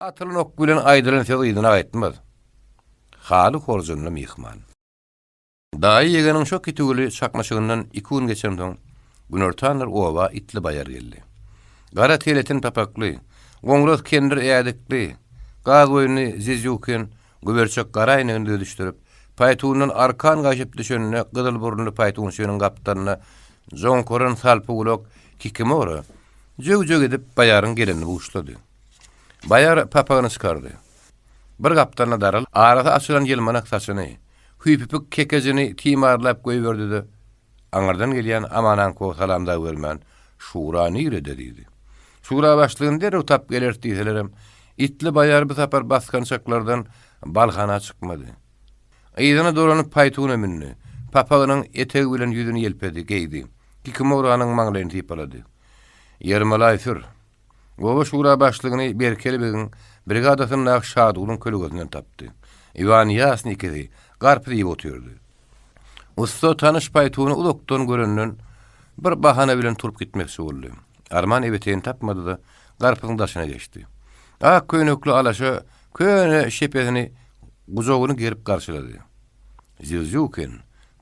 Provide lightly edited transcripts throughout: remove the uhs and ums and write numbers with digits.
Atylan ok bilen aýdylan söz yzyna gaýtmaz. Haly horjunly myhman. Daýy ýegeniň şo kitüwli çaknyşygyndan iki gün geçensoň, günortanlar oba itli baýar geldi. Gara teletin papakly, goňras kendir ädikli, gaz boýunly Zizýukin güberçek gara äýnegini düzedişdirip, paýtundan arkan gaýşyp düşende gyzyl burunly paýtunçynyň gapdalynda joňkaran salpy gulak Kikimora jög-jög edip baýaryň gelenini buşlady. Baýar papagyny çykardy. Bir gapdalyna daralyp, arasy açylan ýylmanak saçyny, hüýpüpik kekejini timarlap goýberdi-de, aňyrdan gelýän Aman Aňkowa salam dagy bermän, Şura nirede? diýdi. Şura başlygyny derrew tap geleris diýselerem, itli baýar bu sapar basgançaklardan balhana çykmady. Yzyna dolanyp paýtuna mündi. Papagynyň etegi bilen ýüzüni ýelpedi, geýdi. Kikimoranyň maňlaýyny sypalady. Ýermalaý sür. Oba şura başlygyny Berkeli begiň brigadasyndaky Şadulyň kölegesinden tapdy. Iwan Ýasny ikisi garpyz iýip otyrdy. Ussa tanyş paýtuny uzakdan görenden bir bahana bilen turup gitmekçi boldy. Arman ebeteýini tapmady-da, garpyzyň daşyna geçdi. Ak köýnekli alaşa köne şepesini gujagyny gerip garşylady. Zýuzýukin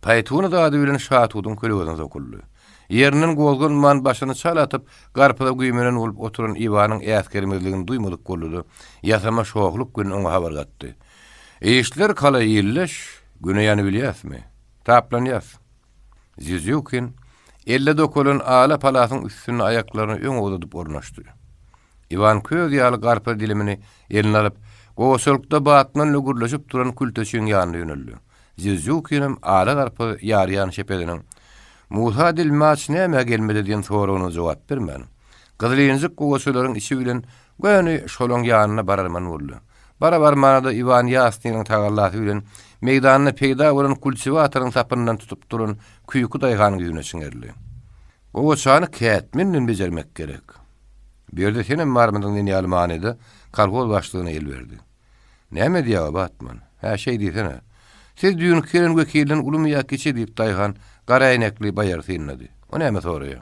Paýtuny zady bilen Şatudyň kölegesine sokuldy. Ýerinden gozganman başyny çal atyp, garpyza güýmenen bolup oturan Iwanyň äsgermezligini duýmadyk boldy-da, ýasama şohluk bilen oňa habar gatdy. Işler kalaý illeş, güne ýanybilýäsmi? Taplanýas. Zýuzýukin elle dokalan ala palasyň üstünde aýaklaryny öňe uzadyp ornaşdy. Iwan köz ýaly garpyz dilimini eline alyp, gowaçalykda batman bilen gürleşip duran külteçiň ýanyna ýöneldi. Zýuzýukinem ala garpyz ýarýan şepediniň Musa dilmaç nämä gelmedi diýen soragyna jogap bermän, gyzylinjik gowaçalaryň içi bilen göni şolaň ýanyna bararman boldy. Bara-barmana-da Iwan Ýasnynyň tagallasy bilen meýdanda peýda bolan kultiwatoryň sapyndan tutup duran küýki daýhanyň ýüzüne çiňerildi. Gowaçany kätmen bilen bejermek gerek. Bu ýerde senem barmydyň diýen ýaly manyda kolhoz başlygyna el berdi. Näme diýýä Batman? Hä, şeý diýsene. Siz düýnki gelen wekilden ulumy ýa kiçi diýip daýhan gara äýnekli baýary synlady. O näme soraýa?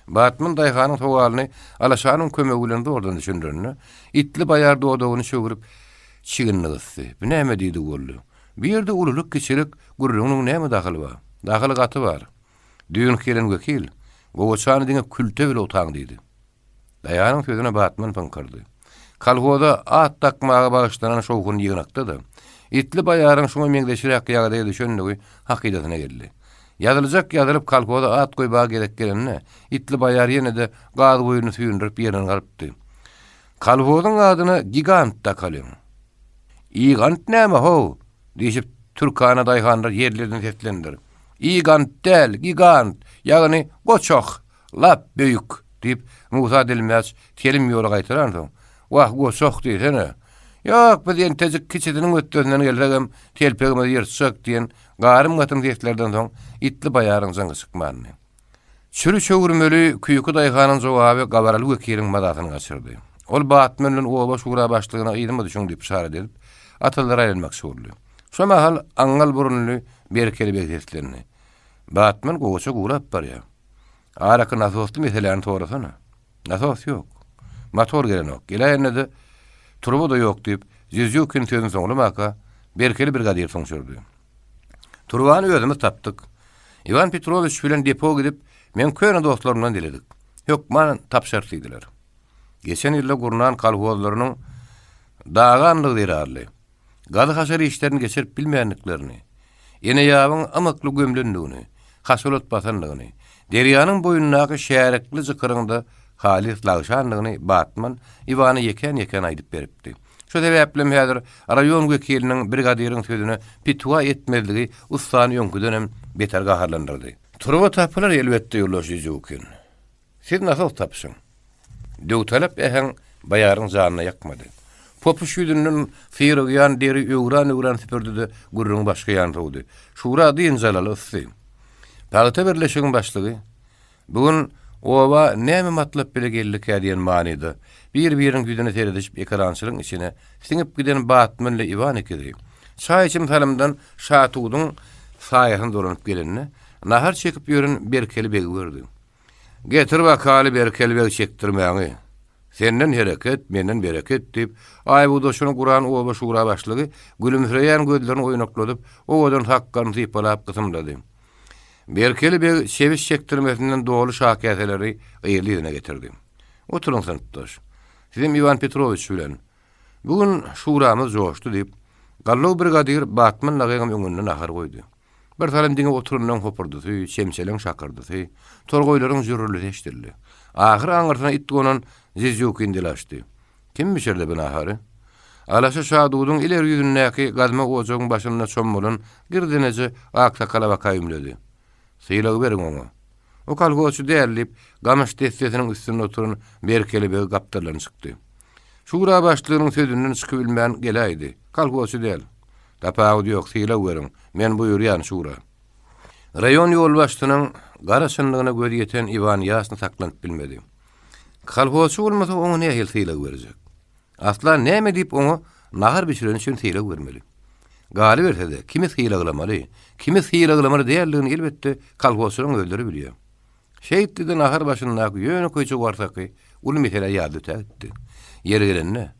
Batman daýhanyň sowalyny Alaşanyň kömegi bilen zordan düşündirende, itli baýar dodagyny çöwrüp, çiginini gysdy. Bu näme diýdigi boldy? Bu ýerde ululyk-kiçilik gürrüňiniň näme dahyly bar? Dahyly gaty bar. Düýnki gelen wekil, Gowaçany diňe külte bile otaň diýdi. Daýanyň sözüne batman pyňkyrdy. Kolhoza at dakmaga bagyşlanan şowhunly ýygnakda-da, itli baýaryň şuňa meňzeşräk ýagdaýa düşendigi hakydasyna geldi. Ýazyljak ýazylyp kolhoza at goýmaga gezek gelende, itli baýar ýene-de gaz guýyny süýndürip ýerinden galypdy. Kolhozyň adyna Gigant dakalyň. Igant näme, how? diýşip, türkana daýhanlar ýerlerden seslendiler. Igant däl, gigant, ýagny goçak! Lap beýik! diýip, Musa dilmäç telim ýola gaýtaransoň, Wah, goçak diýsene! Ýok, biz entejik kiçisiniň hötdesinden gelsegem, telpegimizi ýyrtjak diýen garym-gatym seslerden soň itli baýaryň jyňky çykmandy. Çüri çöwürmeli küýki daýhanyň jogaby gabaraly wekiliň mazasyny gaçyrdy. Ol batman bilen oba şura başlygyna yzyma düşüň diýip yşarat edip, atalara aýlanmakçy boldy. Şo mahal aňňal burunly Berkeli beg seslendi. Batman gowaça gurap barýar. Araky nasosly meseläni sorasana. Nasos ýok. Motor gelenok. Geläýende-de turba-da ýok diýip, Zýuzýukin sözüni soňlamaka, Berkeli brigadir soňşurdy. Turbany özümiz tapdyk. Iwan Petrowiç bilen depo gidip, meň köne dostlarymdan diledik. Hökman tapşarys diýdiler. Geçen ýylda gurnan kolhozlarynyň daganlygy zerarly, gazy-haşar işlerini geçirip bilmändiklerini, ene ýabyň ymykly gömlendigini, haşal-ot basandygyny, derýanyň boýundaky şärikli jykyryň-da halys lagşandygyny Batman Iwana ýekän-ýekän aýdyp beripdi. Şo sebäplem häzir raýon wekiliniň brigadiriň sözüne pitwa etmezligi ussany öňküdenem beter gaharlandyrdy. Turba tapylar elbetde, ýoldaş Ýüzükin. Siz nasos tapyşyň. Döwtalap äheň baýaryň janyna ýakmady. Popuş ýüzünden syrygýan deri öwran-öwran süpürdi-de, gürrüňi başga ýana sowdy. Şura dynç alaly yssy. Pagta birleşigiň başlygy, Bu gün oba näme matlap bile geldikä diýen manyda, bir-biriniň ýüzüne seredişip ekerançylygyň içine siňip giden Batman ile Iwan ikizi, çaý içim salymdan Şatuduň saýasyna dolanyp gelende, nahar çekip ýören Berkeli begi gördi. Getir bakaly Berkeli beg çekdirmäňi. Senden hereket, menden bereket, diýip, aýbugdaşyny guran oba şura başlygy gülümsireýän gözlerini oýnakladyp, owadan sakgalyny sypalap gysymlady. Berkeli beg çebiş çekdirmesinden doly şakäseleri yzly-yzyna getirdi. Oturyň, synpdaş. Sizem Iwan Petrowiç bilen. Bu gün şuramyz joşdy, diýip, Gallow brigadir Batman lagyňam öňünde nahar goýdy. Bir salym diňe oturanlaryň hopurdysy, çemçeleriň şakyrdysy, torgaýlaryň jürrüldisi eşidildi. Ahyry aňyrsyna it gonan Zizýukin dil açdy. Kim bişirdi bu nahary? Alaşa Şadudyň ileri ýüzündäki gazma ojagyň başynda çommalan girdeneje aksakala baka ümledi. Sylag beriň oňa. O kolhozçy däl, diýip, gamyş dessesiniň üstünde oturan Berkeli beg gapdaldan çykdy. Şura başlygynyň sözünden çykybilmän geläýdi. Kolhozçy däl. Tapawudy ýok, sylag beriň. Men buýurýan, şura. Raýon ýolbaşçysynyň gara çynlygyna gözi ýeten Iwan Ýasny saklanyp bilmedi. Kolhozçy bolmasa oňa nähili sylag berjek? Asla näme diýip oňa nahar bişireni üçin sylag bermeli? Galyberse-de, kimi sylaglamaly, kimi sylaglamaly däldigini elbetde kolhozçylaryň özleri bilýär. Şeýtdi-de nahar başyndaky ýönekeýje warsaky uly meselä ýady ötägitdi. Ýeri gelende,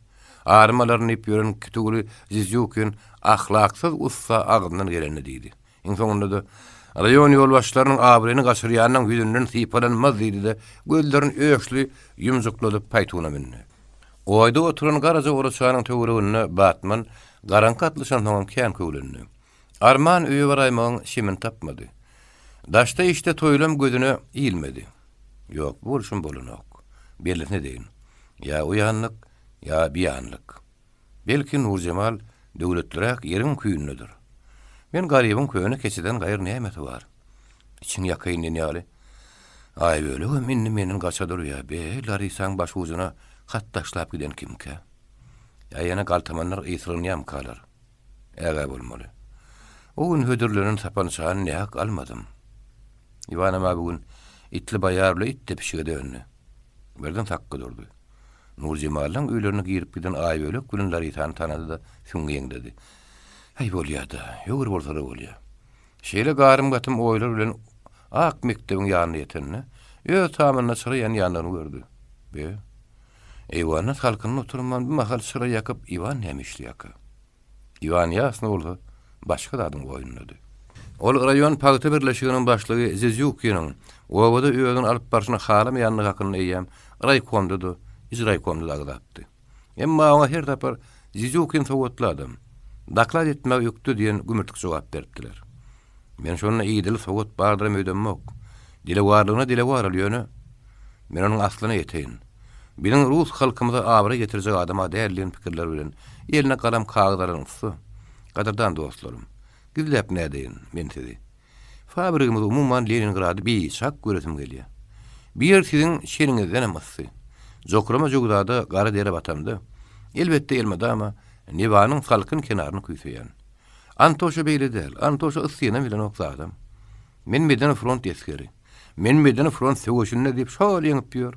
arym alaryn diýip ýören Kitiguly Zizýukin ahlaksyz ussa agzyndan gelenini diýdi. Iň soňunda-da, Raýon ýolbaşçylarynyň abraýyny gaçyrýanyň ýüzünden sypalanmaz diýdi-de, gözlerini öçli ýumjukladyp paýtuna mündi. Oýda oturan garaja oraçanyň töwereginde Batman garaňky atlyşansoňam kän köwlendi. Arman öýe baraýmagyň şemini tapmady. Daşda-işde toýlam gözüne ilmedi. Ýok, bu bolşum bolanok. Bellisini edeýin. Ýa o ýanlyk, ýa bi ýanlyk. Belki Nurjemal döwletliräk ýeriň küýündedir. Men garybyň köne keçeden gaýry nämesi bar? Içiň ýakaýyn diýen ýaly. Aýbölegem indi menden gaça durýa. Be, Larisaň başujuna hat taşlap giden kimkä? Ýa ýene galtamanlar ysyrgynýamykalar? Ägä bolmaly. O gün hödürlenen sapançany nähak almadym. Iwanam-a bu gün itli baýar bile it depişige döndi. Birden sakga durdy. Nurjemallaň öýlerine girip giden Aýbölek bilen Larisany tanady-da, süňňi ýeňledi. Häý, bolýa-da, höwür bolsa-da bolýa. Şeýle garym-gatym oýlar bilen ak mekdebiň ýanyna ýetende, öz tamynda çyra ýanýandygyny gördi. Be, eýwanda salkynda oturman, bu mahal çyra ýakyp, Iwan näme işleýärkä? Iwan ýasny bolsa, başga zadyň oýundady. Ol raýon pagta birleşiginiň başlygy Zizýukiniň obada özüni alyp barşyny halamaýandygy hakynda eýýäm raýkomda-da, ijraýkomda-da agzapdy. Emma oňa her sapar Zizýukin sowatly adam, doklad etmäge ökde diýen gümürtik jogap beripdiler. Men şonda idili sowat bardyram öýdemok. Dilewarlygyna dilewar ol, ýöne men onuň aslyna ýeteýin. Biziň rus halkymyza abraý getirjek adam-a däl diýen pikirler bilen eline galam-kagyz alan ussa, Gadyrdan dostlarym, gizläp nädeýin men sizi. Fabrigimizi, umuman Leningrady biçak göresim gelýär. Bu ýer siziň çeniňizdenem yssy. Jokrama jöwzada gara dere batamda, elbetde elmydama Newanyň salkyn kenaryny küýseýän. Antoşa beýle däl. Antoşa yssynam bilenok zadam. Men medeni front esgeri. Men medeni front söweşinde diýip şol ýeňip ýör.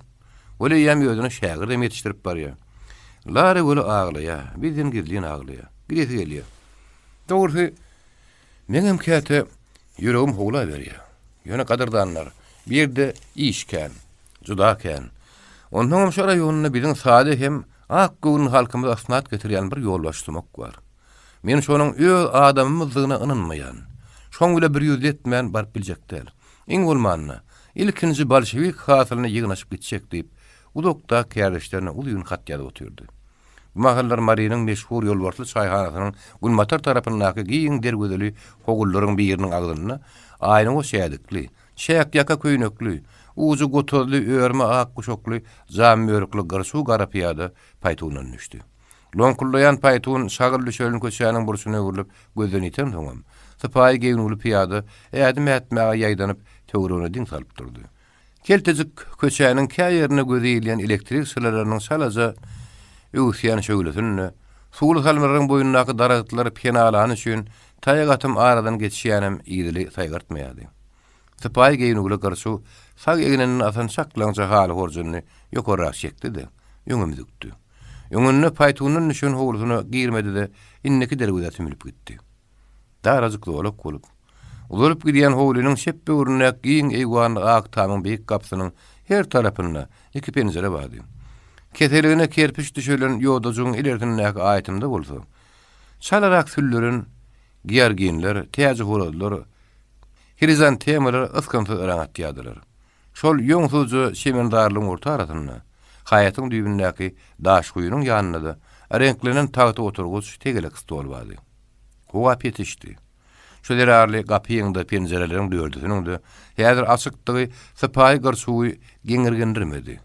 Ol eýýäm özüne şägirdem ýetişdirip barýar. Lara weli aglaýar. Bizden gizlin aglaýar. Gidesi gelýär. Dogrusy, meňem käte ýüregim howlaberýär. Ýöne gadyrdanlar, bu ýerde iş kän. Juda kän. Onsoňam şu raýonda biziň sada hem ak göwünli halkymyza ysnat getirýän bir ýolbaşçy-sumak bar. Men şonuň öz adamymyzdygyna ynanmaýan. Şoň bile bir ýüzli etmän baryp biljek däl. Iň bolmanda, ilkinji bolşewik hasylyny ýygnaşyp gitjek diýip, uzakdaky kärdeşlerine uzyn hat ýazyp otyrdy. Bu mahallar Marynyň meşhur Ýolbarsly çaýhanasynyň günbatar tarapyndaky giň derwezeli hogullaryň biriniň agzynda aýnagoç ädikli, çäkýaka köýnekli, ujy gotazly örme ak guşakly jambörükli gyrçuw gara pyýada paýtundan düşdi. Loňkullaýan paýtun şagyl düşelen köçäniň burçuna öwrülip gözden ýitensoňam, sypaýy geýnüwli pyýada ädim ätmäge ýaýdanyp, töweregine diň salyp durdy. Keltejik köçäniň kä ýerinde göze ilýän elektrik şyralarynyň çalaja öwüsýän şöhlesinde, suwly salmylaryň boýundaky daragtlar penalany üçin taýak atym aradan geçýänem idili saýgartmaýardy. Sypaýy geýnüwli gyrçuw sag egninden asan çaklaňja haly horjunyny ýokarrak çekdi-de, öňe müzükdi. Öňünde paýtundan düşen howlusyna girmedi-de, indiki derwezä sümülip gitdi. Darajyk zolak bolup, uzalyp gidýän howlynyň çep böwründäki giň eýwanly ak tamyň beýik gapysynyň her tarapynda iki penjire bardy. Keseligine kerpiç düşelen ýodajygyň ilersindäki aýtymda bolsa, çalarak sülleren georginler, täjihorazlar, hrizantemalar ysgynsyz yraň atýardylar. Şol ýoňsuzja çemenzarlygyň orta arasynda, haýatyň düýbündäki daş guýynyň ýanynda-da reňklenen tagta oturgyç, tegelek stol bardy. Howa petişdi. Şu zerarly gapyň-da, penjireleriň dördüsiniň-de häzir açykdygy sypaýy gyrçuwy geňirgendirmedi.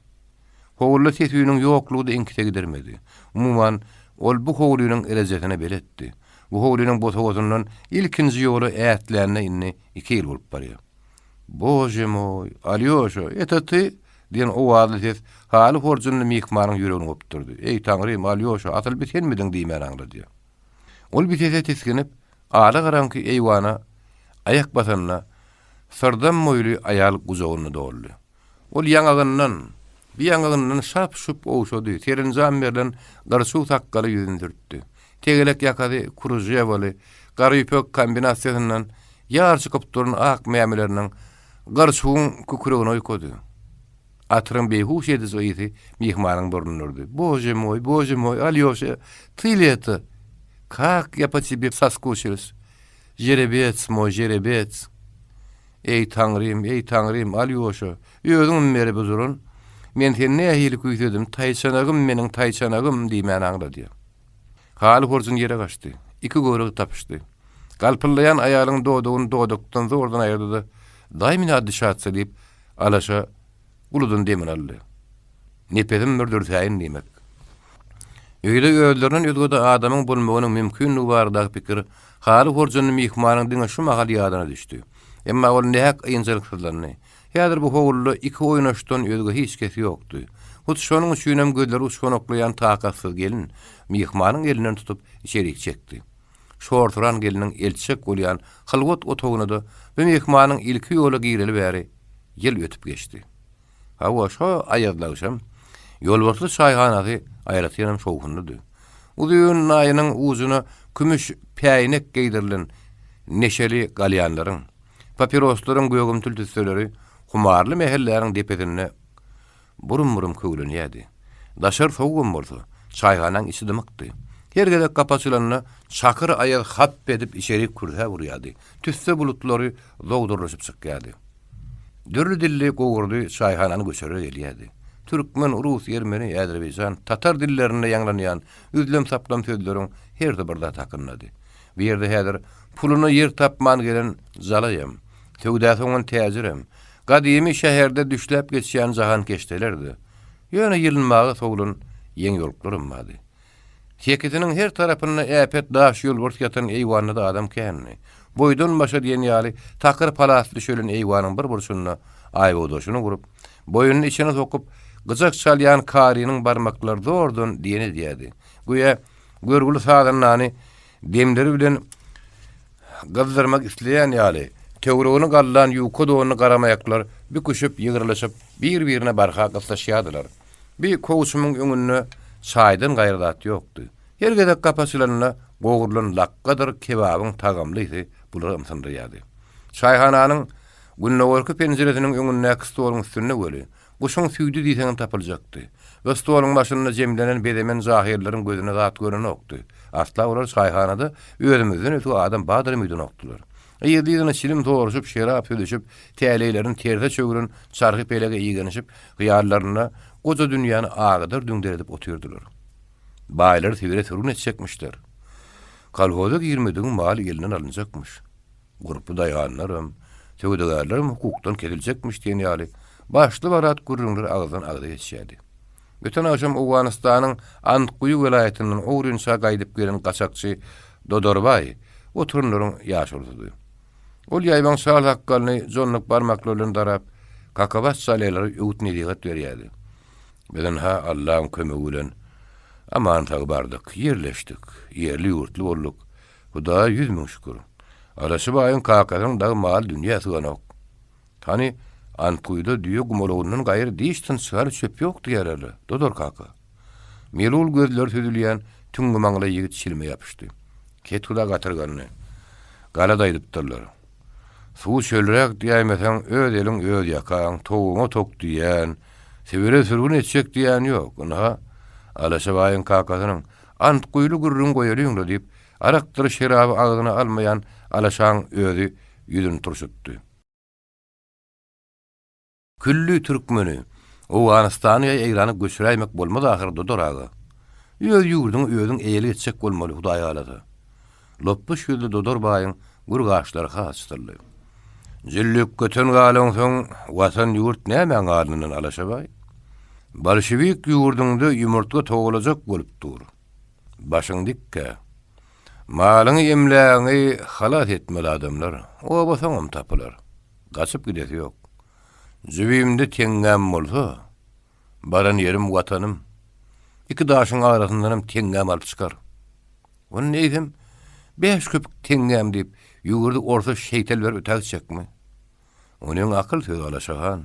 Howluda ses-üýnüň ýoklugy-da iňkise gidirmedi. Umuman, ol bu howlynyň rejesine beletdi. Bu howlynyň bosagasyndan ilkinji ýola ätlänine indi iki ýyl bolup barýar. Bože moý, Alýoşa, eto ty? diýen owazly ses haly horjunly myhmanyň ýüregini gopdurdy. Eý, Taňrym, Alýoşa, asyl bi senmidiň diýmän aňladýar. Ol bi sese tisginip, ala-garaňky eýwana aýak basanda, syrdam boýly aýal gujagyna doldy. Ol ýaňagyndan, bir ýaňagyndan şap-şup ogşady, serenjam berlen gyrçuw sakgaly ýüzüni sürtdi. Tegelek ýakasy kružewaly, gara ýüpek kombinasiýasyndan ýar çykyp duran ak mämeleriniň gyrçuwyň kükregine oýkady. Atyryň beýhuş ediji ysy myhmanyň burnuna urdy. Bože moý, bože moý, Alýoşa, ty li eto? Kak ýa po tebe soskuçilis? Žerebets moý, žerebets! Eý, Taňrym, eý, Taňrym, Alýoşa, özüňmi beri bu duran? Men seni nähili küýsedim, taýçanagym meniň, taýçanagym diýmän aňladýar. Haly horjun ýere gaçdy. Iki göwregi tapyşdy. Galpyldaýan aýalyň dodagyny dodakdan zordan aýyrdy-da, Daý meni otdyşatsa diýip, alaşa uludan demini aldy. Nepesim bir dürsäýin diýmek. Öýde özlerinden özge-de adamyň bolmagynyň mümkinligi baradaky pikir haly horjunly myhmanyň diňe şu mahal ýadyna düşdi. Emma ol nähak ynjalyksyzlandy. Häzir bu howluda iki oýnaşdan özge hiç kes ýokdy. Hut şonuň üçinem gözleri uçganaklaýan takatsyz gelin myhmanyň elinden tutup içerik çekdi. Şorsuran gelniň eltjek bolýan hylwat otagyna-da bu myhmanyň ilki ýola gireli bäri ýyl ötüp geçdi. Hawa, şo aýazly agşam Ýolbarsly çaýhanasy aýratynam şowhunlydy. Uzyn naýynyň ujuna kümüş päýnek geýdirilen neşeli galýanlaryň, papiroslaryň gögümtil tüsseleri humarly mähelläniň depesinde burum-burum köwlenýärdi. Daşary sowugam bolsa, çaýhanaň içi dymykdy. Her gezek gapy açylanda, çakyr aýaz hap edip içerik kürsäp urýardy, tüsse bulutlary zogdurylyşyp çykýardy. Dürli dilli gowurdy çaýhanany göçere gelýärdi. Türkmen, rus, ermeni, äzerbaýjan, tatar dillerinde ýaňlanýan üzlem-saplam sözleriň hersi bir zat hakyndady. Bu ýerde häzir puluna ýer tapman gelen jalaýam, söwdasy oňan täjirem, gadymy şäherde düşläp geçýän jahankeşdeler-de, ýöne ýylynmaga sowlan ýeňiýoluklaram bardy. Sekisiniň her tarapynda äpet daş ýolbars ýatan eýwanda-da adam kändi. Boýdan-başa diýen ýaly takyr palas düşelen eýwanyň bir burçunda aýbogdaşyny gurup, boýnuny içine sokup, gyjak çalýan karynyň barmaklary zordan diýen edýärdi. Göýä, görgüli sazandany demleri bilen gyzdyrmak isleýän ýaly, töweregini gallan ýuka donly garamaýaklar büküşip, ýygrylyşyp, bir-birine barha gyslyşýardylar. Bi kowçumyň öňünde çaýdan gaýry zat ýokdy. Her gezek gapy açylanda gowrulan lakgadyr kebabyň tagamly ysy bulary ymsyndyrýardy. Çaýhananyň gündogarky penjiresiniň öňündäki stoluň üstünde weli, guşuň süýdi diýseňem tapyljakdy. Bu stoluň başynda jemlenen bezemen jahyllaryň gözüne zat görenokdy. Asla olar çaýhanada özümizden ötge adam bardyram öýdenokdylar. Yzly-yzyna çilim soruşyp, şerap süzüşip, täleýlerini terse çöwren çarhy-pelege igenişip, hyýallarynda goja dünýäni agadar-düňder edip otyrdylar. Baýlary Sibire sürgün etjekmişler. Kolhoza girmedigiň maly elinden alynjakmyş. Gurply daýhanlaram, söwdagärlerem hukukdan kesiljekmiş diýen ýaly başly-barat gürrüňler agyzdan-agza geçýärdi. Öten agşam Owganystanyň Antguýy welaýatyndan ogrynça gaýdyp gelen gaçakçy Dodorbaý oturanlaryň ýaşulusydy. Ol ýaýbaň çal sakgalyny jonnuk barmaklary bilen darap, kakabaş çalylara öwüt-nesihat berýärdi. Biz ynha Allaň kömegi bilen aman-sag bardyk, ýerleşdik, ýerli-ýurtly bolduk. Hudaýa 100 000 şükür. Alaşy baýyň kakasynyň dagy mal-dünýä syganok. Hany, Antguýuda düýe gumalagyndan gaýry diş tynçgary çöp ýok diýerler-le, Dodor kaka. Melul gözleri süzülýän tüňňi maňlaý ýigit çilime ýapyşdy. Kethuda gatyrgandy. Galada aýdypdyrlar. Suw çölräk diýäýmeseň, öz eliň öz ýakaň, towugyňa tok diýýän. Sibire sürgün etjek diýýän ýok. Ynha, Alaşa baýyň kakasynyň, Ant guýly gürrüň goýalyň-la diýip, arakdyr şeraby agzyna almaýan Alaşaň özi ýüzüni turşutdy. Külli türkmeni Owganystana ýa Eýrana göçüräýmek bolmaz ahyry Dodar aga. Öz ýurduňa özüň eýelik etjek bolmaly Hudaý halasa. Lopbuş ýüzli Dodar baýyň gür gaşlary has çytyldy. Jüllük göten galansoň Watan ýurt nämäň alnyndan Alaşa baý? Bolşewik ýurduňda ýumurtga togalajak bolup dur. Başyň dikkä. Malyňy emlägiňi halas etmeli adamlar oba soňam tapylar. Gaçyp gidesi ýok. Jübimde teňňäm bolsa, baran ýerim Watanym. Iki daşyň arasyndanam teňňäm alyp çykar. Onda eýsem, bäş köpük teňňäm diýip, ýüwürdi orsa şeýtel berip ötägitjekmi? Onyň akyl sözi Alaşa han.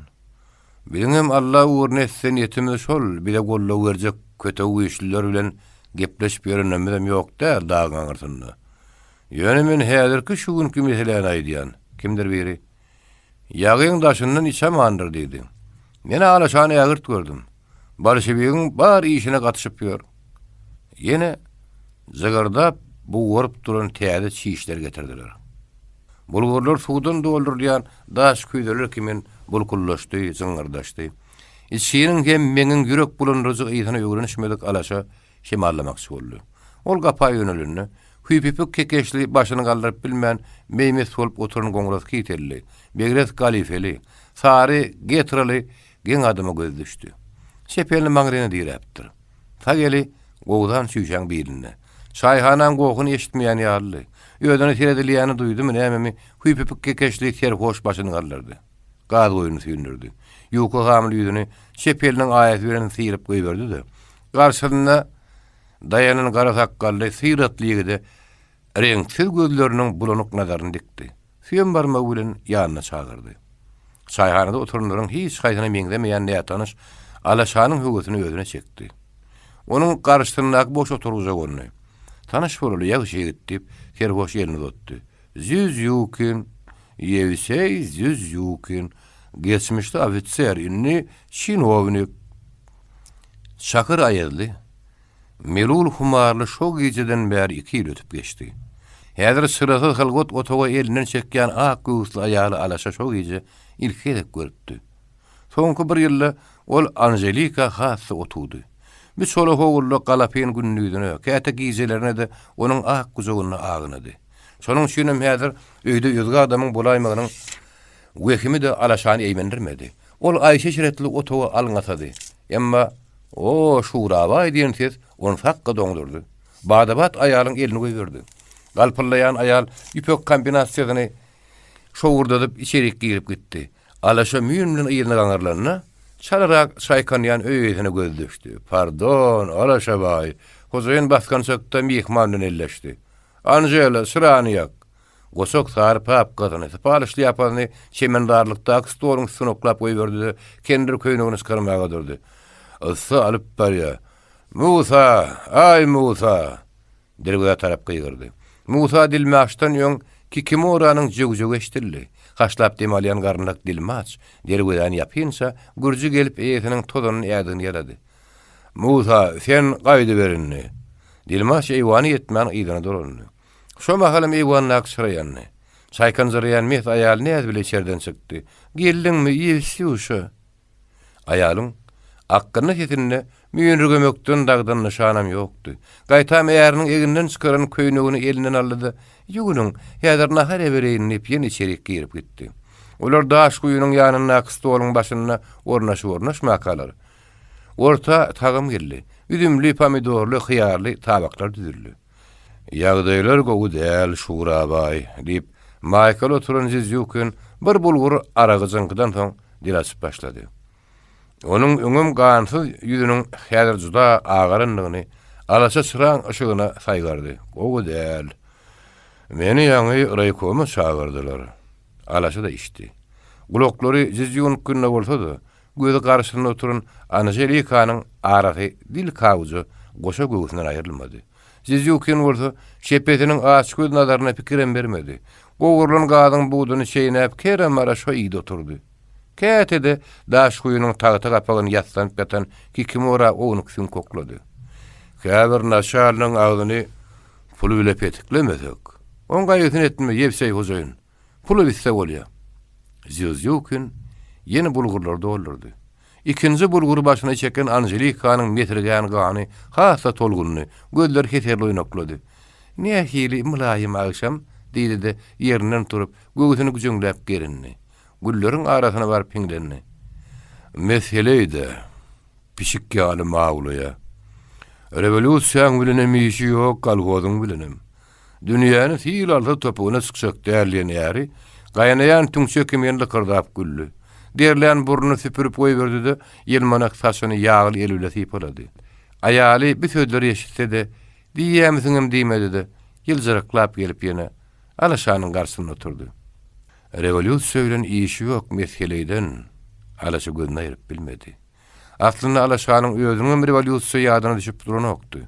Biziňem Alla ugruna etse niýetimiz şol, bize goldaw berjek kötek güýçlüler bilen gepleşip ýörenimizem ýok däl dagyň aňyrsynda. Ýöne men häzirki şu günki meseläni aýdýan. Kimdir biri, Ýagyň daşyndan içamandyr diýdi. Men Alaşany ägirt gördüm. Bolşewigiň bar işine gatyşyp ýör. Ýene jygyrdap bugaryp duran täze çişler getirdiler. Bulgurlar suwdan doldurylýan daş küýzeler kimin bulkullaşdy, jyňňyrdaşdy. Içginiň hem meňiň ýürek bulandyryjy ysyna öwrenişmedik alaşa şemallamakçy boldy. Ol gapa ýönelende, hüýpüpik kekeçli başyny galdyryp bilmän, meý-mes bolup oturan goňras kitelli, begres galifeli, sary getraly geň adama gözi düşdi. Çep elini maňryna diräpdir. Sag eli gowzan çüýşäň bilinde. Çaýhanaň gohuny eşitmeýän ýalydy. Özüne seredilýänini duýdumy, nämemi, hüýpüpik kekeçli serhoş başyny galdyrdy. Gaz goýuny süýndürdi. Ýuka hamyl ýüzüni çep eliniň aýasy bilen syryp goýberdi-de, garşysynda daýanan gara sakgally, syratly ýigide reňksiz gözleriniň bulanyk nazaryny dikdi. Süýem barmagy bilen ýanyna çagyrdy. Çaýhanada oturanlaryň hiç haýsyna meňzemeýän nätanyş Alaşanyň höwesini özüne çekdi. Onuň garşysyndaky boş oturgyja gondy. Tanyş bolaly, ýagşy ýigit, diýip, serhoş elini uzatdy. Zýuzýukin, Ýewseý Zýuzýukin, geçmişde ofiser, indi çinownik. Çakyr aýazly, melul humarly şo gijeden bäri iki ýyl ötüp geçdi. Häzir çyrasyz hylwat otaga elinden çekýän ak göwüsli aýaly alaşa şo gije ilki gezek görüpdi. Soňky bir ýylda ol Anželika has-da otuwdy. Bu çola howulda galapyn gündizine, käte gijelerine-de onuň ak gujagynda agynady. Şonuň üçinem häzir öýde özge adamyň bolaýmagynyň wehimi-de alaşany eýmendirmedi. Ol aýşy-eşretli otaga alňasady. Emma, O, Şurabaý diýen ses ony sakga doňdurdy. Bada-bat aýalyň elini goýberdi. Galpyldaýan aýal ýüpek kombinasiýasyny şowurdadyp içerik girip gitdi. Alaşa müýn bilen yzyna gaňyrlanda, çalarak çaýkanýan öý eýesine gözi düşdi. Pardon, Alaşa baý, hojaýyn basgançakda myhman bilen elleşdi. Anžela, çyrany ýak. Goçak sary papkasyny, sypaly şlýapasyny çemenzarlykdaky stoluň üstüne oklap goýberdi-de, kendir köýnegini çykarmaga durdy. Yssy alyp barýa. Musa! Aý, Musa! Derwezä tarap gygyrdy. Musa dilmaçdan öň Kikimoranyň jög-jögi eşidildi. Haşlap dem alýan garynlak dilmaç, derwezäni ýapynça, gürji gelip eýesiniň tozanly ädigini ýalady. Musa, sen gaýdyber indi. Dilmaç eýwana ýetmän yzyna dolandy. Şo mahalam eýwandaky çyra ýandy. Çaýkanjyraýan mes aýal näz bile içerden çykdy. Geldiňmi, Ýewsýuşa? Aýalyň akgynly sesinde müýnürgemekden dagdan nyşanam ýokdy. Gaýtam äriniň eginden çykaran köýnegini elinden aldy-da, Ýuwunyň, häzir nahar ebereýin diýip, ýene içerik girip gitdi. Olar daş guýynyň ýanyndaky stoluň başynda ornaşyp-ornaşmakalar, orta tagam geldi. Üzümli, pomidorly, hyýarly tabaklar düzüldi. Ýagdaýlar gowy däl, Şurabaý, diýip, maýkaly oturan Zizýukin bir bulgur aragy jyňkydan soň dil açyp başlady. Onuň öňem gansyz ýüzüniň häzir juda agarandygyny alaşa çyraň yşygyna saýgardy. Gowy däl. Meni ýaňy raýkoma çagyrdylar. Alaşa-da içdi. Gulaklary Zizýunkinde bolsa-da, Gözi garşysynda oturan Anželikanyň arasy dil kawuja goşa göwsünden aýrylmady. Zizýukin bolsa şepesiniň açgöz nazaryna pikirem bermedi. Gowrulan gazyň buduny çeýnäp keremara şo igde oturdy. Käte-de daş guýynyň tagta gapagyny ýassanyp ýatan kikimora ownuk süňk oklady. Käbir naçalnygyň agzyny pul bile petiklemesek. Oň gaýgysyny etme, Ýewseý hojaýyn. Pula bitse bolýa. Zýuzýukin ýene bulgurlary doldurdy. Ikinji bulgury başyna çeken Anželikanyň mesirgän gany has-da tolgundy, gözleri heserli oýnaklady. Nähili mylaýym agşam, diýdi-de, ýerinden turup, göwsüni güjeňläp gerindi. Gülleriň arasyna baryp hiňlendi. Meseleý-dä, pişik ýaly mawlaýa. Rewolýusiýaň bilenem işi ýok, kolhozyň bilenem. Dünýäni sil alsa topugyna çykjak däl diýen äri, gaýnaýan tüňçe kimin lykyrdap güldi. Derlän burnuny süpürip goýberdi-de, ýylmanak saçyny ýagly eli bile sypalady. Aýaly bi sözleri eşitse-de, diýýämisiňem diýmedi-de, ýyljyraklap gelip ýene Alaşanyň garşysynda oturdy. Rewolýusiýa bilen işi ýok mesheleýden Alaşa gözüni aýryp bilmedi. Aslynda Alaşanyň özüniňem rewolýusiýa ýadyna düşüp duranokdy.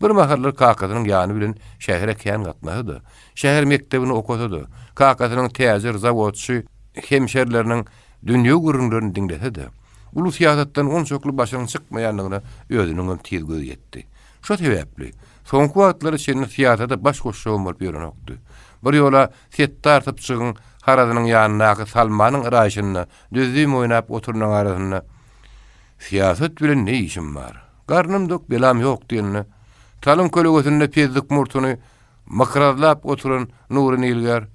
Bir mahallar kakasynyň ýany bilen şähere kän gatnasa-da, şäher mekdebinde okasa-da, kakasynyň täjir, zawodçy hemşerileriniň dünýewi gürrüňlerini diňlese-de, uly syýasatdan onçakly başynyň çykmaýandygyna özüniňem tiz gözi ýetdi. Şo sebäpli, soňky wagtlara çenli syýasata baş goşjagam bolup ýörenokdy. Bir ýola Setdar sypjygyň harazynyň ýanyndaky salmanyň yraýşynda Düzzüm oýnap oturanyň arasynda, Syýasat bilen ne işim bar? Garnym dok, belam ýok diýende, talyň kölegesinde pezzik murtuny mykrazlap oturan Nury Nilgär,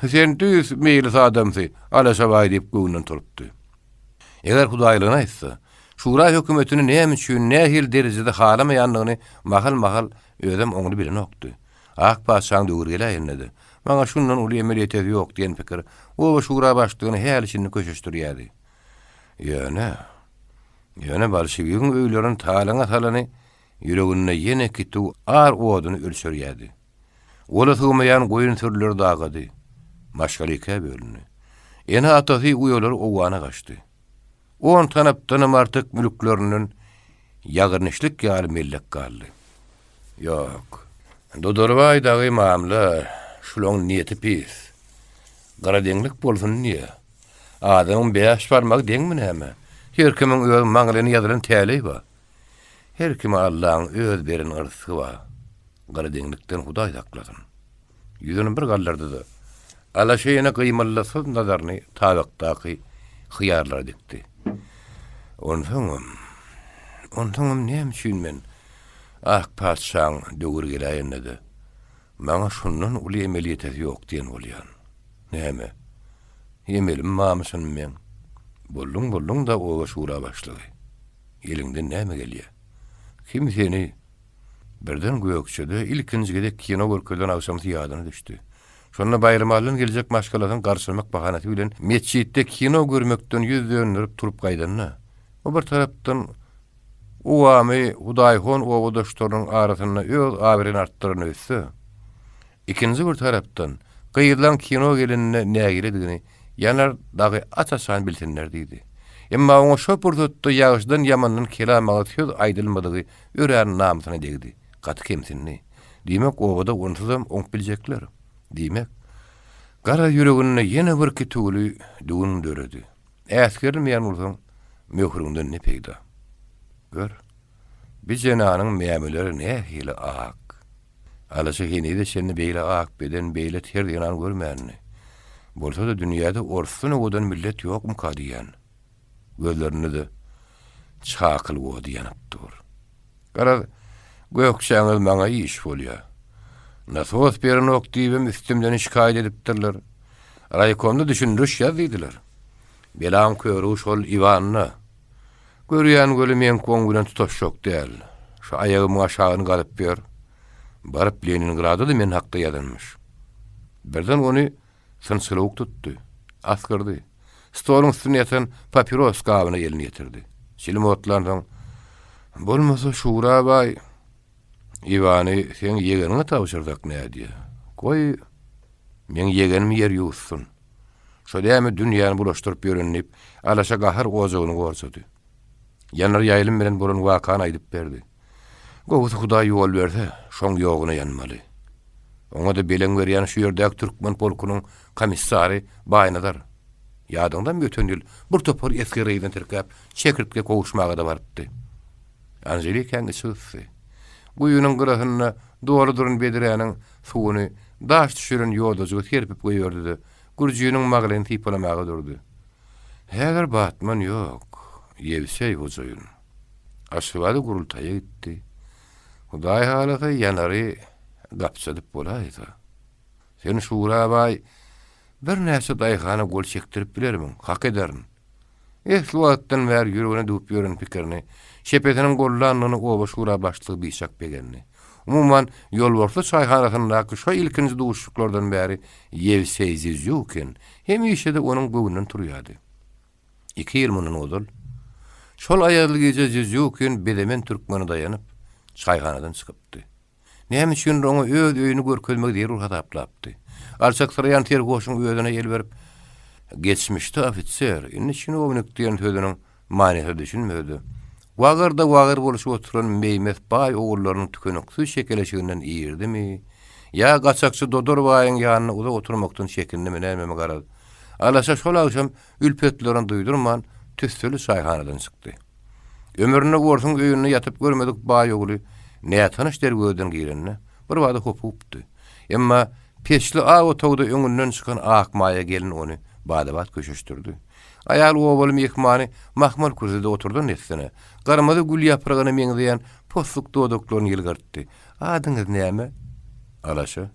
Sen tüýs meýlis adamsy, Alaşa baý diýip göwnünden turupdy. Eger hudaýlygyny aýtsa, şura hökümetini näme üçin, nähili derejede halamaýandygyny mahal-mahal özem oňly bilenokdy. Ak patyşaň döwri geläýende-de, Maňa şundan uly emel etesi ýok diýen pikir oba şura başlygyny häli-şindi köşeşdirýärdi. Ýöne, ýöne bolşewigiň öýlerini talaňa salany ýüreginde ýene kitüw ar oduny ölçerýärdi. Gola sygmaýan goýun sürüleri dagady. Maşgala ikä bölündi. Ene-atasy, uýalary Owgana gaçdy. On tanapdanam artyk mülklerinden ýagyrnişlik ýaly mellek galdy. Ýok. Dodorbaý dagy mamla, şulaň niýeti pis. Gyradeňlik bolsun diýýä. Adamyň bäş barmagy deňmi näme? Her kimiň öz maňlaýyna ýazylan täleý bar. Her kime Allaň öz beren yrsgy bar. Gyradeňlikden Hudaý saklasyn. Ýüzüni bir galdyrdy-da, alaşa ýene gymyldysyz nazaryny tabakdaky hyýarlara dikdi. Onsoňam, onsoňam näme üçin men Ak patyşaň döwri geläýende-de, maňa şundan uly emel ýetesi ýok diýen bolýan. Näme, emelim barmy şuny meň? Bolduň, bolduň-da oba şura başlygy. Eliňden näme gelýä? Kim seni Birden Gökjede ilkinji gezek kino görkezilen agşamsy ýadyna düşdi. Şonda Baýramalydan geljek maşgalasyny garşylamak bahanasy bilen metjitde kino görmekden ýüz dönderip turup gaýdanda, o bir tarapdan owamy hudaýhon obadaşlarynyň arasynda öz abraýyny artdyran öýtse, Ikinji bir tarapdan, gyzlaň kino gelenine nägiledigini Ýanar dagy aç-açan bilsinler diýdi. Emma oňa şo pursatda ýagşydan-ýamandan kelam agyz söz aýdylmadygy örän namysyna degdi, gaty kemsindi. Diýmek, obada onsuzam oňup biljekler. Diýmek, gara ýüreginde ýene bir kitüwli düwün döredi. Äsgerilmeýän bolsaň, möhüriňden ne peýda? Gör, bi jenanyň mämeleri nähili ak! Alaşa henize çenli beýle ak beden, beýle ter zenan görmändi. Bolsa-da dünýäde orsdan owadan millet ýokmyka diýýän. Gözlerinde-de çakylyk ody ýanyp dur. Garaz, gökçäňiz maňa iş bolýa. Nasos berenok diýibem üstümden şikaýat edipdirler. Raýkomda düşündiriş ýaz diýdiler. Belaň körügi şol Iwanda. Görýän weli meňki oň bilen tutaşjak däl. Şu aýagymyň aşagyny gazyp ýör. Baryp Leningrada-da men hakda ýazanmyş. Birden ony synçgylawuk tutdy. Asgyrdy. Stoluň üstünde ýatan papiros gabyna elini ýetirdi. Çilim otlansoň, Bolmasa Şura baý, Iwany seň ýegeniňe tabşyrsak nädýä? Goý, meň ýegenim ýer ýuwutsyn. Şo dämi dünýäni bulaşdyryp ýören diýip, alaşa gahar ojagyny gorzady. Ýanar ýaýlym bilen bolan wakany aýdyp berdi. Gowusy Hudaý ýol berse, şoň ýoguna ýanmaly. Oňa-da beleň berýän şu ýerdäki türkmen polkunyň komissary Baýnazar. Ýadyňdamy öten ýyl bir topar esger yzyna tirkäp, çekirtge kowuşmaga-da barypdy. Anželikaň içi gysdy. Guýynyň gyrasynda doly duran bedräniň suwuny daş düşüren ýodajyga serpip goýberdi-de, gürjüniň maglyny sypalamaga durdy. Häzir batman ýok, Ýewseý hojaýyn. Aşgabada gurultaýa gitdi. Hudaý halasa, ýanary gapjadyp bolaýsa. Sen Şura baý, birnäçe daýhana gol çekdirip bilermiň, hak ederin. Esli wagtdan bäri ýüregine düwüp ýören pikirini şepesiniň gollandygyna oba şura başlygy biçak begendi. Umuman, Ýolbarsly çaýhanasyndaky şo ilkinji duşuşyklardan bäri Ýewseý Zizýukin hemişe-de onuň göwnünden turýardy. Iki ýyl mundan ozal, şol aýazly gije Zizýukin bezemen türkmene daýanyp, çaýhanadan çykypdy. Näme üçindir oňa öz öýüni görkezmegi zerur hasaplapdy. Alçaksyraýan serhoşuň özüne el berip, Geçmişde ofiser, indi çinownik diýen sözüniň manysyna düşünmedi. Wagyr-da-wagyr bolşup oturan meýmes baý ogullarynyň tükeniksiz şekeleşiginden irdimi, ýa gaçakçy Dodor baýyň ýanynda uzak oturmakdan çekindimi nämemi garaz, Alaşa şol agşam ülpetlerini duýdurman tüsseli çaýhanadan çykdy. Ömründe orsuň öýünde ýatyp görmedik baý ogly nätanyş derwezeden girende, birbada hopugupdy. Emma peçli ak otagda öňünden çykan Akmaýa gelin ony bada-bat köşeşdirdi. Aýal obaly myhmany mahmal kürsüde oturdan dessine, gyrmyzy gül ýapragyna meňzeýän possuk dodaklaryny ýylgyrtdy. Adyňyz näme? Alaşa.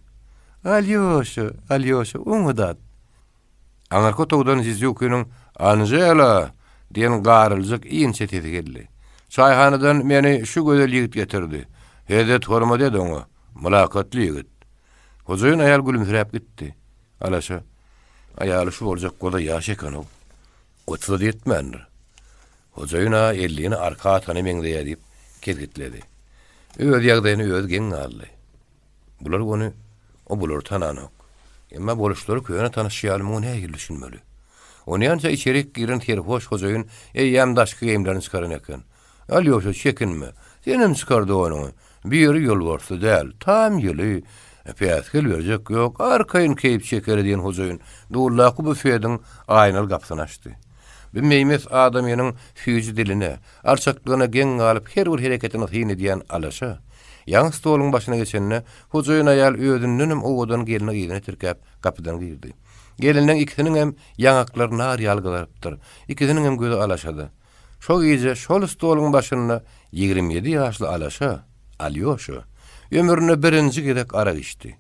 Alýoşa, Alýoşa, oňat at. Aňyrky otagdan Zizýukiniň Anžela! diýen garyljyk inçe sesi geldi. Çaýhanadan meni şu gözel ýigit getirdi. Hezzet-hormat et oňa. Mylakatly ýigit. Hojaýyn aýal gülümsiräp gitdi. Alaşa, Aýaly şu boljak goza ýaş eken-ow. Otuza-da ýetmändir. Hojaýyn-a ellini arka atana meňzeýär diýip kesgitledi. Öz ýagdaýyna özi geň galdy. Bular ony, o bulary tananok. Emma boluşlary köne tanyş ýaly muňa nähili düşünmeli? Onýança içerik giren serhoş hojaýyn eýýäm daşky geýimlerini çykaran eken. Alýoşa, çekinme. Senem çykar donuňy. Bu ýeri ýolbarsly däl, tam ýyly. Päsgel berjek ýok, arkaýyn keýp çekeli diýen hojaýyn duldaky bufediň aýnaly gapysyny açdy. Bu meýmes adamynyň süýji diline, alçaklygyna geň galyp her bir hereketine syn edýän Alaşa, ýaňy stoluň başyna geçende, hojaýyn aýal özündenem owadan gelni yzyna tirkäp gapydan girdi. Gelinleň ikisiniňem ýaňaklary nar ýaly gyzarypdyr, ikisiniňem gözi Alaşada. Şo gije şol stoluň başynda 27 ýaşly Alaşa, Alýoşa, ömründe birinji gezek arak içdi.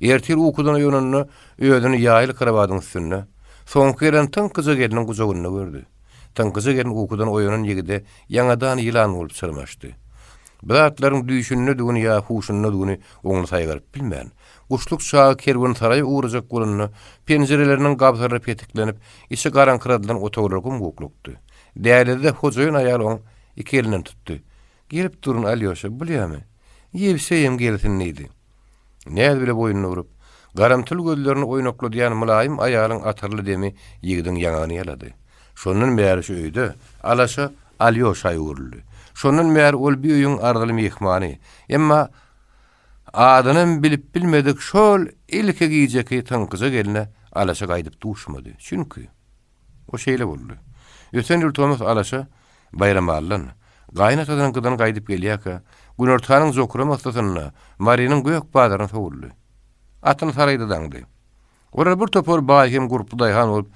Ertir ukudan oýananda özüni ýaýyl krowadyň üstünde, soňky gelen tyňkyja gelniň gujagynda gördi. Tyňkyja gelin ukudan oýanan ýigide ýaňadan ýylan bolup çyrmaşdy. Bu zatlaryň düýşündedigini ýa huşundadygyny oňly saýgaryp bilmän, guşluk çagy kerwensaraýa ugrajak bolanda, penjireleriniň gabsarlary petiklenip, içi garaňkyradylan otaglar gum-guklukdy. Dälizde hojaýyn aýal oň iki elinden tutdy. Gelip durun, Alýoşa, bolýamy? Ýewseýem gelsin diýdi. Näz bile boýnuny burup, garamtyl gözlerini oýnakladýan mylaýym aýalyň atyrly demi ýigidiň ýaňagyny ýalady. Şondan bäri şu öýde Alaşa Alýoşa öwrüldi. Şondan bäri ol bi öýüň arzyly myhmany. Emma adynam bilip bilmedik şol ilki gijeki tyňkyja gelne Alaşa gaýdyp duşmady. Çünki. O şeýle boldy. Öten ýyl tomus Alaşa Baýramalydan, gaýynatasynyňkydan gaýdyp gelýärkä, günortanyň jokrama yssysynda Marynyň gök bazaryna sowuldy. Atyny saraýda daňdy. Olar bir topar baý hem gurply daýhan bolup,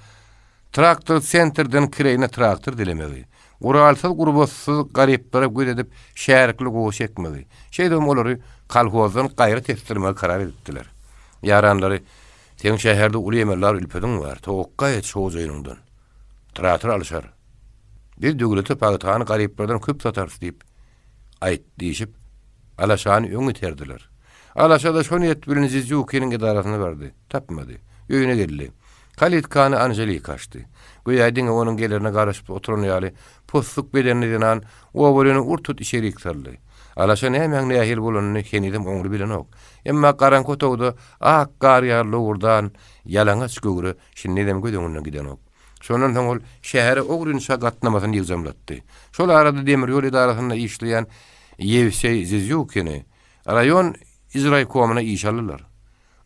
traktor sentrden kireýine traktor dilemegi, guralsyz gurbatsyz garyplara göz edip şärikli gowa çekmegi, şeýdibem olary kolhozdan gaýra tesdirmegi karar edipdiler. Ýaranlary Seň şäherde uly emeldar ülpediň bar, towakga et şu hojaýynyňdan. Traktor alyşar. Biz döwlete pagtany garyplardan köp satarys diýip, aýt, diýşip, Alaşany öň iterdiler. Alaşa-da şo niýet bilen Zizýukiniň edarasyna bardy. Tapmady. Öýüne geldi. Kalitkany Anželika açdy. Göýä diňe onuň gelerine garaşyp oturan ýaly, possuk bedenli zenan obalyny ur-tut içerik saldy. Alaşa nämäň nähili bolanyny henizem oňly bilenok. Emma garaňky otagda ak gar ýaly lowurdan ýalaňaç göwre şindizem göz öňünden gidenok. Şondan soň ol şähere ogrynça gatnamasyny ýygjamlatdy. Şol arada demir ýol edarasynda işleýän Ýewseý Zizýukini raýon izraýkomyna işe aldylar.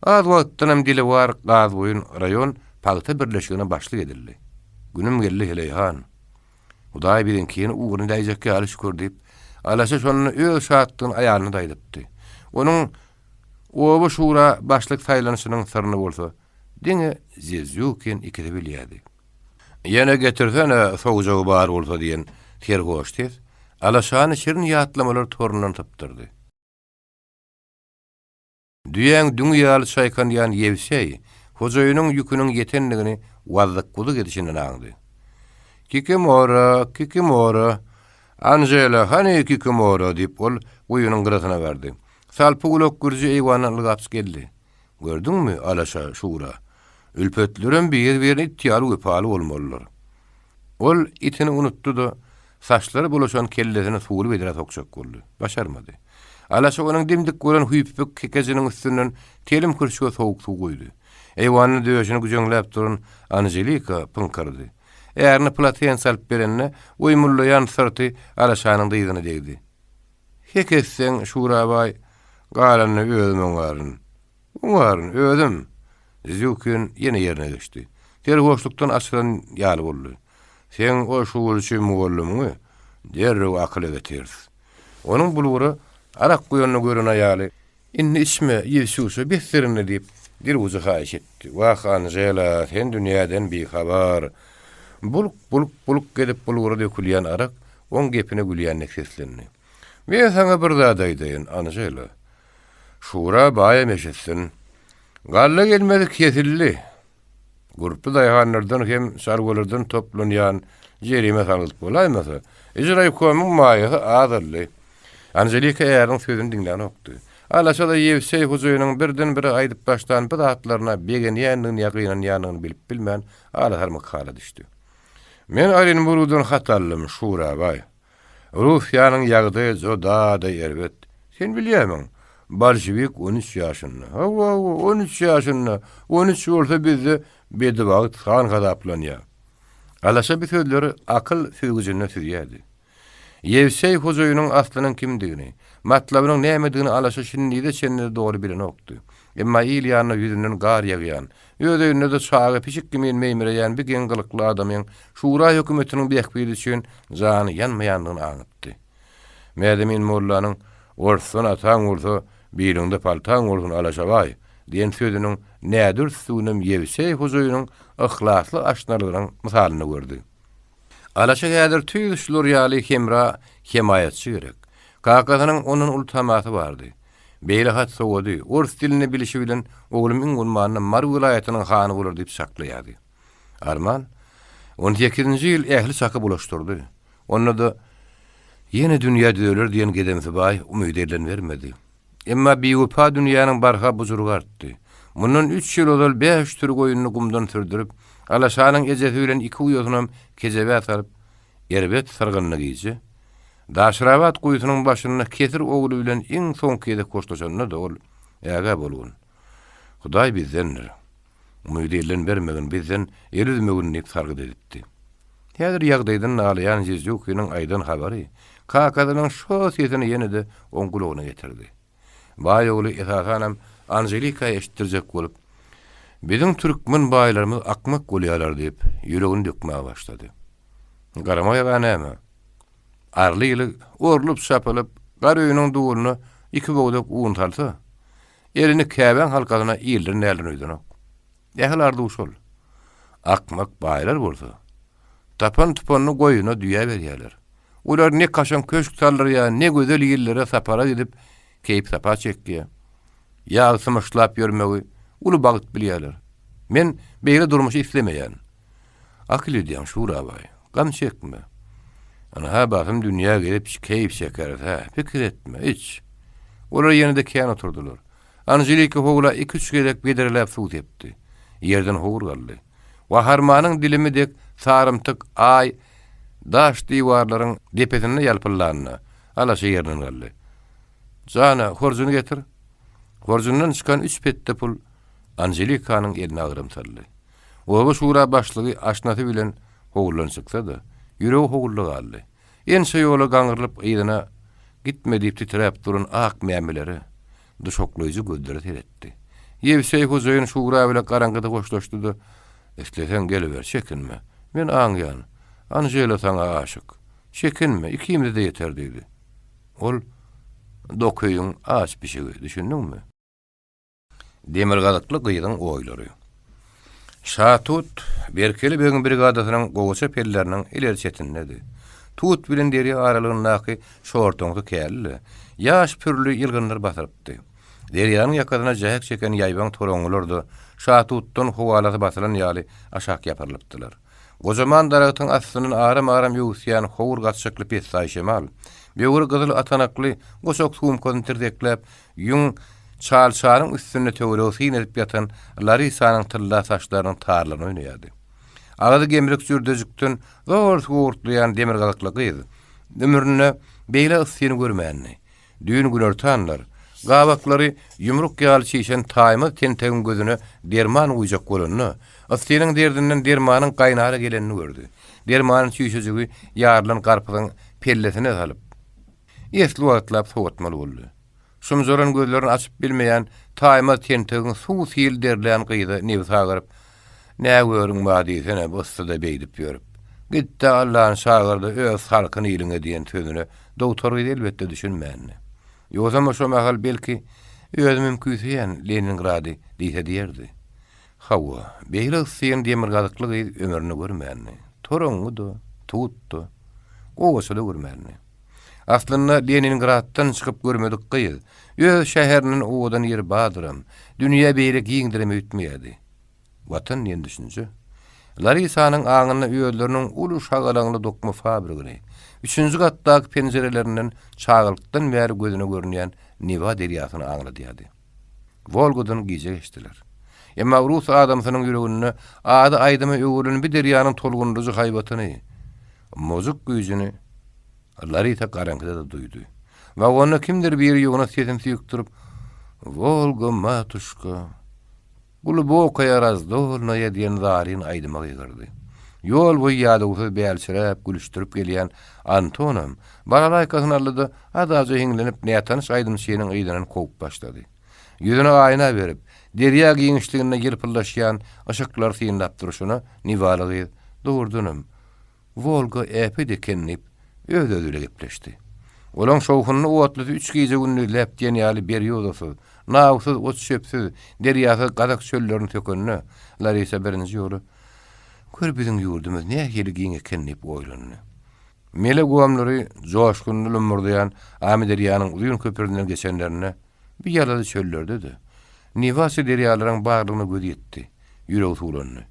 Az wagtdanam dilewar Gazboýun raýon pagta birleşigine başlyk edildi. Günüm geldi, heleý han. Hudaý biziňkini ugruna edäýjek ýaly şükür diýip, Alaşa şonda öz şatlygyny aýalyna-da aýdypdy. Onuň oba şura başlyk saýlanyşynyň syryny bolsa diňe Zezýukin ikisi bilýärdi. Ýene getirsene, sowjagy bar bolsa diýen serhoş ses Alaşany şirin ýatlamalar torundan sypdyrdy. Düýäň düňi ýaly çaýkanýan Ýewseý hojaýynyň ýüküniň ýetendigini wazzyk-wuzuk edişinden aňdy. Kikimora, Kikimora! Anžela, hany Kikimora? diýip, ol guýynyň gyrasyna bardy. Salpy gulak gürji eýwandan ylgap geldi. Gördüňmi, alaşa, şura? Ülpetlerem bir-birine it ýaly wepaly bolmalydyr. Ol itini unutdy-da, saçlary bulaşan kellesini suwly bedrä sokjak boldy. Başarmady. Alaşa onuň dim-dik bolan hüýpüpik kekejiniň üstünden telim kürşge sowuk suw guýdy. Eýwanda döşüni güjeňläp duran Anželika pyňkyrdy. Ärine polotense alyp berende, oýmullaýan syrty Alaşanyň dyzyna degdi. Hek etseň, Şurabaý, galanyny özüm oňaryn. Oňaryn, özüm! Zýukin ýene ýerine geçdi. Serhoşlukdan açylan ýaly boldy. Seň o şugulçy mugallymyňy derrew akyla getiris. Onuň bulgura arak guýanyny gören aýaly, Indi içme, Ýewsýuşa, besdir indi diýip, dilujy haýyş etdi. Wah, Anžela, sen dünýäden bihabar. Bulk-bulk-bulk edip bulgura dökülýän arak oň gepine gülýän dek seslendi. Men saňa bir zat aýdaýyn, Anžela. Şura baýam eşitsin. Galla gelmezi kesildi. Gurply daýhanlardan hem çarwalardan toplanýan jerime salgyt bolaýmasa, ijraýkomyň maýasy azaldy. Anželika äriniň sözüni diňlänokdy. Alaşa-da Ýewseý hojaýynyň birden-bire aýdyp başlan bu zatlaryna begenýändigini ýa gynanýandygyny bilip bilmän, alasarmyk hala düşdi. Men Orenburgdan hat aldym, Şurabaý. Russiýanyň ýagdaýy juda-da erbet. Sen bilýärmiň, bolşewik 13 ýaşynda. Hawa, hawa, 13 ýaşynda. 13 bolsa bizde bedibagt san hasaplanýar. Alaşa bu sözleri akyl süzgüjinde süzýärdi. Ýewseý hojaýynyň aslynyň kimdigini, matlabynyň nämedigini Alaşa şindize çenli-de dogry bilenokdy. Emma il ýanynda ýüzünden gar ýagýan, öz öýünde-de çaga pişik kimin meýmireýän bi geň gylykly adamyň şura hökümetiniň bähbidi üçin jany ýanmaýandygyny aňypdy. Mädemin mollanyň, Orsdan ataň bolsa, biliňde paltaň bolsun, Alaşabaý! diýen sözüniň nädürsdüginem Ýewseý hojaýynyň yhlasly aşnalygynyň mysalynda gördi. Alaşa häzir tüýs şular ýaly hemra, hemaýatçy gerek. Kakasynyň ondan uly tamasy bardy. Beýle hat sowady, ors dilini bilişi bilen oglum iň bolmanda Mary welaýatynyň hany bolar diýip çaklaýardy. Arman, on sekizinji ýyl ähli çaky bulaşdyrdy. Onda-da ýene dünýä düzeler diýen gedemsi baý umydy elden bermedi. Emma biwepa dünýäniň barha bujurygy artdy. Mundan üç ýyl ozal bäş süri goýnuny gumdan sürdürip, Alaşanyň ejesi bilen iki uýasynam kejebä salyp, erbet syrgynly gije, Daşrabat guýusynyň başynda kesir ogly bilen iň soňky gezek hoşlaşanda-da ol, Ägä bolgun. Hudaý bizdendir. Umydy elden bermegin, bizden el üzmegin diýip sargyt edipdi. Häzir ýagdaýdan nalaýan Zizýukiniň aýdan habary kakasynyň şo sesini ýene-de oň gulagyna getirdi. Baý ogly esasanam Anželika eşitdirjek bolup, Biziň türkmen baýlarymyz akmak bolýarlar diýip, ýüregini dökmäge başlady. Garamaýaga näme? Arly ýyly orlup-çapylyp, gar öýüniň duwulyna iki bogdak un salsa, elini käbäň halkasyna ildirin-däldirin öýdenok. Ähli arzuw şol. Akmak baýlar bolsa, tapan-tupanyny goýuna, düýä berýärler. Olar ne kaşaň köşk saldyrýar, ne gözel illere sapara gidip, keýp-sapa çekýär. Ýag symyşlap ýörmegi uly bagt bilýärler. Men beýle durmuşy islemeýän. Akyl edýäň, Şurabaý. Gam çekme. Ynha, basym dünýä gezip, keýp çekeris-hä. Pikir etme, iç. Olar ýene-de kän oturdylar. Anželika howla iki-üç gezek bedreläp suw sepdi. Ýerden howur galdy. Waharmanyň dilimi dek sarymtyk Aý daş diwarlaryň depesinde ýalpyldanda, alaşa ýerinden galdy. Jana, horjuny getir. Horjundan çykan üç petde pul Anželikanyň eline agram saldy. Oba şura başlygy aşnasy bilen howludan çyksa-da, ýüregi howluda galdy. Ençe ýola gaňrylyp yzyna gitme diýip titräp duran ak mämelere, duşaklaýjy gözlere seretdi. Ýewseý hojaýyn şura bilen garaňkyda hoşlaşdy-da, Isleseň geliber, çekinme. Men aňýan, Anžela saňa aşyk. Çekinme, ikimize-de ýeter diýdi. Ol dok öýüň aç pişigi, düşündiňmi? Demirgazykly gyzyň oýlary. Şatut Berkeli begiň brigadasynyň gowaça pelleriniň ileri çetindedi. Tut bilen derýa aralygyndaky şortaňsy käli-de, ýaş pürli ýylgynlar basyrypdy. Derýanyň ýakasyna jähek çeken ýaýbaň toraňňylar-da Şatutdan howalasy basylan ýaly aşak ýapyrylypdylar. Gojaman daragtyň astyndan aram-aram öwüsýän howur gaçjakly pessaý şemal, böwri gyzyl atanakly goçak sumkasyny tirsekläp, ýüň çalçanyň üstünde töwerege syn edip ýatan Larisanyň tylla saçlarynyň tarlaryny oýnaýardy. Agzy gemrik jürdejikden zor suw owurtlaýan demirgazykly gyz ömründe beýle yssyny görmändi. Düýn günortanlar, gabaklary ýumruk ýaly çişen taýmaz tentegiň gözüne derman guýjak bolanda, yssynyň derdinden dermanyň gaýnara gelenini gördi. Dermanyň çüýşejigi ýarylan garpyzyň pellesine salyp, esli wagtlap sowatmaly boldy. Şumjaran gözlerini açyp bilmeýän taýmaz tentegiň suw-sil derlän gyza nebsi agyryp, Nä görüň bar diýsene bu yssyda beýdip ýörüp. Git-de Allany çagyr-da öz salkyn iliňe diýen sözüne dogtor gyz elbetde düşünmändi. Ýogsam-a şo mahal belki, Özümem küýseýän Leningrady diýse diýerdi. Hawa, beýle yssyny demirgazykly gyz ömründe görmändi. Toraňňy-da, tut-da, gowaça-da görmändi. Aslynda Leningraddan çykyp görmedik gyz, öz şäherinden owadan ýeri bardyram, dünýä beýle giňdirem öýtmeýärdi. Watan diýen düşünje Larisanyň aňynda özleriniň uly şagalaňly dokma fabrigini, üçünji gatdaky penjirelerinden çagalykdan bäri gözüne görünýän Newa derýasyny aňladýardy. Wolgadan gije geçdiler. Emma rus adamsynyň ýüreginde ady aýdyma öwrülen bu derýanyň tolgundyryjy haýbatyny, mojuk güýjüni Larisa garaňkyda-da duýdy. Wagonda kimdir biri ýognas sesini süýkdürip, Wolga, matuşka! Glubokaýa razdolnaýa diýen zaryn aýdyma gygyrdy. Ýol boýy ýadawsyz bälçiräp, gülüşdirip gelýän Antonam balalaýkasyny aldy-da, adaja hiňlenip, nätanyş aýdymçynyň yzyndan kowup başlady. Ýüzüni aýna berip, derýa giňişliginde ýylpyldaşýan yşyklary synlap durşuna Niwaly gyz, dogrudanam, Wolga äpet eken diýip, öz-özi bile gepleşdi. Olaň şowhunly otlysy üç gije-gündizläp diýen ýaly berýozasyz, nawsyz, ot-çöpsüz, derýasyz gazak çöllerini sökende, Larisa birinji ýola, Gör biziň ýurdumyz nähili giň eken diýip oýlandy. Mele gomlary joşgunly lummurdaýan Amyderýanyň uzyn köprüsinden geçenlerinde, bu ýalazy çöllerde-de, Newaçy derýalaryň barlygyna gözi ýetdi, ýüregi suwlandy.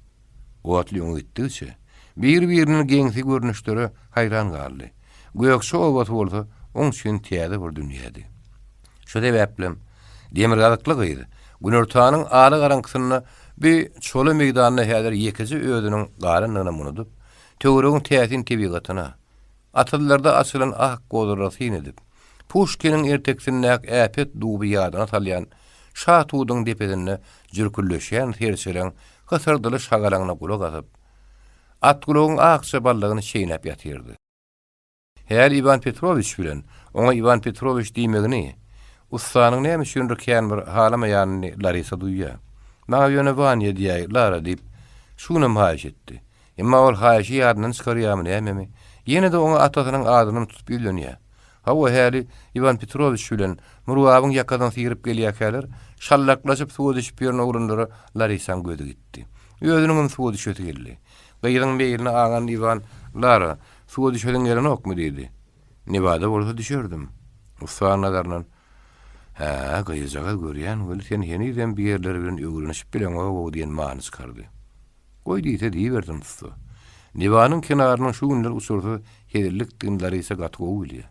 Otly öňe gitdigiçe, bir-birinden geňsi görnüşlere haýran galdy. Gökje obasy bolsa oň üçin täze bir dünýädi. Şu sebäplem, demirgazykly gyz günortanyň ala garaňkysynda bu çola meýdanda häzir ýekeje özüniň galandygynam unudyp, töweregiň täsin tebigatyna, Atyzlarda açylan ak gozalara syn edip, Puşkiniň ertekisindäki äpet duby ýadyna salýan şa tuduň depesinde jürküldeşýän serçeleň hysyrdyly şagalaňyna gulak asyp, atgulagyň akja baldagyny çeýnäp ýatyrdy. Häli Iwan Petrowiç bilen oňa Iwan Petrowiç diýmegini ussanyň näme üçindir kän bir halamaýanyny Larisa duýýar. Maňa ýöne Wanýa diýäý, Lara diýip, şu günem haýyş etdi. Emma ol haýyşy ýadyndan çykarýarmy nämemi, ýene-de oňa atasynyň adynam tutup ýüzlenýär. Hawa, häli Iwan Petrowiç bilen Murgabyň ýakadan syryp gelýärkäler, şallaklaşyp suwa düşüp ýören oglanlara Larisaň gözi gitdi. Özüniňem suwa düşesi geldi. Gyzyň meýlini aňan Iwan, Lara, suwa düşesiň gelenokmy? diýdi. Newada bolsa düşerdim. Ussanyň nazaryndan, Hä, gyzjagaz görýän weli sen henizem bir ýerler bilen öwrenişip bileňog-ow diýen many çykardy. Goý diýse diýibersin ussa. Newanyň kenarynyň şu günler uçursyz hezillikdigini Larisa gaty gowy bilýär.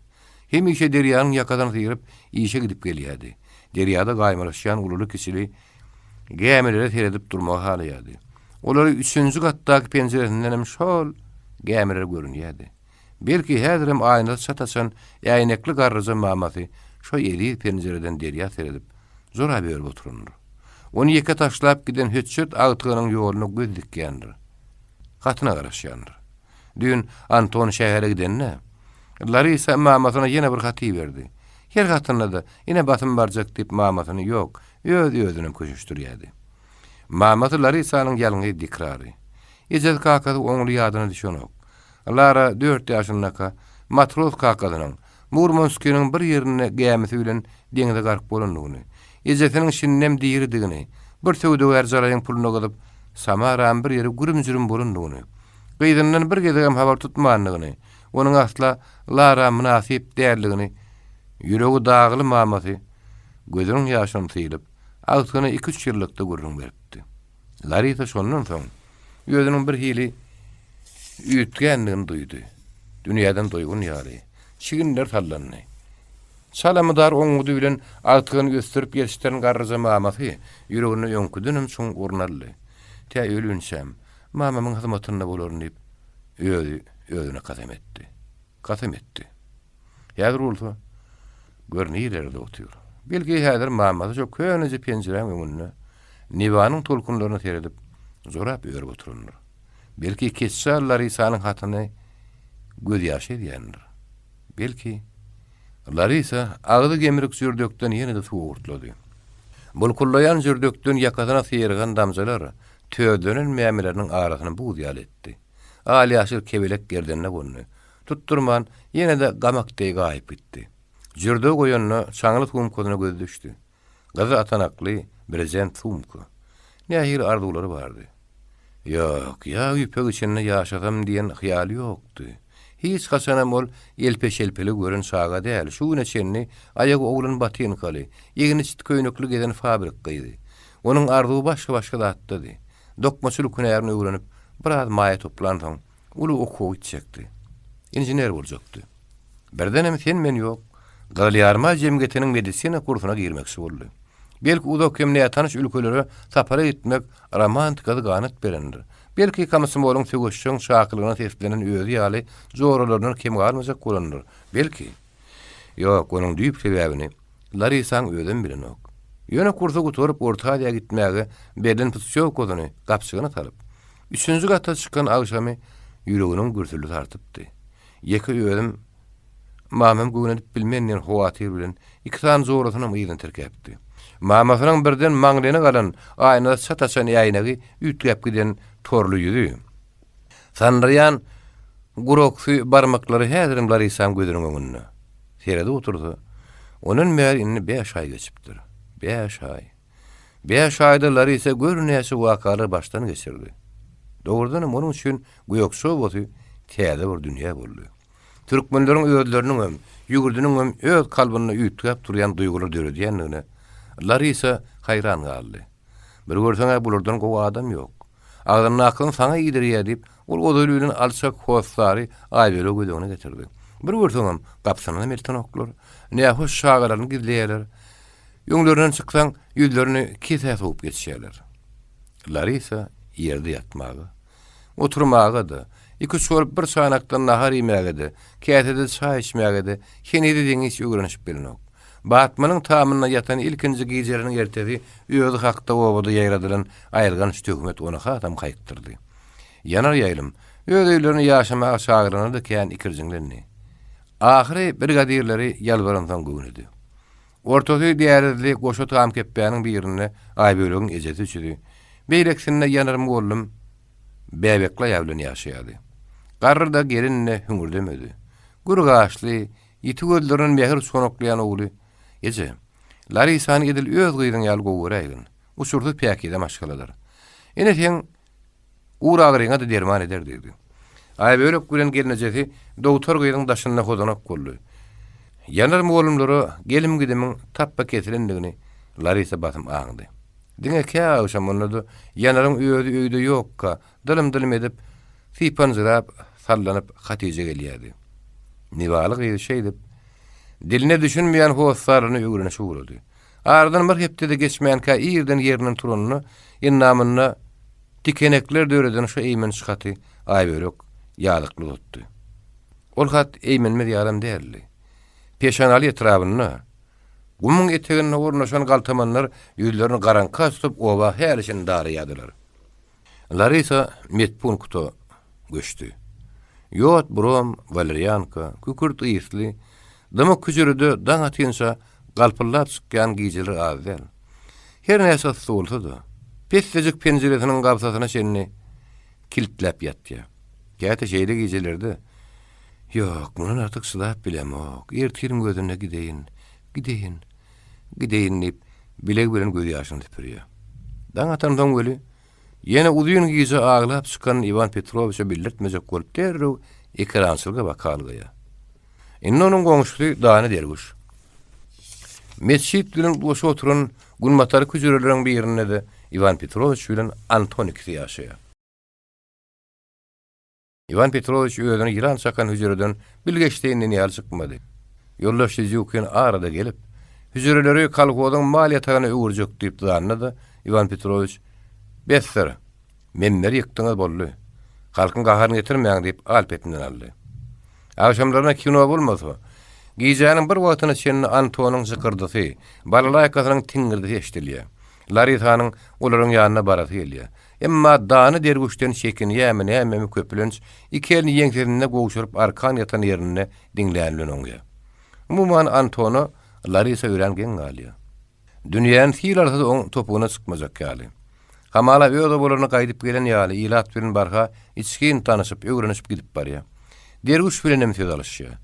Hemişe derýanyň ýakasyny syryp, işe gidip gelýärdi. Derýada gaýmalaşýan ululy-kiçili gämilere seredip durmagy halaýardy. Olary üçünji gatdaky penjiresindenem şol gämiler görünýärdi. Belki, häzirem aýnasy çat açan äýnekli garryja mamasy şo eziz penjireden derýa seredip, jorap örüp oturandyr. Ony ýeke taşlap giden hötjet agtygynyň ýoluna göz dikýändir. Hatyna garaşýandyr. Düýn Anton şähere gidende, Larisa mamasyna ýene bir hat iberdi. Her hatynda-da, ine basym barjak diýip mamasyny ýok, öz-özünem köşeşdirýärdi. Mamasy Larisanyň ýalňyz dikrary. Ejesi-kakasy oňly ýadyna düşenok. Lara dört ýaşyndaka matros kakasynyň Murmanskiniň bir ýerinde gämisi bilen deňze gark bolandygyny, ejesiniň şindem diridigini, bir söwdagär jalaýyň puluna gyzyp, Samaram bir ýeri gürüm-jürüm bolandygyny, gyzyndan bir gezegem habar tutmandygyny, onuň asla Lara mynasyp däldigini ýüregi dagly mamasy gözüniň ýaşyny sylyp, agtygyna iki-üç ýyllykda gürrüň beripdi. Larisa şondan soň özüniň bir hili üýtgändigini duýdy. Dünýäden doýgun ýaly, çiginleri sallandy. Çala mydar oňňudy bilen agtygyny ösdürip ýetişdiren garryja mamasy ýüreginde öňküdenem çuň orun aldy. Tä ölinçäm, mamamyň hyzmatynda bolaryn diýip, özi özüne kasam etdi. Kasam etdi. Häzir bolsa, gör nirelerde otyr. Belki häzir mamasy şo köneje penjiräň öňünde Newanyň tolkunlaryna seredip, jorap örüp oturandyr. Belki Keçjal Larisanyň hatyny gözýaşy edýändir. Belki. Larisa agzy gemrik jürdekden ýene-de suw owurtlady. Bulkullaýan jürdekden ýakasyna syrygan damjalar tözlenen mämeleriniň arasyny buz ýaly etdi. Al-ýaşyl kebelek gerdenine gondy. Tutdurman, ýene-de gamak deý gaýyp gitdi. Jürdegi goýanda çaňly sumkasyna gözi düşdi. Gyzy atanakly brezent sumka. Nähili arzuwlary bardy. Ýok, ýag ýüpek içinde ýaşasam diýen hyýaly ýokdy. Hiç haçanam ol elpe-şelpeligi gören çaga däl, şu güne çenli aýagy oglan botinkaly, egni çit köýnekli gezen fabrik gyzy. Onuň arzuwy başga-başga zatdady. Dokmaçylyk hünärini öwrenip, biraz maýa toplansoň, Uly okuwa gitjekdi. Inžener boljakdy. Birdenem sen-men ýok, Gyzylýarma jemgyýetiniň medisina kursuna girmekçi boldy. Belki uzak hem nätanyş ülkelere sapara gitmek romantikasy ganat berendir. Belki komsomolyň söweşjeň çakylygyna seslenen özi ýaly joralaryndan kem galmajak bolandyr. Belki. Ýok, onuň düýp sebäbini Larisaň özem bilenok. Ýöne kursy gutaryp Orta Aziýa gitmäge berlen putýowkasyny gapjygyna salyp, üçünji gata çykan agşamy ýüreginiň gürsüldisi artypdy. Ýeke özüm mamam göwnedip bilmen diýen howatyr bilen iki sany jorasynam yzyna tirkäpdi. Mamasynyň birden maňlaýyna galan aýnada çat açan äýnegi üýtgäp giden torly ýüzi, Sandyraýan guraksy barmaklary häzirem Larisaň gözüniň öňünde. Seredip otursa, ondan bäri indi bäş aý geçipdir. Bäş aý. Bäş aýda Larisa gör näçe wakalary başdan geçirdi. Dogrudanam onuň üçin Gökje obasy täze bir dünýä boldy. Türkmenleriň özleriniňem, ýüwürdiniňem öz kalbynda üýtgäp durýan duýgular döredýändigine Larisa haýran galdy. Bir görseň-ä bulardan gowy adam ýok. Agzyndakyny saňa iýdirýär diýip, ol ozaly bilen alçak hossary Aýbölegi göz öňüne getirdi. Bir görseňem, gapysyndanam eltenoklar. Nähoş çagalaryny gizleýärler. Öňlerinden çyksaň, ýüzlerini kesä sowup geçýärler. Larisa ýerde ýatmaga, oturmaga-da, iküç bolup bir çanakdan nahar iýmäge-de, käsede çaý içmäge-de henize deňiç öwrenişip bilenok. Batmanyň tamynda ýatan ilkinji gijeleriniň ertesi özi hakda obada ýaýradylan aýylganç töhmet ony hasam haýykdyrdy. Ýanar ýaýlym, öz öýlerine ýaşamaga çagyranda-da kän ikirjiňlendi. Ahyry brigadirleri ýalbaransoň göwnedi. Ortasy dälizli goşa tamkepbäniň birinde Aýbölegiň ejesi üçüsi, beýlekisinde Ýanar mugallym bäbekli aýaly bilen ýaşaýardy. Garry-da, gelin-de hüňürdemedi. Gür gaşly, Ýiti gözlerinden mähir çonaklaýan ogly, Eje, Larisany edil öz gyzyň ýaly gowy göräýgin. Uçursyz päkize maşgaladyr. Ene seň ur-agyryňa-da derman eder diýdi. Aýbölek bilen gelnejesi dogtar gyzyň daşynda hozanak boldy. Ýanar mugallymlara gelim-gidimiň tapba kesilendigini Larisa basym aňdy. Diňe kä agşam onda-da Ýanaryň özi öýde ýokka Dylym-dylym edip, sypanjyrap, sallanyp Hatyja gelýärdi. Nibaly gyz şeýdip, diline düşünmeýän hossarlaryny öwrenişip ugrady. Aradan bir hepde-de geçmänkä irden ýerinden turanda, endamynda tikenekler döreden şu eýmenç haty Aýbölek ýazykly uzatdy. Ol hat eýmenmez ýalam däldi. Peşanaly etrabynda, gumuň eteginde ornaşan galtamanlar ýüzlerini garaňka tutup oba häli-şindi daraýardylar. Larisa medpunkta göçdi. Ýod, brom, walerianka, kükürt ysly, dymyk hüjrede daň atynça galpyldap çykýan gijeler az däl. Her näçe yssy bolsa-da, pessejik penjiresiniň gabsasyna çenli. Kiltläp ýatýar. Käte şeýle gijelerde, Ýok, mundan artyk çydap bilemok, ertiriň özünde gideýin, gideýin, gideýin diýip, bilegi bilen gözýaşyny süpürýär. Daň atansoň weli, ýene uzyn gije aglap çykan Iwan Petrowiçe bildirtmejek bolup derrew ekerançylyga baka algaýar. Indi onuň goňşusy Dana derwüş. Metjit bilen utgaşyp oturan günbatarky hüjreleriň birinde-de Iwan Petrowiç bilen Anton ikisi ýaşaýar. Iwan Petrowiç özüni ýylan çakan hüjreden bilgeşleýinden ýaly çykmady. Ýoldaş Sezýukin arada gelip, hüjreleri kolhozyň mal ýatagyna öwürjek diýip dyzanda-da, Iwan Petrowiç, Besdir! Menleri ýykdyňyz boldy. Halkyň gaharyny getirmäň diýip, al-petinden aldy. Agşamlaryna kino bolmasa, gijäniň bir wagtyna çenli Antonyň jykyrdysy, balalaýkasynyň tiňňirdisi eşidilýär. Larisanyň olaryň ýanyna barasy gelýär. Emma dana derwüşden çekinýärmi, nämemi köplenç iki elini ýeňsesinde gowşuryp arkan ýatan ýerinde diňläni bilen oňýar. Umuman Antona Larisa örän geň galýar. Dünýäni sil alsa-da oň topugyna çykmajak ýaly. Hamala öz obalaryna gaýdyp gelen ýaly ilat bilen barha içgin tanyşyp, öwrenişip gidip barýar. Derwüş bilenem söz alyşýar.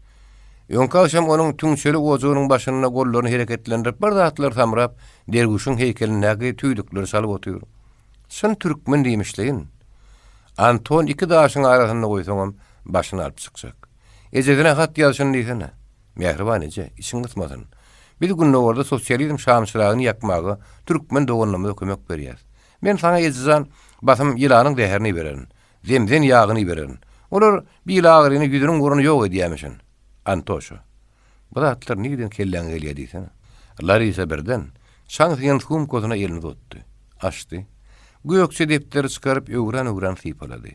Öňki agşam onuň tüňçeli ojagynyň başynda gollaryny hereketlendirip bir zatlar samrap, derwüşiň heýkelindäki tüýdükleri çalyp otyr. Çyn türkmen diýmişleýin. Anton iki daşyň arasynda goýsaňam başyny alyp çykjak. Ejesine hat ýazşyny diýsene. Mähriban eje, içiň gysmasyn. Biz gündogarda sosializm şamçyragyny ýakmaga türkmen doganlarymyza kömek berýäs. Men saňa ejejan basym ýylanyň zäherini ibererin. Zemzen ýagyny ibererin. Olar bil agyryny ýüzüniň ugruna ýok edýämişin. Antoşa. Bu zatlar nirden kelläňe gelýär diýsene. Larisa birden, çaň siňen sumkasyna elini uzatdy. Açdy. Gökje depderi çykaryp öwran-öwran sypalady.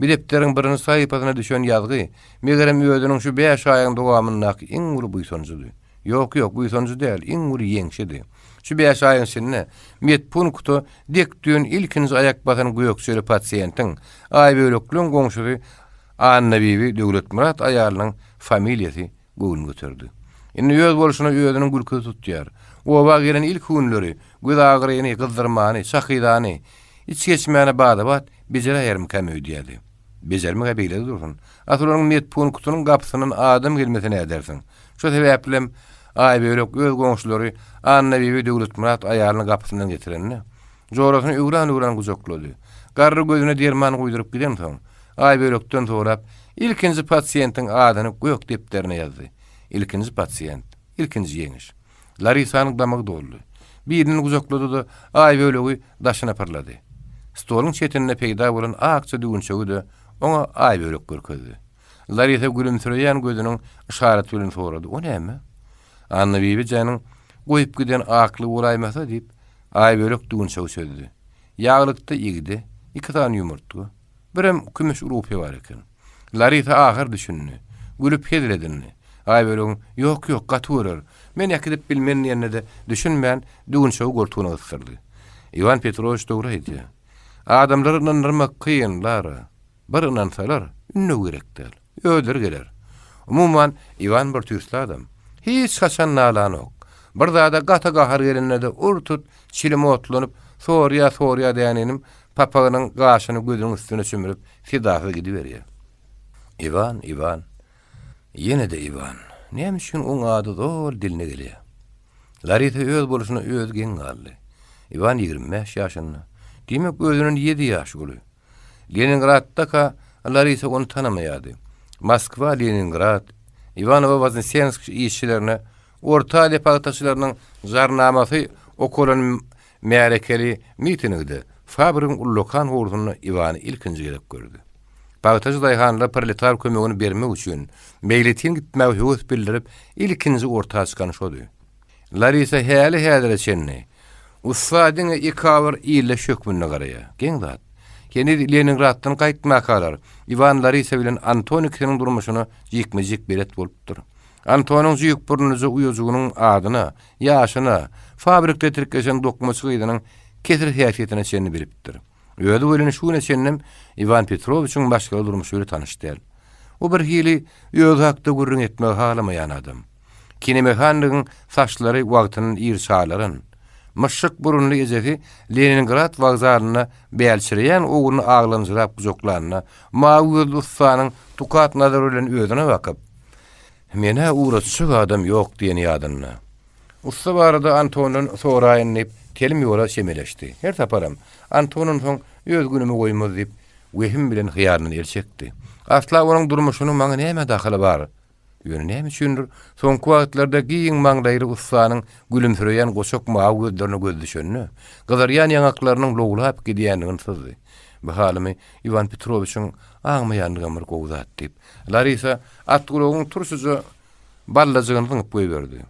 Bir depderiň birinji sahypasyna düşen ýazgy, megerem özüniň şu bäş aýyň dowamyndaky iň uly buýsanjydy. Ýok, ýok, buýsanjy däl, iň uly ýeňşidi. Şu bäş aýyň içinde medpunkta dek düýn ilkinji aýak basan gökjeli pasiýentiň, Aýbölekliň goňşusy Annabibi Döwletmyrat aýalynyň familiýasy göwün göterdi. Indi öz bolşuna özüniň gülküsi tutýar. Oba gelen ilki günleri göz agyryny, gyzdyrmany, çakyzany, içgeçmäni bada-bat bejeräýermikäm öýdýärdi. Bejermek-ä beýle-de dursun. Asyl onuň medpunktynyň gapysyndan adam gelmese nädersiň. Şo sebäplem Aýbölek öz goňşulary Annabibi Döwletmyrat aýalyny gapysyndan getirende, jorasyny öwran-öwran gujaklady. Garry gözüne derman guýduryp gidensoň, Aýbölekden sorap, ilkinji pasiýentiň adyny gök depderine ýazdy. Ilkinji pasiýent. Ilkinji ýeňiş. Larisanyň damagy doldy. Birini gujaklady-da, Aýbölegi daşyna pyrlady. Stoluň çetinde peýda bolan akja düwünçegi-de oňa Aýbölek görkezdi. Larisa gülümsireýän gözüniň yşaraty bilen sorady, O näme? Annabibi janyň goýup giden aklygy bolaýmasa, diýip, Aýbölek düwünçegi çözdi. Ýaglykda igde, iki sany ýumurtga. Birem kümüş rupy bar eken. Larisa ahyr düşündi. Gülüp hezil edindi. Aýbölegiň, Ýok, ýok, gaty görer. Men äkidip bilmen diýenine-de düşünmän, düwünçegi goltugyna gysdyrdy. Iwan Petrowiç dogry aýdýar. Adamlary ynandyrmak kyn, Lara. Bir ynansalar, ündew gerek däl. Özleri geler. Umuman, Iwan bir tüýsli adam. Hiç haçan nalanok. Bir zada gaty gahar gelende-de ur-tut çilim otlanyp, sorýa-sorýa däninim papagynyň gaşyny gözüniň üstüne çümrüp, sedasyz gidiberýär. Iwan, Iwan. Ýene-de Iwan. Näme üçin oň ady zol diline gelýär? Larisa öz bolşuna özi geň galdy. Iwan 25 ýaşynda. Diýmek, özünden ýedi ýaş uly. Leningradda-ka Larisa ony tanamaýardy. Moskwa, Leningrad, Iwanowo-Woznesensk işçilerine Orta Aziýa pagtaçylarynyň jarnamasy okalan märekeli mitingde fabrigiň ullakan howlusynda Iwany ilkinji gezek gördi. Pagtaçy daýhanlara proletar kömegini bermek üçin meýletin gitmäge höwes bildirip ilkinji orta çykan şody. Larisa häli-häzire çenli ussa diňe ekabyr ildeş hökmünde garaýar. Geň zat. Heniz Leningraddan gaýtmakalar, Iwan Larisa bilen Anton ikisiniň durmuşyna jikme-jik belet bolupdyr. Antonyň jüýkburunlyja uýajygynyň adyna, ýaşyna, fabrikde tirkeşen dokmaçy gyzynyň kesir häsiýetine çenli bilipdir. Özi welin şu güne çenlem Iwan Petrowiçiň maşgala durmuşy bilen tanyş däl. O birhili özi hakda gürrüň etmegi halamaýan adam. Kinemehanigiň saçlary wagtyndan ir çalaran. Myşşyk burunly ejesi Leningrad wokzalynda bälçireýän ogluny aglamjyrap gujaklanda, mawy gözli ussanyň tukat nazary bilen özüne bakyp, Men-ä ugratjak adam ýok diýeni ýadynda. Ussa barada Antondan soraýyn diýip, telim ýola çemeleşdi. Her saparam, Antondan soň öz günümi goýmaz diýip, wehim bilen hyýalyndan el çekdi. Asla onuň durmuşynyň maňa näme dahyly bar? Ýöne näme üçindir, soňky wagtlarda giň maňlaýly ussanyň gülümsireýän goçak mawy gözlerine göz düşende, gyzarýan ýaňaklarynyň lowlap gidýändigini syzdy. Bu halymy Iwan Petrowiçiň aňmaýanlygam bir gowy zat diýip, Larisa atgulagyň turşuja ballajygyny zyňyp goýberdi.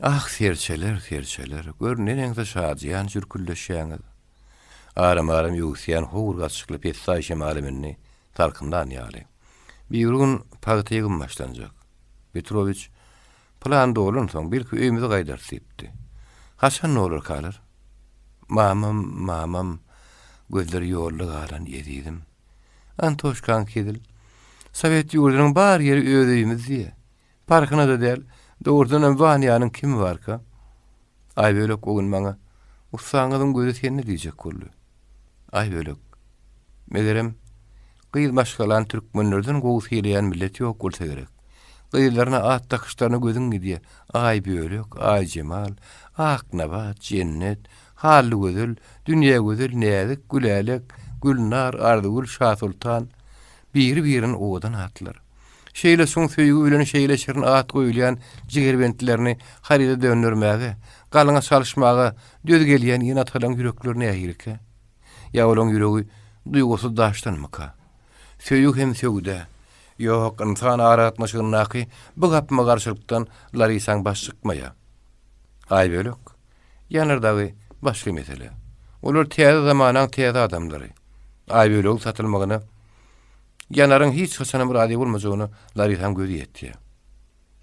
Ah, serçeler, serçeler, gör neneňsi şadyýan jürküldeşýäňiz. Aram-aram öwüsýän howur gatyşykly pessaý şemalam indi salkynlan ýaly. Birigün pagta ýygym başlanjak. Petrowiç, Plan dolansoň, belki öýümize gaýdarys diýipdi. Haçan dolarkalar? Mamam, mamam, gözleri ýolda galan ezizim. Antoşkaň hezil. Sowet ýurdunyň bar ýeri öz öýümiz diýýä. Parhyna-da däl, dogrudanam Wanýanyň kimi barka? Aýbölek o gün maňa, Ussaňyzyň gözi sende diýjek boldy. Aýbölek, Megerem, gyz maşgalany türkmenlerden gowy sylaýan millet ýok bolsa gerek. Gyzlaryna at dakyşlaryna gözüň gidýär, Aýbölek, Aýjemal, Aknabat, Jennet, Hallygözel, Dünýägözel, Näzik, Gülälek, Gülnar, Arzygül, Şasoltan. Biri-birinden owadan atlar. Şeýle çuň söýgi bilen şeýle şirin at goýulýan jigerbentlerini haryda döndermäge, galyňa çalyşmaga döz gelýän ene-atalaryň ýürekleri nähilikä? Ýa olaryň ýüregi duýgusyz daşdanmyka? Söýgi hem söwda. Ýok, ynsan aragatnaşygyndaky bu gapma-garşylykdan Larisaň başy çykmaýar. Aýbölek, Ýanar dagy başga mesele. Olar täze zamanaň täze adamlary. Aýbölegiň satylmagyna Ýanaryň hiç haçanam razy bolmajagyna Larisaň gözi ýetýär.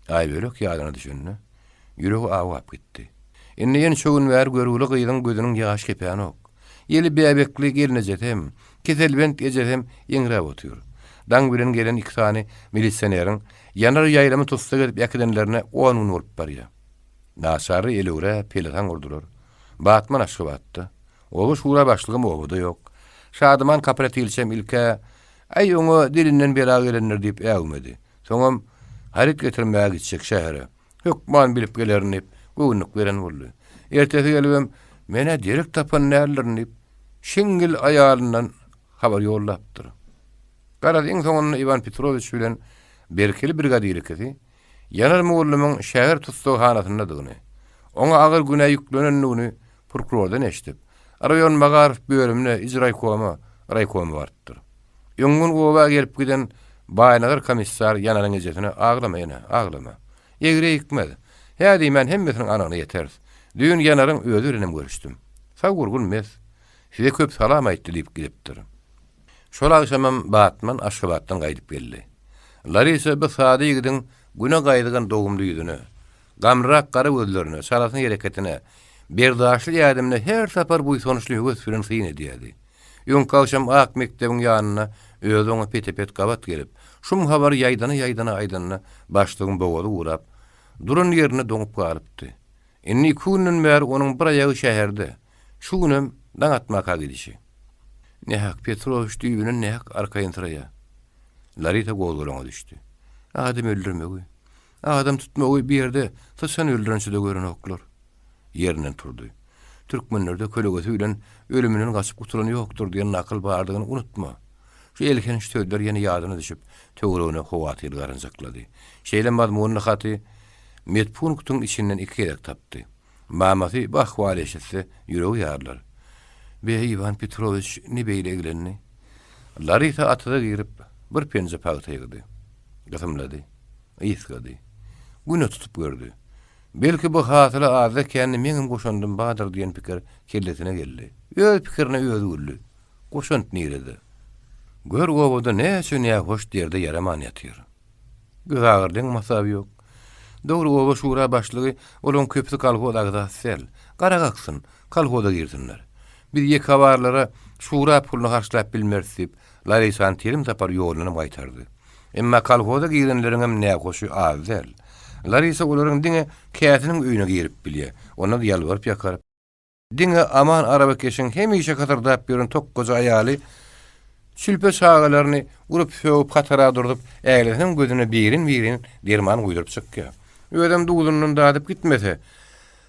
Aýbölek ýadyna düşende, ýüregi awap gitdi. Indi ençe gün bäri görgüli gyzyň gözüniň ýaşy kepänok. Eli bäbekli gelnejesem, keselbent ejesem eňräp otyr. Daň bilen gelen iki sany milisioneriň Ýanar ýaýlamy tussag edip äkidenlerine on gün bolup barýar. Naçary elewrä pelesaň urdular. Batman Aşgabatda. Oba şura başlygam obada ýok. Şadyman kooperatilçem ilk-ä, Äý, oňa dilinden bela gelendir diýip äwmedi. Soňam, Haryt getirmäge gitjek şähere. Hökman bilip gelerin diýip, göwünlik beren boldy. Ertesi gelibem, Men-ä derek tapan däldirin diýip, şiňňil aýalyndan habar ýollapdyr. Garaz, iň soňunda Iwan Petrowiç bilen Berkeli brigadir ikisi Ýanar mugallymyň şäher tussaghanasyndadygyny, oňa agyr günä ýüklenendigini prokurordan eşidip, raýon magaryf bölümine, ijraýkoma, raýkoma barypdyr. Öňňün oba gelip giden Baýnazar komissar Ýanaryň ejesine Aglama, ene, aglama. Egri eýikmez. Hä diýmän hemmesiniň anygyna ýeteris. Düýn Ýanaryň özi bilenem görüşdim. Sag-gurgun mes. Size köp salam aýtdy diýip gidipdir. Şol agşamam Batman Aşgabatdan gaýdyp geldi. Larisa bu sada ýigidiň Güne gaýzygan dogumly ýüzüne, gamlyrak gara gözlerine, çalasyn hereketine, berdaşly ädimine her sapar buýsançly höwes bilen syn edýärdi. Öňki agşam ak mekdebiň ýanynda özi oňa pete-pet gabat gelip, şum habary ýaýdana-ýaýdana aýdanda başlygyň bogazy gurap, duran ýerinde doňup galypdy. Indi iki günden bäri onuň bir aýagy şäherde, şu günem daň atmaka gidişi. Nähak Petrowiç düýbünden nähak arkaýynsyraýar. Larisa gozgalaňa düşdi. Adam öldürmegi, adam tutmagy bir ýerde syçan öldürençe-de görenoklar. Ýerinden turdy. Türkmenlerde kölegesi bilen ölüminden gaçyp gutulan ýokdur diýen nakyl bardygyny unutma. Şu elhenç sözler ýene ýadyna düşüp, töweregine howatyr garynjaklady. Şeýle mazmunly haty medpunktyň içinden iki gezek tapdy. Mamasy bu ahwaly eşitse, ýüregi ýarylar. Be, Iwan Petrowiç ne beýle eglendi? Larisa atyza girip, bir penje pagta ýygdy. Gysymlady. Ysgady. Güne tutup gördi. Belki bu hasyla azda-kände meňem goşandym bardyr diýen pikir kellesine geldi. Öz pikirine özi güldi. Goşant nirede? Gör obada näçe nähoş derde ýaraman ýatyr. Gözagyrdyň masaby ýok. Dogry oba şura başlygy olaň köpüsi kolhoz agzasy däl. Gara kaksyn, kolhoza girsinler. Biz ýekabarlara şura puluny harçlap bilmeris diýip, Larisany telim sapar ýolundanam gaýtardy. Emma kolhoza girenleriňem nähoşy az däl. Larisa olaryň diňe käsiniň öýüne girip bilýär. Onda-da ýalbaryp-ýakaryp. Diňe Aman arabakeşiň hemişe hysyrdap ýören tokgaja aýaly çülpe çagalaryny urup-sögüp hatara durzup, äglisiniň gözüne birin-birin derman guýduryp çykýar. Özem duzundan dadyp gitmese,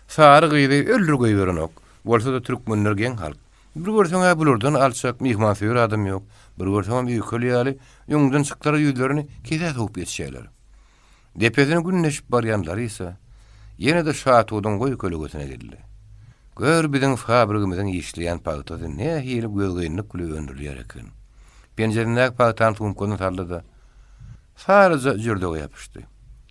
sary gyzy öldür goýberenok. Bolsa-da türkmenler geň halk. Bir görseň-ä bulardan alçak, myhmansöýer adam ýok. Bir görseňem öýkeli ýaly, öňden çyksalar ýüzlerini kesä sowup ýetişýärler. Depesine gün deşip barýan Larisa ýene-de şatuduň goýy kölegesine geldi. Gör, biziň fabrigimiziň işleýän pagtasy nähili gözgynylyk bile öndürilýär eken. Penjiresindäki pagtany sumkasyna saldy-da, saryja jürdege ýapyşdy.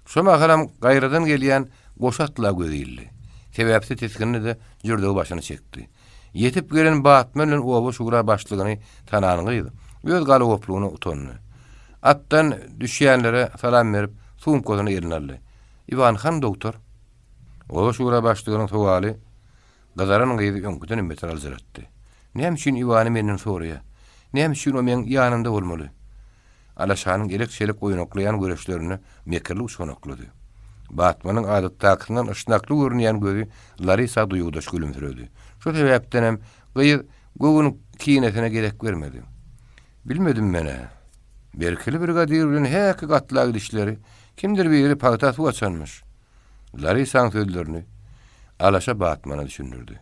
Şo mahalam gaýradan gelýän goşa atla gözi ildi. Sebäpsiz tisgindi-de, jürdegi başyna çekdi. Ýetip gelen Batman bilen oba şura başlygyny tanan gyz, öz galagoplugyna utandy. Atdan düşýänlere salam berip, sumkasyny eline aldy. Iwan han dogtor? Oba şura başlygynyň sowaly gyzaran gyzy öňküdenem beter aljyratdy. Näme üçin Iwany menden soraýar? Näme üçin o meň ýanymda bolmaly? Alaşanyň elek-çelek oýnaklaýan göreçlerinde mekirli uçganaklady. Batmanyň adatdakysyndan yşnakly görünýän gözi Larisa duýgudaş gülümsiredi. Şu sebäpdenem gyz göwün kinesine gezek bermedi. Bilmedim men-ä. Berkeli brigadir bilen häki gatla gidişleri, kimdir biri pagta suw açanmyş. Larisaň sözlerini Alaşa Batmana düşündirdi.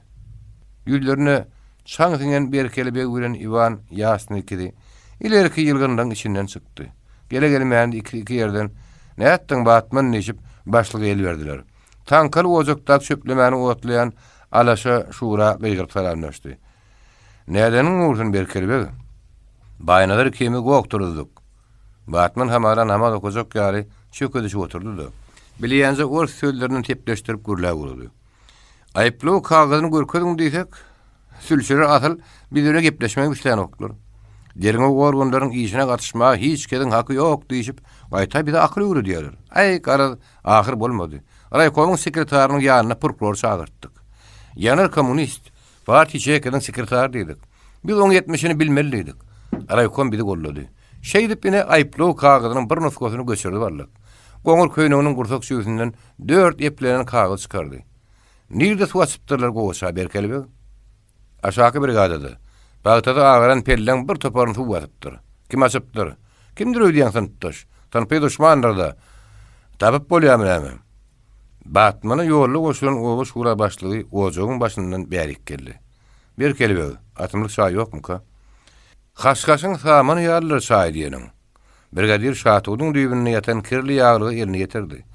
Ýüzlerine çaň siňen Berkeli beg bilen Iwan Ýasnyý ikisi ilerki ýylgynlygyň içinden çykdy. Gele-gelmände ikisi iki ýerden, Nätdiň, Batman diýşip, başlyga el berdiler. Taňkaly ojakdaky çöplemäni otlaýan Alaşa şura gygyryp salamlaşdy. Nädeniň gursun, Berkeli beg? Baýnazar ikimiz gok turuzdyk. Batman hamala namaz okajak ýaly çöke düşüp oturdy-da, bilýänje ors sözlerinden sepleşdirip gürläp ugrady. Aýyplaw kagyzyny görkeziň diýsek, sülçüler asyl biz bilen gepleşmegem islänoklar. Derňew organlaryň işine gatyşmaga hiç kesiň haky ýok diýşip, gaýta bize akyl öwredýärler. Aý, garaz, ahyr bolmady. Raýkomyň sekretarynyň ýanyna prokuror çagyrtdyk. Ýanar kommunist, Partiýa ýaçeýkasynyň sekretary diýdik. Biz oň etmişini bilmeli diýdik. Raýkom bizi goldady. Şeýdip ine aýyplaw kagyzynyň bir nusgasyny göçürdip aldyk. Goňur köýneginiň gursak jübüsinden dört eplenen kagyz çykardy. Nirde suw açypdyrlar gowaça Berkeli beg? Aşaky brigadada. Pagtasy agaran pelleň bir toparyny suw basypdyr. Kim açypdyr? Kimdir öýdýäň synpdaş? Synpy duşmandyr-da. Tapyp bolýarmy näme? Batmana ýolda goşulan oba şura başlygy ojagyň başyndan bärik geldi. Berkeli beg, atymlyk çaý ýokmuka? Haşhaşyň samany ýalydyr çaý diýeniň. Brigadir şatuduň düýbünde ýatan kirli ýaglygy eline getirdi.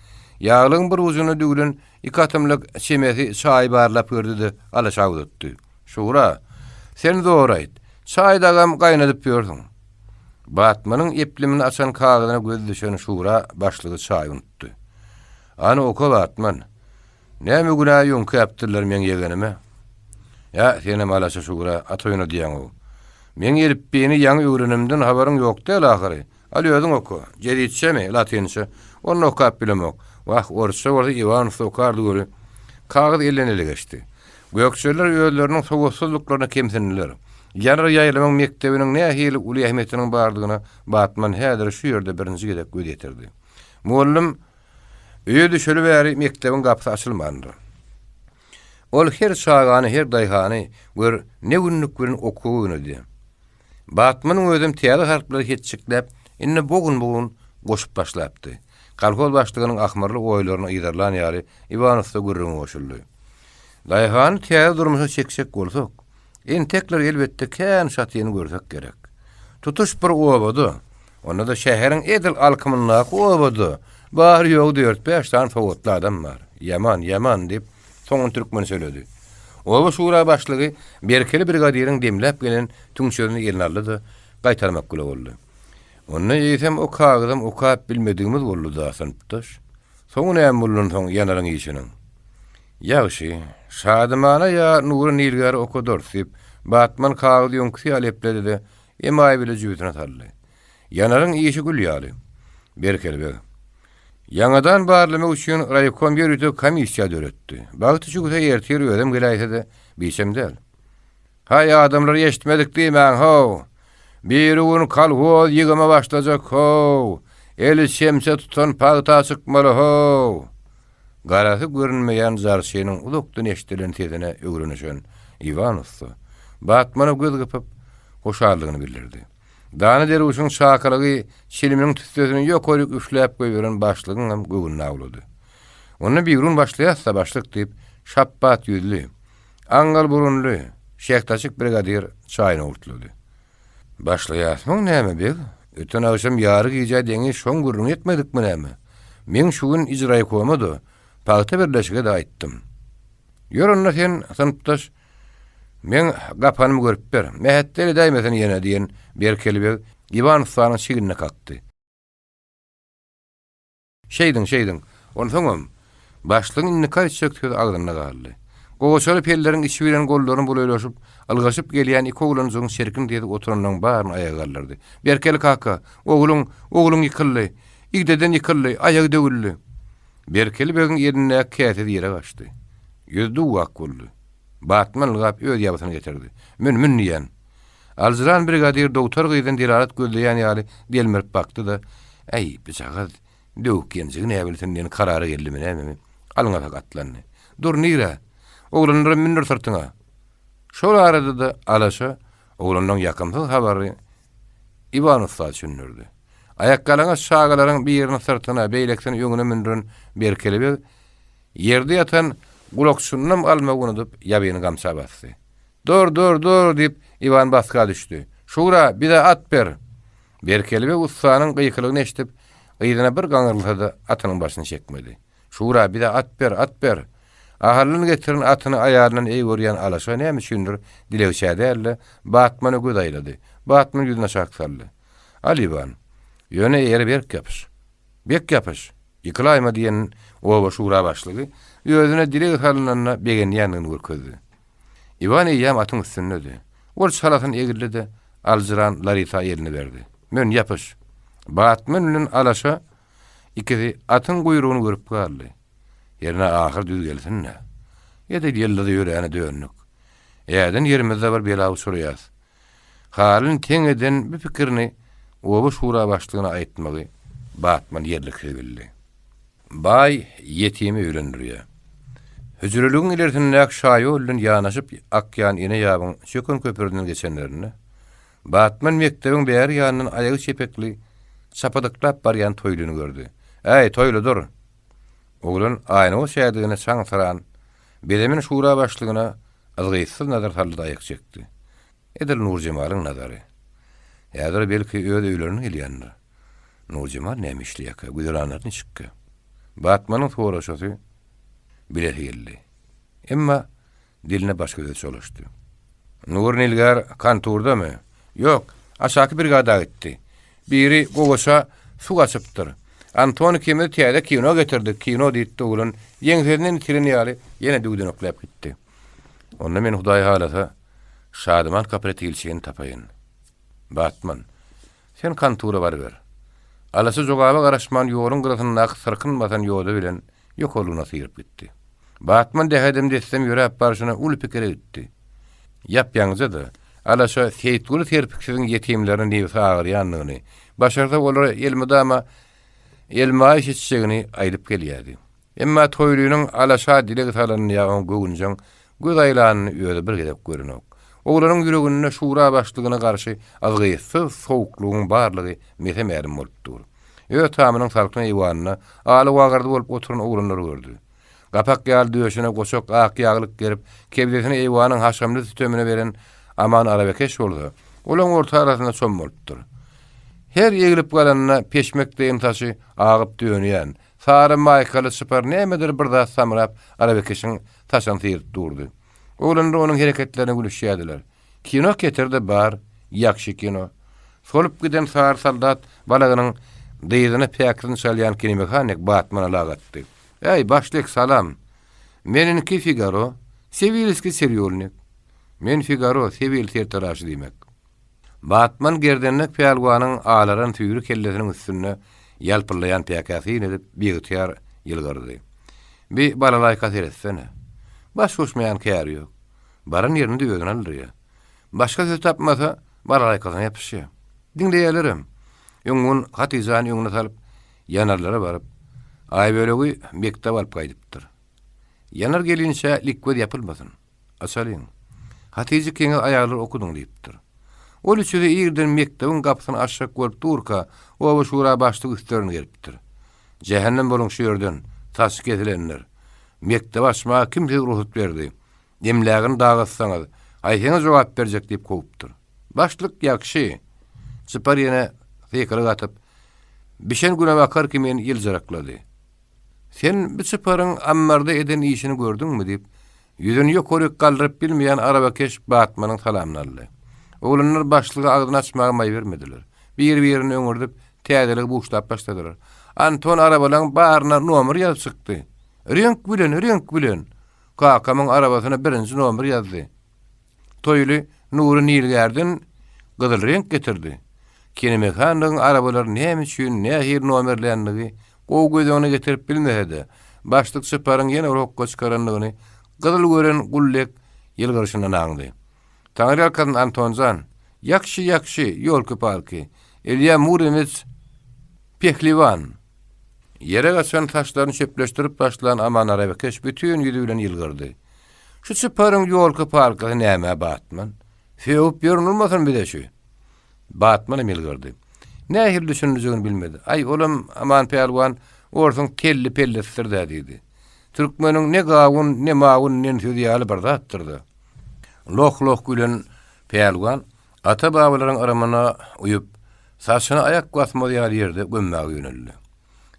Ýaglygyň bir ujunda düwlen iki atymlyk çemesi çaýy barlap gördi-de, alaşa uzatdy. Şura, sen zor aýt, çaý dagam gaýnadyp ýörsüň. Batmanyň eplimini açan kagyzyna gözi düşen şura başlygy çaýy unutdy. Hany oka Batman. Näme günä ýöňkäpdirler meň ýegenime? Ýa, senem alaşa şura, at oýnadýaň-ow. Meň elipbiýini ýaňy öwrenimden habaryň ýok däl ahyry. Al özüň oka. Jezitçemi, latynça? Ony okap bilemok. Wah, orsça bolsa Iwan ussa okardy weli. Kagyz elden-ele geçdi. Gökjeler özleriniň sowatsyzlyklaryna kemsindiler. Ýanar ýaýlymyň mekdebiniň nähili uly ähmiýetiniň bardygyna Batman häzir şu ýerde birinji gezek göz ýetirdi. Mugallym öýe düşeli bäri mekdebiň gapysy açylmandyr. Ol her çagany, her daýhany, gör, ne günlük bilen okuwa ýöneldi. Batmanyň özem täze harplary hetjikläp, indi bogun-bogun goşup başlapdy. Kolhoz başlygynyň ahmyrly oýlaryny yzarlan ýaly Iwan ussa gürrüňe goşuldy. Daýhany täze durmuşa çekjek bolsak, entekler elbetde kän şatyny görsek gerek. Tutuş bir obada, onda-da şäheriň edil alkymyndaky obada bary-ýogy dört-bäş sany sowatly adam bar. Ýaman, ýaman, diýip, soňuny türkmen söyledi. Oba şura başlygy Berkeli brigadiriň demläp gelen tüňçesini eline aldy-da, gaýtarmak güle boldy. Onda eýsem o kagyzam okap bilmedigimiz boldy-da, synpdaş. Soňy näme boldansoň Ýanaryň işiniň? Ýagşy, Şadymana ýa Nury nilgäri okadarys, diýip, Batman kagyzy öňküsi ýaly epledi-de, emaý bile jübüsine saldy. Ýanaryň işi gül ýaly. Berkeli beg. Ýaňadan barlamak üçin raýkom ýörite komissiýa döretdi. Bagty çüwse ertir özem geläýse-de, biçem däl. Haý, adamlar eşitmedik diýmäň, how! Birigün kolhoz ýygyma başlajak, how! Eli çemçe tutan pagta çykmaly, how! Garasy görünmeýän jarçynyň uzakdan eşidilen sesine öwrenişen Iwan ussa, Batmana göz gypyp, hoşallygyny bildirdi. Dana derwüşiň çakylygy çiliminiň tüssesini ýokaryk üfläp goýberen başlygyňam göwnüni awlady. Onda bigrun başlaýas-da, başlyk, diýip, şapbat ýüzli, aňňal burunly, şähdaçyk brigadir çaýyny owurtlady. Başlaýasmyň näme, beg? Öten agşam ýary gijä deňiz şoň gürrüňini etmedikmi näme? Meň şu gün icraýkoma-da, pagta birleşige-de aýtdym. Ýör onda sen, synpdaş, meň gapanymy görüp ber. Mähetdel edäýmesin ýene, diýen Berkeli beg Iwan ussanyň çignine kakdy. Şeýdiň, şeýdiň. Onsoňam, başlygyň indiki aýtjak sözi agzynda galdy. Gowaçaly pelleriň içi bilen gollaryny bulaýlaşyp, ylgaşyp gelýän iki oglanjygyň çirkin sesi oturanlaryň baryny aýaga galdyrdy. Berkeli kaka, ogluň, ogluň ýykyldy. Igdeden ýykyldy, aýagy döwüldi. Berkeli begiň elindäki käse ýere gaçdy. Ýüzi duw-ak boldy. Batman ylgap öz ýabysyny getirdi. Mün, mün diýýän. Aljyran brigadir dogtar gyzdan delalat gözleýän ýaly delmirip bakdy-da, Äý, bijagaz, döwük ýenjigi näbilsin diýen karara geldimi nämemi, alňasak atlandy. Dur, nirä? Oglanlaram mündür syrtyňa. Şol arada-da alaşa oglanlaryň ýakymsyz habaryny Iwan ussa düşündirdi. Aýakýalaňaç çagalaryň birini syrtyna, beýlekisini öňüne mündüren Berkeli beg ýerde ýatan gulakçynynam almagy unudyp, ýabyny gamça basdy. Dur, dur, dur! diýip, Iwan basga düşdi. Şura, bize at ber! Berkeli beg ussanyň gykylygyny eşidip, yzyna bir gaňrylsa-da, atynyň başyny çekmedi. Şura, bize at ber, at ber! Ahaldan getiren atyny aýalyndan eý görýän alaşa näme üçindir dilegçä däl-de, Batmana göz aýlady. Batman ýüzüni aşak saldy. Al, Iwan. Ýöne eýere berk ýapyş. Bek ýapyş! Ýykylaýma diýen oba şura başlygy özüne dileg salynanyna begenýändigini görkezdi. Iwan eýýäm atyň üstündedi. Ol çalasyn egildi-de, aljyran Larisa elini berdi. Mün, ýapyş! Batman bilen Alaşa ikisi atyň guýrugyny görüp galdy. Hernä ahyr düz gelsin-dä. Edil ýyldyzy ýöräne döndük. Äden ýerimizde bir bela uçraýas. Halyny teň eden bu pikirini oba şura başlygyna aýtmagy Batman ýerliksiz bildi. Baý ýetimi öýlendirýär. Hüjreligiň ilersindäki şaýol bilen ýanaşyp akýan ene ýabyň çöken köprüsinden geçenlerinde, Batman mekdebiň bäri ýanyndan aýagy çepekli, çapadyklap barýan Toýlyny gördi. Äý, Toýly, dur! Oglan aýnawaç ädigine çaň syran, bezemen şura başlygyna yzgytsyz nazar saldy-da aýak çekdi. Edil Nurjemalyň nazary. Häzir belki öz öýlerine gelýändir. Nurjemal näme işleýärkä, güzeranlary niçikkä? Batmanyň soraşasy, bilesi geldi. Emma diline başga söz çolaşdy. Nur nilgär kanturdamy? Ýok, aşaky brigada gitdi. Biri gowaça suw gaçypdyr. Anton ikimiz täze kino getirdik, kino diýipdi oglan, ýeňsesinden itilen ýaly ýene düwdenekläp gitdi. Onda men Hudaý halasa Şadyman kooperatilçigini tapaýyn. Batman. Sen kantura baryber. Alasy jogaba garaşman ýoluň gyrasyndaky syrkyn basan ýoda bilen ýokarlygyna syryp gitdi. Batman dähedem-dessem ýöräp barşyna uly pikire gitdi. Ýap-ýaňyja-da, Alaşa Seýitguly serpiksiziň ýetimlerine nebsi agyrýandygyny, başarsa olara elmydama elmaýyş etjegini aýdyp gelýärdi. Emma Toýlynyň Alaşa dileg salanyny ýa oňa göwünjeň göz aýlanyny özi bir gezek görenok. Oglanyň ýüreginde şura başlygyna garşy yzgytsyz sowuklygyň barlygy mese-mälim bolup dur. Öz tamynyň salkyn eýwanynda aly-wagyrdy bolup oturan oglanlary gördi. Gapak ýaly döşüne goçak ak ýaglyk gerip, kebzesini eýwanyň haşamly sütemine beren Aman arabakeş bolsa, olaň orta arasynda çommalypdyr. Her eglip galanda peşmek deýin saçy agyp dönýän, Sary maýkaly çypar nämedir bir zat samrap, arabakeşiň saçyny syryp durdy. Oglanlar onuň hereketlerine gülüşýärdiler. Kino ketir-de bar, ýagşy kino. Solup giden sary soldat balagynyň dyzyna päkisini çalýan kinomehanik Batmana lak atdy. Äý, başlyk, salam. Meniňki Figaro, sewilskiý sirýulnik. Men Figaro, sewil sertaraşy diýmek. Batman gerdenlek pälwanyň alaran süýri kellesiniň üstünde ýalpyllaýan päkä syn edip, biygtyýar ýylgyrdy. Bi balalaýka seretsene. Baş goşmaýan käri ýok. Baran ýerinde özüni aldyrýar. Başga söz tapmasa, balalaýkasyna ýapyşýar. Diňleýärlerem. Öň gün Hatyjany öňüne salyp, ýanarlara baryp. Aýbölegi mekdebe alyp gaýdypdyr. Ýanar gelinçä likgöz ýapylmasyn. Açalyň. Hatyja keňiz aýallar okudyň diýipdir. Ol üçüsi irden mekdebiň gapysyny açjak bolup durka, oba şura başlygy üstlerine gelipdir. Jähennem boluň şu ýerden, saçy kesilenler. Mekdebi açmaga kim size rugsat berdi? Emlägini dagytsaňyz, haýsyňyz jogap berjek diýip kowupdyr. Başlyk ýagşy. Çypar ýene sykylyk atyp, bişen günebakar kimin ýyljyraklady. Sen bu çyparyň ammarda eden işini gördüňmi? diýip, ýüzüni ýokaryk galdyryp bilmeýän arabakeş Batmanyň salamyny aldy. Oglanlar başlyga agzyny açmaga maý bermediler. Bir-birini öňürdip, täzeligi buşlap başladylar. Anton arabalaň baryna nomer ýazyp çykdy. Reňk bilen, reňk bilen! Kakamyň arabasyna birinji nomer ýazdy. Toýly Nury Nilgärden gyzyl reňk getirdi. Kinemehanigiň arabalary näme üçin, nähili nomerländigi gowy göz öňüne getirip bilmese-de, başlyk çyparyň ýene bir hokga çykarandygyny gyzyl gören gul dek ýylgyryşyndan aňdy. Taňryýalkasyn, Anton jan! Ýagşy, ýagşy, ýolky-palky! Ilýa Muromets pehliwan! Ýere gaçan saçlaryny çöpleşdirip başlan Aman arabakeş bütin ýüzi bilen ýylgyrdy. Şu çyparyň ýolky-palkysy nämä batman? Sögüp ýörün bolmasyn bize şu? Batmanam ýylgyrdy. Nähili düşüniljegini bilmedi. Aý, olam, Aman pälwan, orsuň telli-pellisidir-dä diýdi. Türkmeniň ne gawun, ne mawun diýen sözi ýaly bir zatdyr-da. Loh-loh gülen pälwan ata-babalaryň yrymyna uýup, saçyny aýak basmaz ýaly ýerde gömmäge ýöneldi.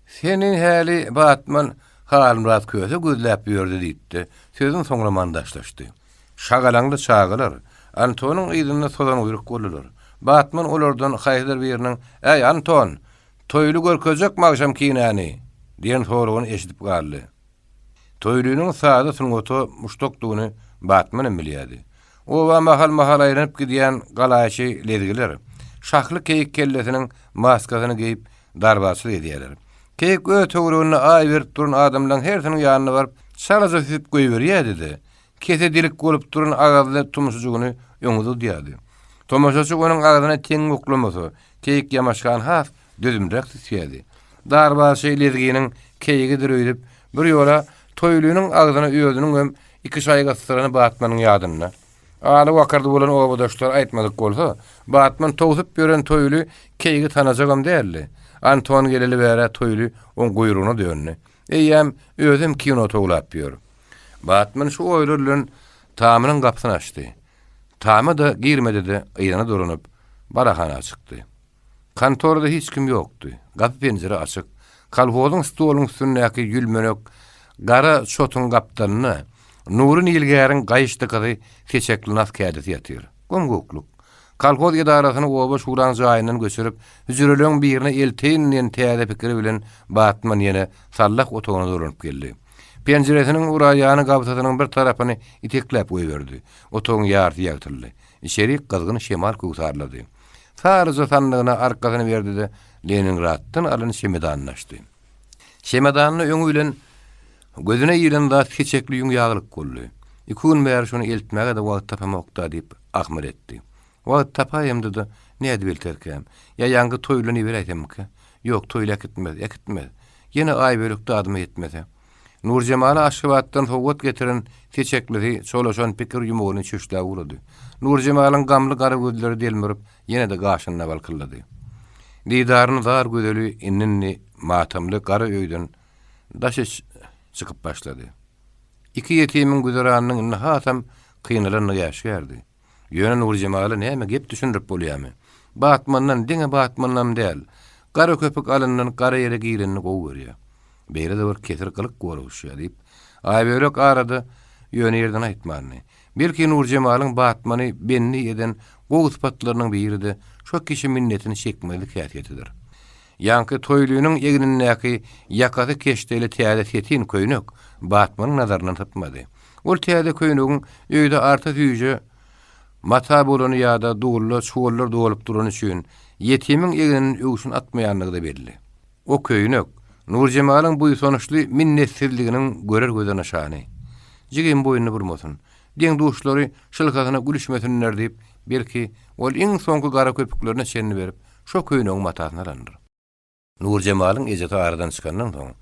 Seni häli Batman Halmyrat Köse gözläp ýördi diýip-de, sözüň soňlaman daşlaşdy. Şagalaňly çagalar Antonyň yzynda tozanguýruk boldular. Batman olardan haýsydyr biriniň, Äý, Anton, Toýly görkezjekmi agşam kinäni? diýen soragyny eşidip galdy. Toýlynyň saza sungata muşdakdygyny Batmanam bilýärdi. Oba mahal-mahal aýlanyp gidýän galaýçy lezgiler, şahly keýik kellesiniň maskasyny geýip, darbaçylyk edýärler. Keýik öz töwereginde aý berip duran adamlaryň hersiniň ýanyna baryp, çalaja süzüp goýberýärdi-de, kese delik bolup duran agyzly tumşujygyny öňe uzadýardy. Tomaşaçy onuň agzyna teňňe oklamasa, keýik ýamaşgany has dözümliräk süsýärdi. Darbaçy lezginiň keýigidir öýdüp, bir ýola Toýlynyň agzyna özüniňem iki şaý gysdyrany Batmanyň ýadynda. Aly wakyrdy bolan obadaşlar aýtmadyk bolsa, Batman towsup ýören Toýly keýigi tanajagam däldi. Anton geleli bäre Toýly oň guýrugyna döndi. Eýýäm özem kino towlap ýör. Batman şu oýlar bilen tamynyň gapysyny açdy. Tama-da girmedi-de yzyna dolanyp, barahana çykdy. Kontorada hiç kim ýokdy. Gapy-penjire açyk. Kolhozyň stoluň üstündäki ýülmenek gara çotuň gapdalynda Nury nilgäriň gaýyş dykyzy seçekli nas kädisi ýatyr. Göm-göklük. Kolhoz edarasyny oba şuraň jaýyndan göçürip, hüjreleň birine elteýin diýen täze pikiri bilen Batman ýene sallah otagyna dolanyp geldi. Penjiresiniň uraýany gabsasynyň bir tarapyny itekläp goýberdi. Otagyň ýarysy ýagtyldy. Içerik gyzgyn şemal köwsarlady. Saryja sandygyna arkasyny berdi-de, Leningraddan alan çemedanyny açdy. Çemedanyna öňi bilen gözüne ilen zat seçekli ýüň ýaglyk boldy. Iki gün bäri şony eltmäge-de wagt tapamok-da diýip, ahmyr etdi. Wagt tapaýamda-da, nädip elterkäm? Ýa ýaňky Toýlyny iberäýsemmikä? Ýok, Toýly äkitmez, äkitmez. Ýene Aýbölek dadyma ýetmese. Nurjemala Aşgabatdan sowgat getiren seçeklisi çolaşan pikir ýumugyny çöşläp ugrady. Nurjemalyň gamly gara gözleri delmirip, ýene-de gaşynda balkyldady. Didaryny zar gözeli indi-indi matamly gara öýden daşa çykyp başlady. Iki ýetimiň güzeranynyň indi hasam kynalandygy äşgärdi. Ýöne Nurjemala näme gep düşündirip bolýamy? Batmandan, diňe Batmandanam däl, gara köpük alyndan gara ýere girenini gowy görýär. Beýle-de bir kesir gylyk goraguşýar diýip, Aýbölek arada ýöne ýerden aýtmandy. Belki Nurjemalyň Batmany bendi eden gowy sypatlarynyň biri-de şo kişi minnetini çekmezlik häsiýetidir. Ýaňky Toýlynyň egnindäki ýakasy keşdeli täze setin köýnek Batmanyň nazaryndan sypmady. Ol täze köýnegiň öýde arta süýje mata bolany ýa-da dulda çuwallar dolup durany üçin ýetimiň egninden öwşün atmaýandygy-da belli. O köýnek, Nurjemalyň buýsançly minnetsizliginiň görer göze nyşany. Jigim boýnuny burmasyn, deň-duşlary şylhasyna gülüşmesinler diýip, belki, ol iň soňky gara köpüklerine çenli berip, şo köýnegiň matasyny alandyr. Nurjemalyň ejesi aradan çykandan soň,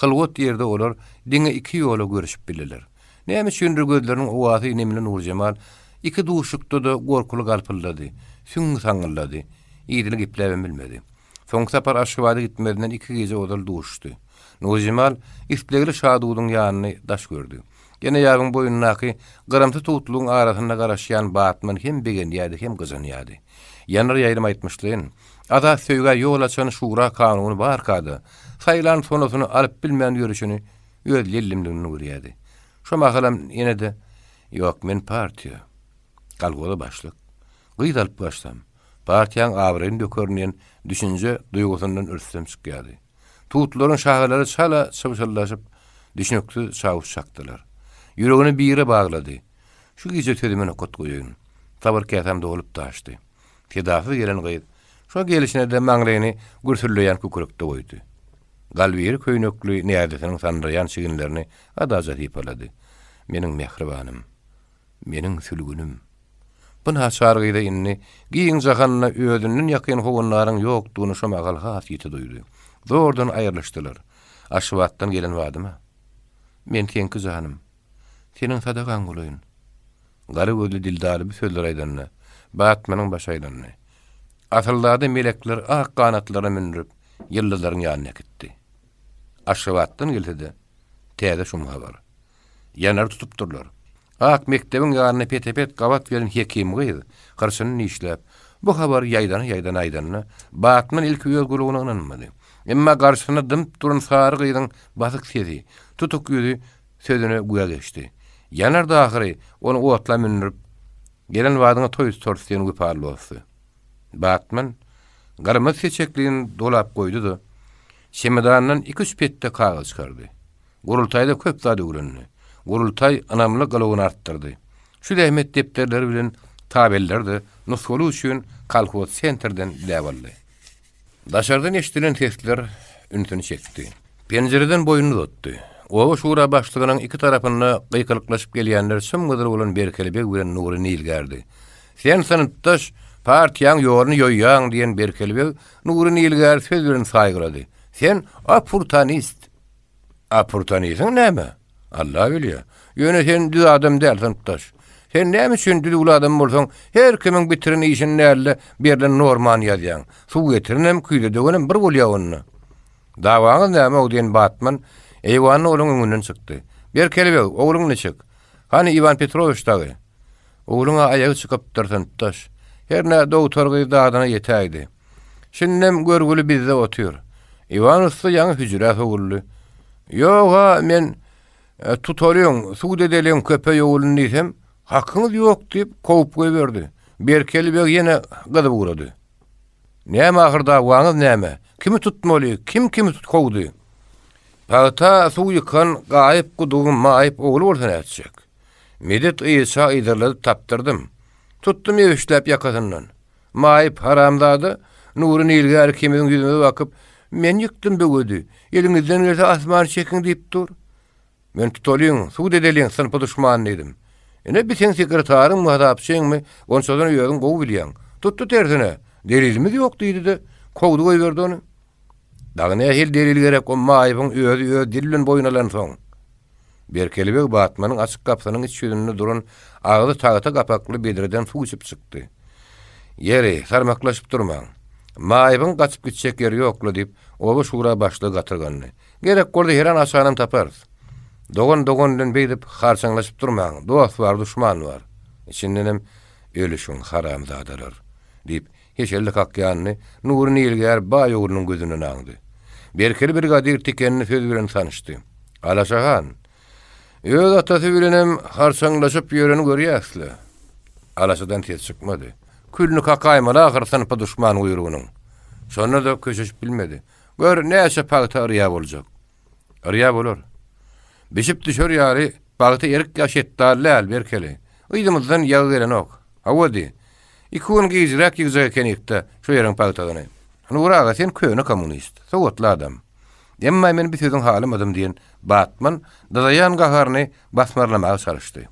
Hylwat ýerde olar diňe iki ýola görüşip bildiler. Näme üçindir gözleriniň owasy nemli Nurjemal iki duşukda-da gorkuly galpyldady, süňňi saňňyldady, yzyny gepläbem bilmedi. Soňky sapar Aşgabada gitmezinden iki gije ozal duşuşdy. Nurjemal islegli Şadudyň ýanyny daş gördi. Ýene ýabyň boýundaky gyrymsy tutlugyň arasynda garaşýan Batman hem begenýärdi, hem gyjynýardy. Ýanar ýaýlym aýtmyşlaýyn, azat söýgä ýol açan şura kanuny barka-da, saýlan sonasyny alyp bilmän ýörüşini öz lellimliginden görýärdi. Şo mahalam ýene-de, Ýok, men partiýa, kolhoza başlyk. Gyz alyp gaçsam, partiýaň abraýyny dökerin diýen düşünje duýgusyndan rüstem çykýardy. Tutlaryň şahalary çala çybşyldaşyp, düşnüksiz çawuş çakdylar. Ýüregini bire baglady. Şu gije sözüme nokat goýaýyn. Sabyr käsäm dolup daşdy. Sedasyz gelen gyz, şo gelşine-de maňlaýyny gürsüldeýän kükrekde goýdy. Galbiri köýnekli näzlisiniň sandyraýan çiginlerini adaja sypalady. Meniň mähribanym. Meniň sülgünim. Bu naçar gyza indi giň jahanda özünden ýakyn howandaryň ýokdugyny şo mahal has ýiti duýdy. Zordan aýrylyşdylar. Aşgabatdan gelen badyma. Men seňki janym. Seniň sadakaň bolaýyn. Gara gözli dildary bu sözleri aýdanda, Batmanyň başy aýlandy. Asylzada melekler ak ganatlaryna mündürip, ýyldyzlaryň ýanyna äkitdi. Aşgabatdan gelse-de, täze şum habar. Ýanary tutupdyrlar. Ak mekdebiň ýanynda pete-pet gabat gelen Hekim gyz hyrçyny dişläp, bu habary ýaýdana-ýaýdana aýdanda, Batman ilki öz gulagyna ynanmady. Emma garşysynda dymyp duran sary gyzyň basyk sesi, tutuk ýüzi sözüne güwä geçdi. Ýanardy ahyry, ony otla mündürip, Gelen badyňa toý tutarys diýen wepaly dosty. Batman gyrmyzy seçekligini dolap goýdy-da, çemedanyndan iki-üç petde kagyz çykardy. Gurultaýda köp zat öwrendi. Gurultaý ynamly gylygyny artdyrdy. Şu zähmet depderleri bilen tabelleri-de nusgalyk üçin kolhoz sentrden diläp aldy. Daşardan eşidilen sesler ünsüni çekdi. Penjireden boýnuny uzatdy. Oba şura başlygynyň iki tarapynda gykylyklaşyp gelýänler çym-gyzyl bolan Berkeli beg bilen Nury nilgärdi. Sen synpdaş, partiýaň ýoluny ýoýýaň diýen Berkeli beg Nury nilgäri söz bilen saýgylady. Sen opurtanist! Opurtanisiň näme? Alla bilýär. Ýöne sen düz adam däl, synpdaş. Sen näme üçin düzüwli adam bolsaň, her kimiň bitiren işini däl-de, berlen normany ýazýaň? Suw getirenem, küýze döwenem bir bolýar onda. Dawaňyz näme-ow diýen Batman eýwanda olaň öňünden çykdy. Berkeli beg, ogluň niçik? Hany Iwan Petrowiç dagy? Ogluň-a aýagy çykypdyr, synpdaş. Hernä dogtor gyz dadyna ýetäýdi. Şindem görgüli bizde otyr. Iwan ussa ýaňy hüjrä sowuldy. Ýog-a, men e, tutalyň, sud edeliň köpeý ogluny diýsem, hakyňyz ýok diýip, kowup goýberdi. Berkeli beg ýene gyzyp ugrady. Näme ahyr dawaňyz näme? Kimi tutmaly, kim kimi kowdy? Pagta suw ýykan Gaýyp gudugyň maýyp ogly bolsa nätjek? Medet yzça yzarladyp tapdyrdym. Tutdum ebişläp ýakasyndan. Maýyp haramzada Nury Nilgär ikimiziň ýüzümize bakyp, Men ýykdym böwedi, eliňizden gelse asmany çekiň diýip dur. Men tutalyň, sud edeliň synpy duşmany diýdim. Ine bi seň sekretaryňmy, hasapçyňmy, onçasyny özüň gowy bilýäň. Tutdy tersine, delilimiz ýok diýdi-de, kowdy goýberdi ony. Dagy nähili delil gerek o maýybyň özi öz dili bilen boýun alansoň. Berkeli beg Batmanyň açyk gapysynyň iç ýüzünde duran agzy tagta gapakly bedreden suw içip çykdy. Ýeri, sarmaklaşyp durmaň. Maýybyň gaçyp gitjek ýeri ýok-la diýip, oba şura başlygy gatyrgandy. Gerek bolsa her an açanam taparys. Dogan dogan bilen beýdip harçaňlaşyp durmaň, dost bar, duşman bar. Içindenem, Ölüşiň, haramzadalar! diýip, Heşelle kakýanyny Nury nilgär baý oglunyň gözünden aňdy. Berkeli brigadir tikenli söz bilen tanyşdy. Alaşa han, öz atasy bilenem harçaňlaşyp ýöreni görýäs-le. Alaşadan ses çykmady. Külüni kakaýmaly ahyr synpy duşman guýrugynyň. Şonda-da köşeşip bilmedi. Gör, näçe pagta yrýa boljak. Yrýa bolar. Bişip düşer ýaly pagta erik ýa şetdaly däl, Berkeli. Yzymyzdan ýagy gelenok. Hawa diý. Iki gün gijräk ýygjak ekenik-dä şo ýeriň pagtasyny. Nury aga, sen köne kommunist, sowatly adam. Emma men bi sözüň halamadym diýen Batman dyzaýan gaharyny basmarlamaga çalyşdy.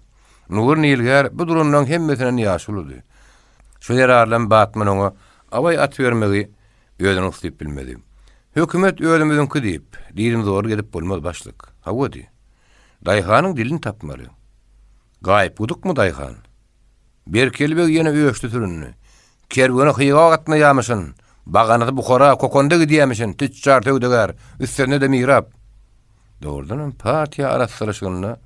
Nury nilgär bu duranlaryň hemmesinden ýaşuludy. Şo zerarlam Batman oňa abaý atybermegi özüne uslyp bilmedi. Hökümet özümiziňki diýip, diýdimzorluk edip bolmaz, başlyk. Hawa diý. Daýhanyň dilini tapmaly. Gaýyp gudukmy daýhan? Berkeli beg ýene öçdi süründi. Kerweni Hywa gatnaýamyşyn, baganasy Buhara, Kokanda gidýämişin, tüçjar söwdagär, üstesine-de mirap. Dogrudanam partiýa arassalaşygynda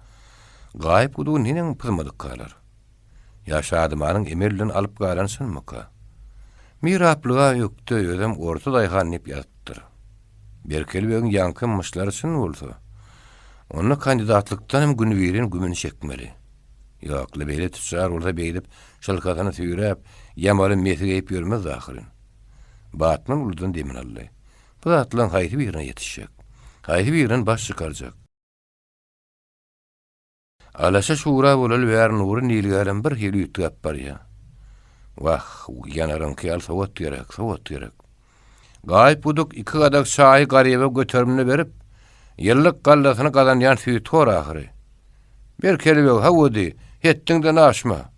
Gaýyp gudugy neneň pyzmadykkalar? Ýa Şadymanyň emel bilen alyp galan çynmyka? Miraplyga ökde, özem orta daýhan diýip ýazypdyr. Berkeli begiň ýaňky myşlary çyn bolsa, onda kandidatlykdan hem günübirin gümüni çekmeli. Ýok-la, beýle tüçjar bolsa beýdip şylkasyny süýräp, ýamaly mesi geýip ýörmezdi ahyryn. Batman uludan demini aldy. Bu zatlaryň haýsy birine ýetişjek? Haýsy birinden baş çykarjak? Alaşa şura bolaly bäri Nury Nilgärem bir hili üýtgäp barýa. Wah, ýanaryňky ýaly sowat gerek, sowat gerek. Gaýyp guduk iki gadak çaýy garyba göterimine berip, ýyllyk gallasyny gazanýan süýthor ahyry. Ber kelebegi, hawa diý, hetdiňden aşma.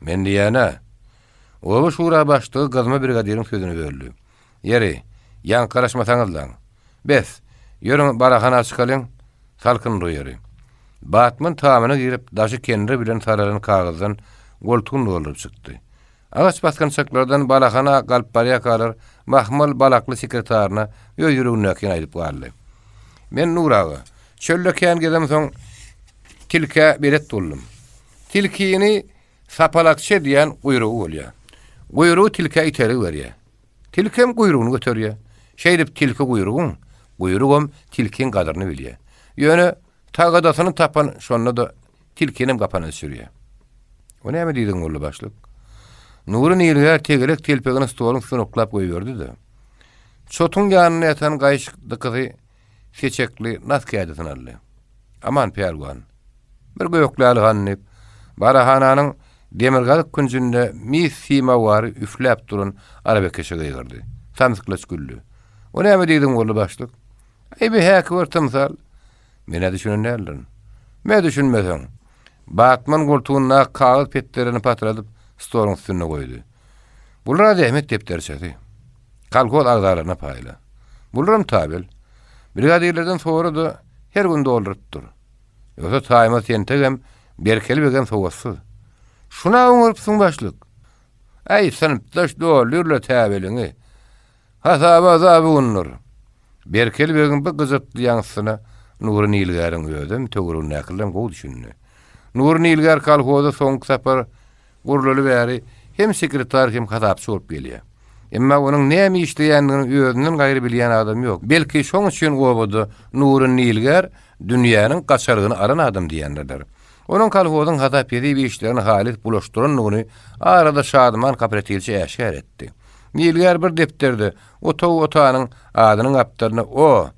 Men diýýän-ä. Oba şura başlygy gyzma brigadiriň sözüni böldi. Ýeri, ýaňkalaşmasaňyzlaň. Bes, ýörüň barahana çykalyň, salkyn bu ýeri. Batman tamyna girip, daşy kendir bilen saralan kagyzdan goltugyny dolduryp çykdy. Agaç basgançaklardan balahana galyp barýarkalar, mahmal balakly sekretaryna öz ýüregindäkini aýdyp galdy. Men Nur aga, çölde kän gezemsoň, tilkä belet boldum. Tilkini sapalakçy edýän guýrugy bolýar. Guýrugy tilkä itergi berýär. Tilkem guýrugyny göterýär. Şeýdip tilki guýrugyň, guýrugam tilkiň gadyryny bilýär. Ýöne tagadasyny tapan şonda-da tilkinem gapana düşürýär. O näme diýdigiň boldy, başlyk? Nury nilgär tegelek telpegini stoluň üstüne oklap goýberdi-de, çotuň ýanynda ýatan gaýyş dykyzy seçekli nas kädisini aldy. Aman pälwan, bir gökläli han diýip, barahananyň demirgazyk künjünde mis simawary üfläp duran arabakeşe gygyrdy. Samsyklaç güldi. O näme diýdiň boldy, başlyk? Aý, bi häki bir tymsal. Men-ä düşünen däldirin. Me düşünmeseň. Batman goltugyndaky kagyz petlerini patyradyp, stoluň üstünde goýdy. Bular-a zähmet depderçesi. Kolhoz agzalaryna paýla. Bularam tabel. Brigadirlerden sora-da, her gün dolduryp dur. Ýogsa Taýmaz tentegem, Berkeli begem sowatsyz. Şuna oňarypsyň başlyk. Äý, synpdaş doldur-la tabeliňi. Hasaba zabundyr. Berkeli begiň bu gyjytly ýaňsysyna Nury Nilgäriň özem, töweregindäkilerem gowy düşündi. Nury Nilgär kolhoza soňky sapar gurlaly bäri hem sekretar, hem hasapçy bolup gelýär. Emma onuň näme işleýändigini özünden gaýry bilýän adam ýok. Belki, şoň üçin obada Nury Nilgär dünýäniň gaçargyny alan adam diýýänlerdir. Onuň kolhozyň hasap-hesip işlerini halys bulaşdyrandygyny arada Şadyman kooperativçi äşgär etdi. Nilgär bir depderde Otag otanyň adynyň gapdalyna O,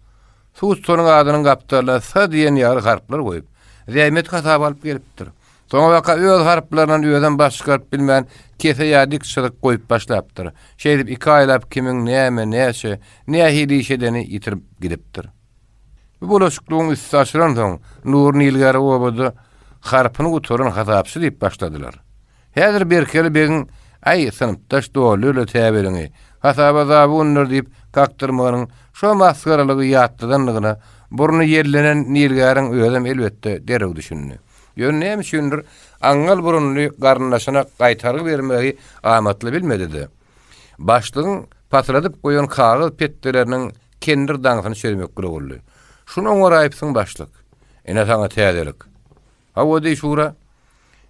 suw tutanyň adynyň gapdalyna S diýen ýaly harplar goýup, zähmet hasaby alyp gelipdir. Soňabaka öz harplaryndan özem baş çykaryp bilmän, kese ýa dik çyzyk goýup başlapdyr. Şeýdip iki aýlap kimiň näme, näçe, nähili iş edeni ýitirip gidipdir. Bu bulaşyklygyň üsti açylansoň, Nury Nilgäri obada harpyny gutaran hasapçy diýip başladylar. Häzir Berkeli begiň Äý, synpdaş doldy-la täbeliňi, hasaba zabundyr diýip kakdyrmagynyň şo masgaralygy ýatladandygyna burny ýellenen Nilgäriň özem elbetde derrew düşündi. Ýöne näme üçindir aňňal burunly garyndaşyna gaýtargy bermegi amatly bilmedi-de, başlygyň patyladyp goýan kagyz petdeleriniň kendir daňysyny çözmekli boldy. Şuny oňaraýypsyň, başlyk. Ine saňa täzelik. Hawa diý, şura.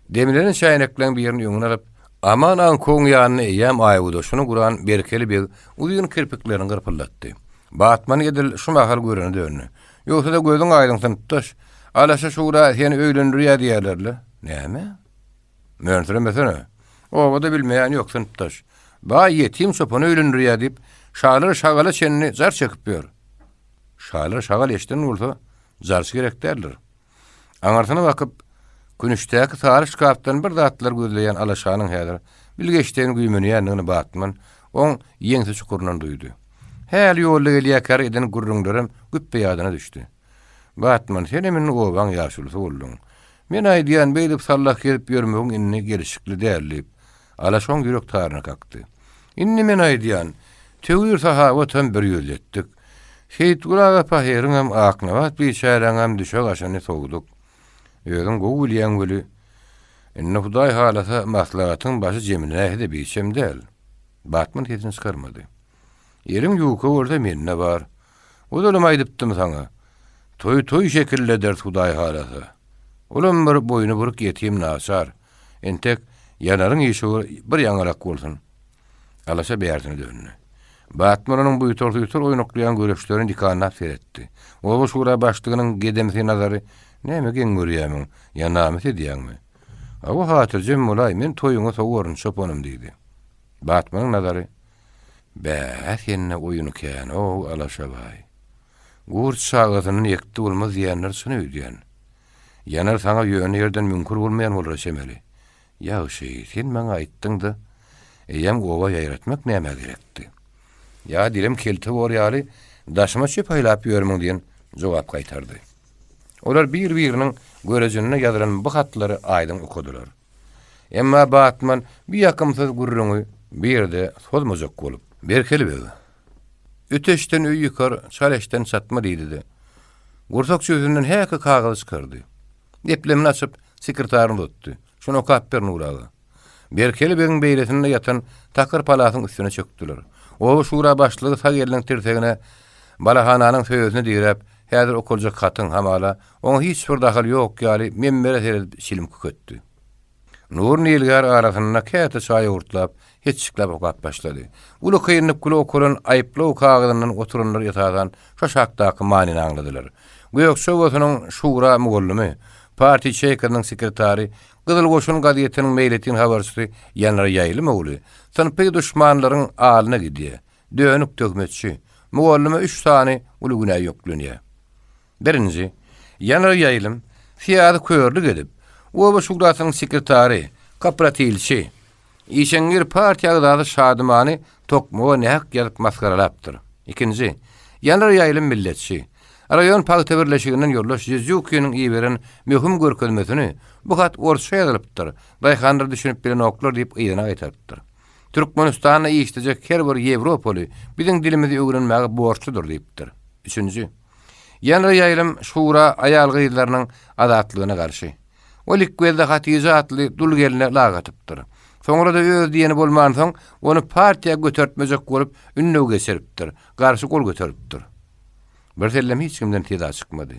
Demlenen çäýnekleň birini öňüne alyp, Aman aňkowyň ýanynda eýýäm aýgudaşyny guran Berkeli beg uzyn kirpiklerini gyrpyldatdy. Batmany edil şu mahal görene döndi. Ýogsa-da gözüň aýdyň synpdaş. Alaşa şura seni öýlendirýär diýýärler-le. Näme? Mönsüremesene. Obada bilmeýän ýok synpdaş. Baý ýetim çopany öýlendirýär diýip, şalar şagala çenli jar çekip ýör. Şalar şagal eşiden bolsa, jarçy gerek däldir. Aňyrsyna bakyp, künüşdäki sary şkafdan bir zatlar gözleýän Alaşanyň häzir bilgeşleýin güýmenýändigini Batman oň ýeňse çukuryndan duýdy. Häli ýolda gelýärkä eden gürrüňlerem güpbe ýadyna düşdi. Batman, senem indi obaň ýaşulusy bolduň. Men aýdýan, beýdip sallah gezip ýörmegiň indi gelşikli däl, diýip, Alaşa oň ýürek taryna kakdy. Indi men aýdýan, töwir-sahawatam bir ýüzletdik. Seýitgul aga pahyryňam, Aknabat biçäräňem düşek aşyny sowduk. Özüň gowy bilýäň weli, indi Hudaý halasa maslahatyň başy jemlenäýse-de biçem däl. Batman sesini çykarmady. Eliň ýuka bolsa mende bar. Ozalam aýdypdym saňa. Toý toý şekilde ederis Hudaý halasa. Olam bir boýny buruk ýetim naçar. Entek Ýanaryň işi bir ýaňalak bolsun. Alaşa bärsine döndi. Batman onuň buýtar-suýtar oýnaklaýan göreçlerini dikanlap seretdi. Oba şura başlygynyň gedemsi nazary, Näme geň görýämiň, ýa namys edýäňmi? Hawa, hatyrjem bolaý, men toýuňa sowaryn, çopanym diýdi. Batmanyň nazary, Bä, sende oýun kän-ow, Alaşa baý. Gurt çagasyndan ekdi bolmaz diýenler çyn öýdýän. Ýanar saňa ýöne ýerden müňkür bolmaýan bolara çemeli. Ýagşy, sen maňa aýtdyň-da, eýýäm oba ýaýratmak nämä gerekdi? Ýa dilem kelte bor ýaly daşyma çöp aýlap ýörmüň diýen jogap gaýtardy. Olar bir-biriniň görejinde ýazylan bu hatlary aýdyň okadylar. Emma Batman bu ýakymsyz gürrüňi bu ýerde sozmajak bolup. Berkeli beg, Öteşden öý ýykar, çal eşden çatma diýdi-de, gursak jübüsinden häki kagyzy çykardy. Eplemini açyp, sekretaryna uzatdy. Şuny okap ber, Nury aga. Berkeli begiň beýlesinde ýatan takyr palasyň üstüne çökdüler. Oba şura başlygy sag eliniň tirsegine balahananyň söýesine diräp, häzir okaljak hatyň, hamala, oňa hiç bir dahyly ýok ýaly, membere seredip çilim küketdi. Nury nilgär arasynda käte çaý owurtlap, hetjikläp okap başlady. Uly kynlyk bile okalan aýyplaw kagyzyndan oturanlar esasan şu aşakdaky manyny aňladylar. Gökje obasynyň şura mugallymy, partiýa ýaçeýkasynyň sekretary, Gyzyl goşun gazetiniň meýletin habarçysy Ýanar Ýaýlym ogly synpy duşmanlaryň alyna gidýär. Dönük töhmetçi. Mugallyma üç sany uly günä ýüklenýär. Birinji, Ýanar Ýaýlym syýasy körlük edip, oba şurasynyň sekretary, kooperatilçi, işeňňir partiýa agzasy Şadymany tokmaga nähak ýazyp masgaralapdyr. Ikinji, Ýanar Ýaýlym milletçi, raýon pagta birleşiginden ýoldaş Jezýukiniň iberen möhüm görkezmesini bu hat orsça ýazylypdyr, daýhanlar düşünip bilenoklar diýip yzyna gaýtarypdyr. Türkmenistanda işlejek her bir ýewropaly biziň dilimizi öwrenmäge borçludyr diýipdir. Üçünji, Ýanar Ýaýlym şura aýal-gyzlarynyň azatlygyna garşy. Ol Ikgözde Hatyja atly dul gelne lak atypdyr. Soňra-da öz diýeni bolmansoň, ony partiýa götertmejek bolup, ündew geçiripdir, garşy gol göteripdir. Birsellem hiç kimden seza çykmady.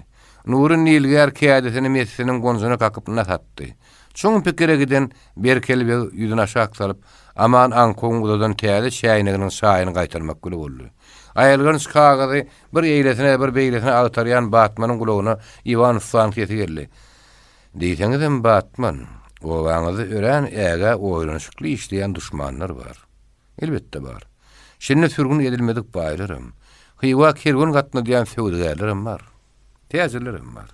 Nury nilgär kädisini messiniň gonjuna kakyp nas atdy. Çuň pikire giden Berkeli beg ýüzüni aşak salyp, Aman aňkowyň uzadan täze çäýneginiň çaýyny gaýtarmak bile boldy. Aýylganç kagyzy bir eýlesine, bir beýlesine agtarýan Batmanyň gulagyna Iwan ussanyň sesi geldi. Diýseňizem, Batman, obaňyzda örän ägä oýlanyşykly işleýän duşmanlar bar. Elbetde bar. Şindi sürgün edilmedik baýlaram, Hywa kerwen gatnadýan söwdagärlerem bar. Täjirlerem bar.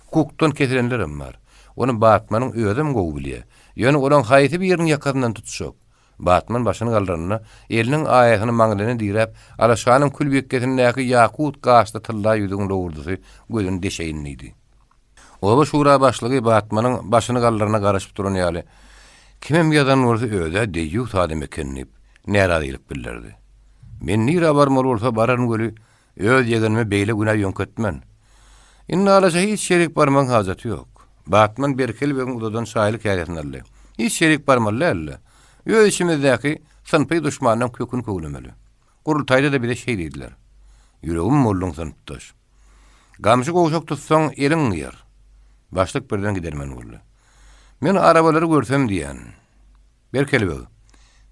Hukukdan kesilenlerem bar. Ony Batmanyň özem gowy bilýär. Ýöne olaň haýsy biriniň ýakasyndan tutjak? Batman başyny galdyranda, eliniň aýasyny maňlaýyna diräp, Alaşanyň külbikgesindäki ýakut gaşly tylla ýüzügiň lowurdysy gözüni deşeýin diýdi. Oba şura başlygy Batmanyň başyny galdyryna garaşyp duran ýaly, Kimem ýazan bolsa öz-ä deýýus adam eken diýip, närazylyk bildirdi. Men nirä barmaly bolsa bararyn weli, Öz ýegenime beýle günä ýöňketmen. Indi Alaşa hiç ýerik barmagyň hajaty ýok. Batman Berkeli begiň uzadan çaýly käsesini aldy. Hiç ýerik barmaly däl-de. Öz içimizdäki synpy duşmandan köküni köwlemeli. Gurultaýda-da bize şeý diýdiler. Ýüregim bolduň synpdaş. Gamşy gowşak tutsaň, eliň gyýar. Başlyk birden gidermen boldy. Men arabalary görsem diýýän. Berkeli beg,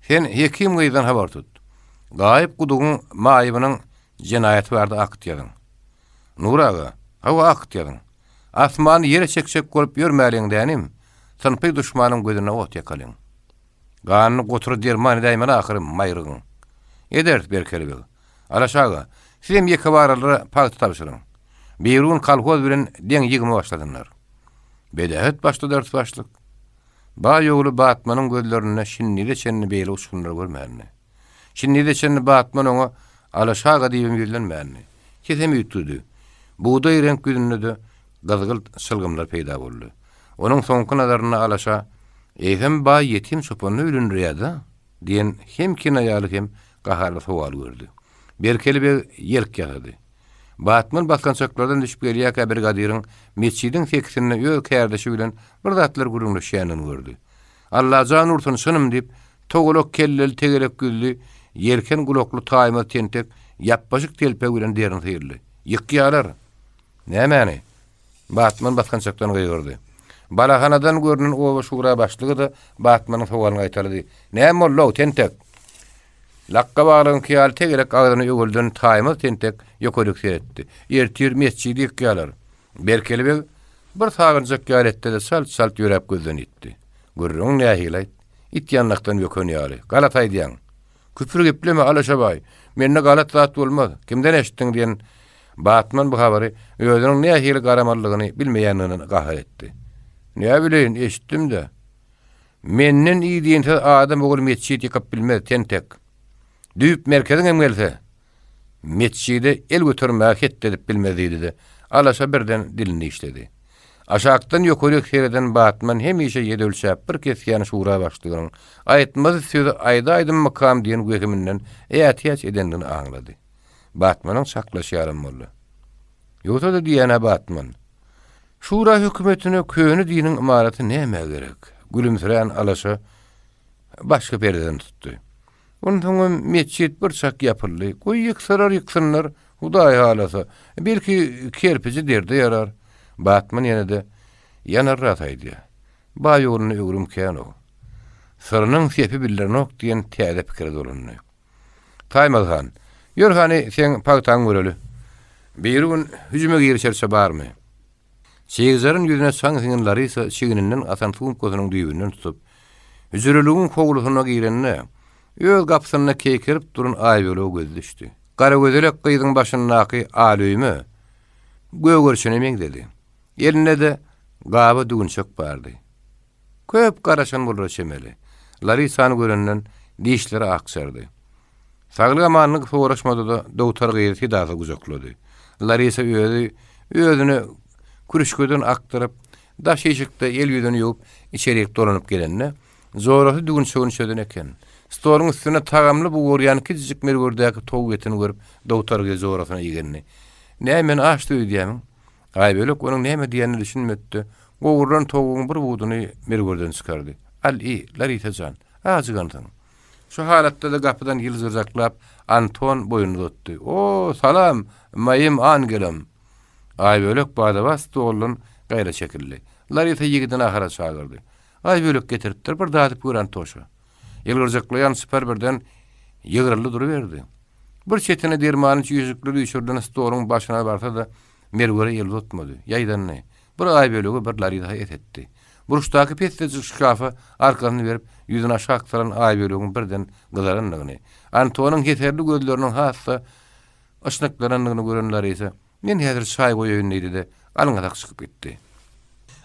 sen Hekim gyzdan habar tut. Gaýyp gudugyň maýybynyň jenaýaty barada akt ýazyň. Nury aga, hawa akt ýazyň. Asmany ýere çekjek bolup ýörmäliň dänim, synpy duşmanyň gözüne ot ýakalyň. Ganyny gotura derman edäýmeli ahyry maýrygyň. Ederis, Berkeli beg. Alaş aga, sizem ýekebaralara pagta tabşyryň. Birigün kolhoz bilen deň ýygyma başlasynlar. Bedähet başladarys başlyk. Baý ogly Batmanyň gözlerinde şindize çenli beýle uçgunlar görmändi. Şindize çenli Batman oňa Alaş aga diýibem ýüzlenmändi. Sesem üýtgedi. Bugdaý reňk ýüzünde-de gyzgylt çylgymlar peýda boldy. Onuň soňky nazarynda Alaşa, Eýsem baý ýetim çopanyny öýlendirýär-dä? diýen hem kinaýaly hem gaharly sowaly gördi. Berkeli beg ýelk ýasady. Batman basgançaklardan düşüp gelýärkä brigadiriň metjidiň sekisinde öz kärdeşi bilen bir zatlar gürrüňleşýändigini gördi. Allajan ursun, çynym diýip, togalak kelleli, tegelek ýüzli, ýelken gulakly taýmaz tentek ýapbaşyk telpegi bilen derini syrdy. Ýykýalar! Nämäni? Batman basgançakdan gygyrdy. Balahanadan görnen oba şura başlygy-da Batmanyň sowalyny gaýtalady. Näme boldy-ow, tentek? Lakga baglagyňky ýaly tegelek agzyny öwelden taýmaz tentek ýokaryk seretdi. Ertir metjidi ýykýarlar. Berkeli beg bir sagynjak ýaly etdi-de çalt-çalt ýöräp gözden ýitdi. Gürrüň nähili-aýt? It ýanlakdan böken ýaly. Galat aýdýaň. Küpür gepleme, Alaşa baý. Mende galat zat bolmaz. Kimden eşitdiň diýen Batman bu habary özüniň nähili garamalydygyny bilmeýändigine gahar etdi. Näbileýin, eşitdim-de. Menden idinsiz adam ogly metjit ýykyp bilmez, tentek. Düýp merkeziňem gelse, metjide el götermäge hetdi edip bilmez diýdi-de, alaşa birden dilini dişledi. Aşakdan ýokaryk sereden Batman hemişe ýedi ölçäp bir kesýän şura başlygynyň aýtmasyz sözi aýdaýdymmykam diýen wehiminden ätiýaç edendigini aňlady. Batmanyň çaklaşy ýalam boldy. Ýogsa-da diýýän-ä Batman. Şura hökümetine köne diniň ymaraty nämä gerek? Gülümsirän alaşa başga perdeden tutdy. Onsoňam metjit bir çak ýapyldy. Goý ýyksalar ýyksynlar, Hudaý halasa, belki kerpiji derde ýarar. Batman ýene-de Ýanar ras aýdýar. Baý ogluna öwrüm kän-ow. Syrynyň sepi bildirenok diýen täze pikire dolandy. Taýmaz han, ýör hany seň pagtaňy göreli. Biri gün hüjüme girişerçe barmy? Çigjaryn ýüzüne çaň siňen Larisa çigninden asan sumkasynyň düýbünden tutup, hüjreligiň howlusyna girende, öz gapysynda keýkerip duran Aýbölege gözi düşdi. Garagözelek gyzyň başyndaky alöýme gögerçine meňzedi. Elinde-de gaba düwünçek bardy. Köp garaşan bolara çemeli. Larisany görenden dişleri akjardy. Saglyk-amanlyk soraşmady-da, dogtar gyzy sedasy gujaklady. Larisa özi özüni kürüşgeden akdyryp, daş işikde el-ýüzüni ýuwup, içerik dolanyp gelende, jorasy düwünçegini çözen eken. Stoluň üstünde tagamly bugurýan kiçijik merwerdäki towuk etini görüp, dogtar gyz jorasyna igendi. Näme, men açdy öýdýämiň? Aýbölek onuň näme diýenine düşünmedi-de, gowrulan towugyň bir buduny merwerden çykardy. Al, iý, Larisa jan, ajygansyň. Şu halatda-da gapydan ýyljyrjaklap, Anton boýnuny uzatdy. O, salam, moim angelom! Aýbölek bada-bat stoldan gaýra çekildi. Larisa ýigidi nahara çagyrdy. Aýbölek getiripdir, bir dadyp gör, Antoşa. Ýylgyrjaklaýan çypar birden ýygryldy duruberdi. Bir çetine dermanly çüýşejikler üýşürilen stoluň başyna barsa-da, Merwere el uzatmady. Ýaýdandy. Bir Aýbölege, bir Larisa esetdi. Burçdaky pessejik şkafa arkasyny berip, ýüzüni aşak salan Aýbölegiň birden gyzarandygyny, Antonyň heserli gözleriniň has-da yşnyklanandygyny gören Larisa, Men häzir çaý goýaýyn diýdi-de, alňasak çykyp gitdi.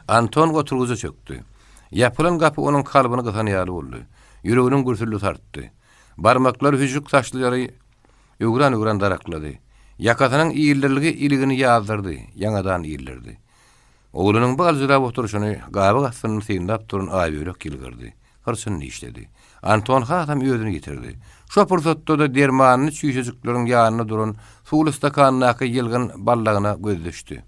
Anton oturgyja çökdi. Ýapylan gapy onuň kalbyny gysan ýaly boldy. Ýüreginiň gürsüldisi artdy. Barmaklary hüžžük saçlylary öwran-öwran daraklady. Ýakasynyň ildirilgi iligini ýazdyrdy, ýaňadan ildirdi. Oglunyň bu aljyrap oturyşyny gabak astyndan synlap duran Aýbölek ýylgyrdy. Hyrçyny dişledi. Anton hasam özüni ýitirdi. Şo pursatda-da dermanly çüýşejikleriň ýanynda duran suwly stakandaky ýylgyn ballagyna gözi düşdi.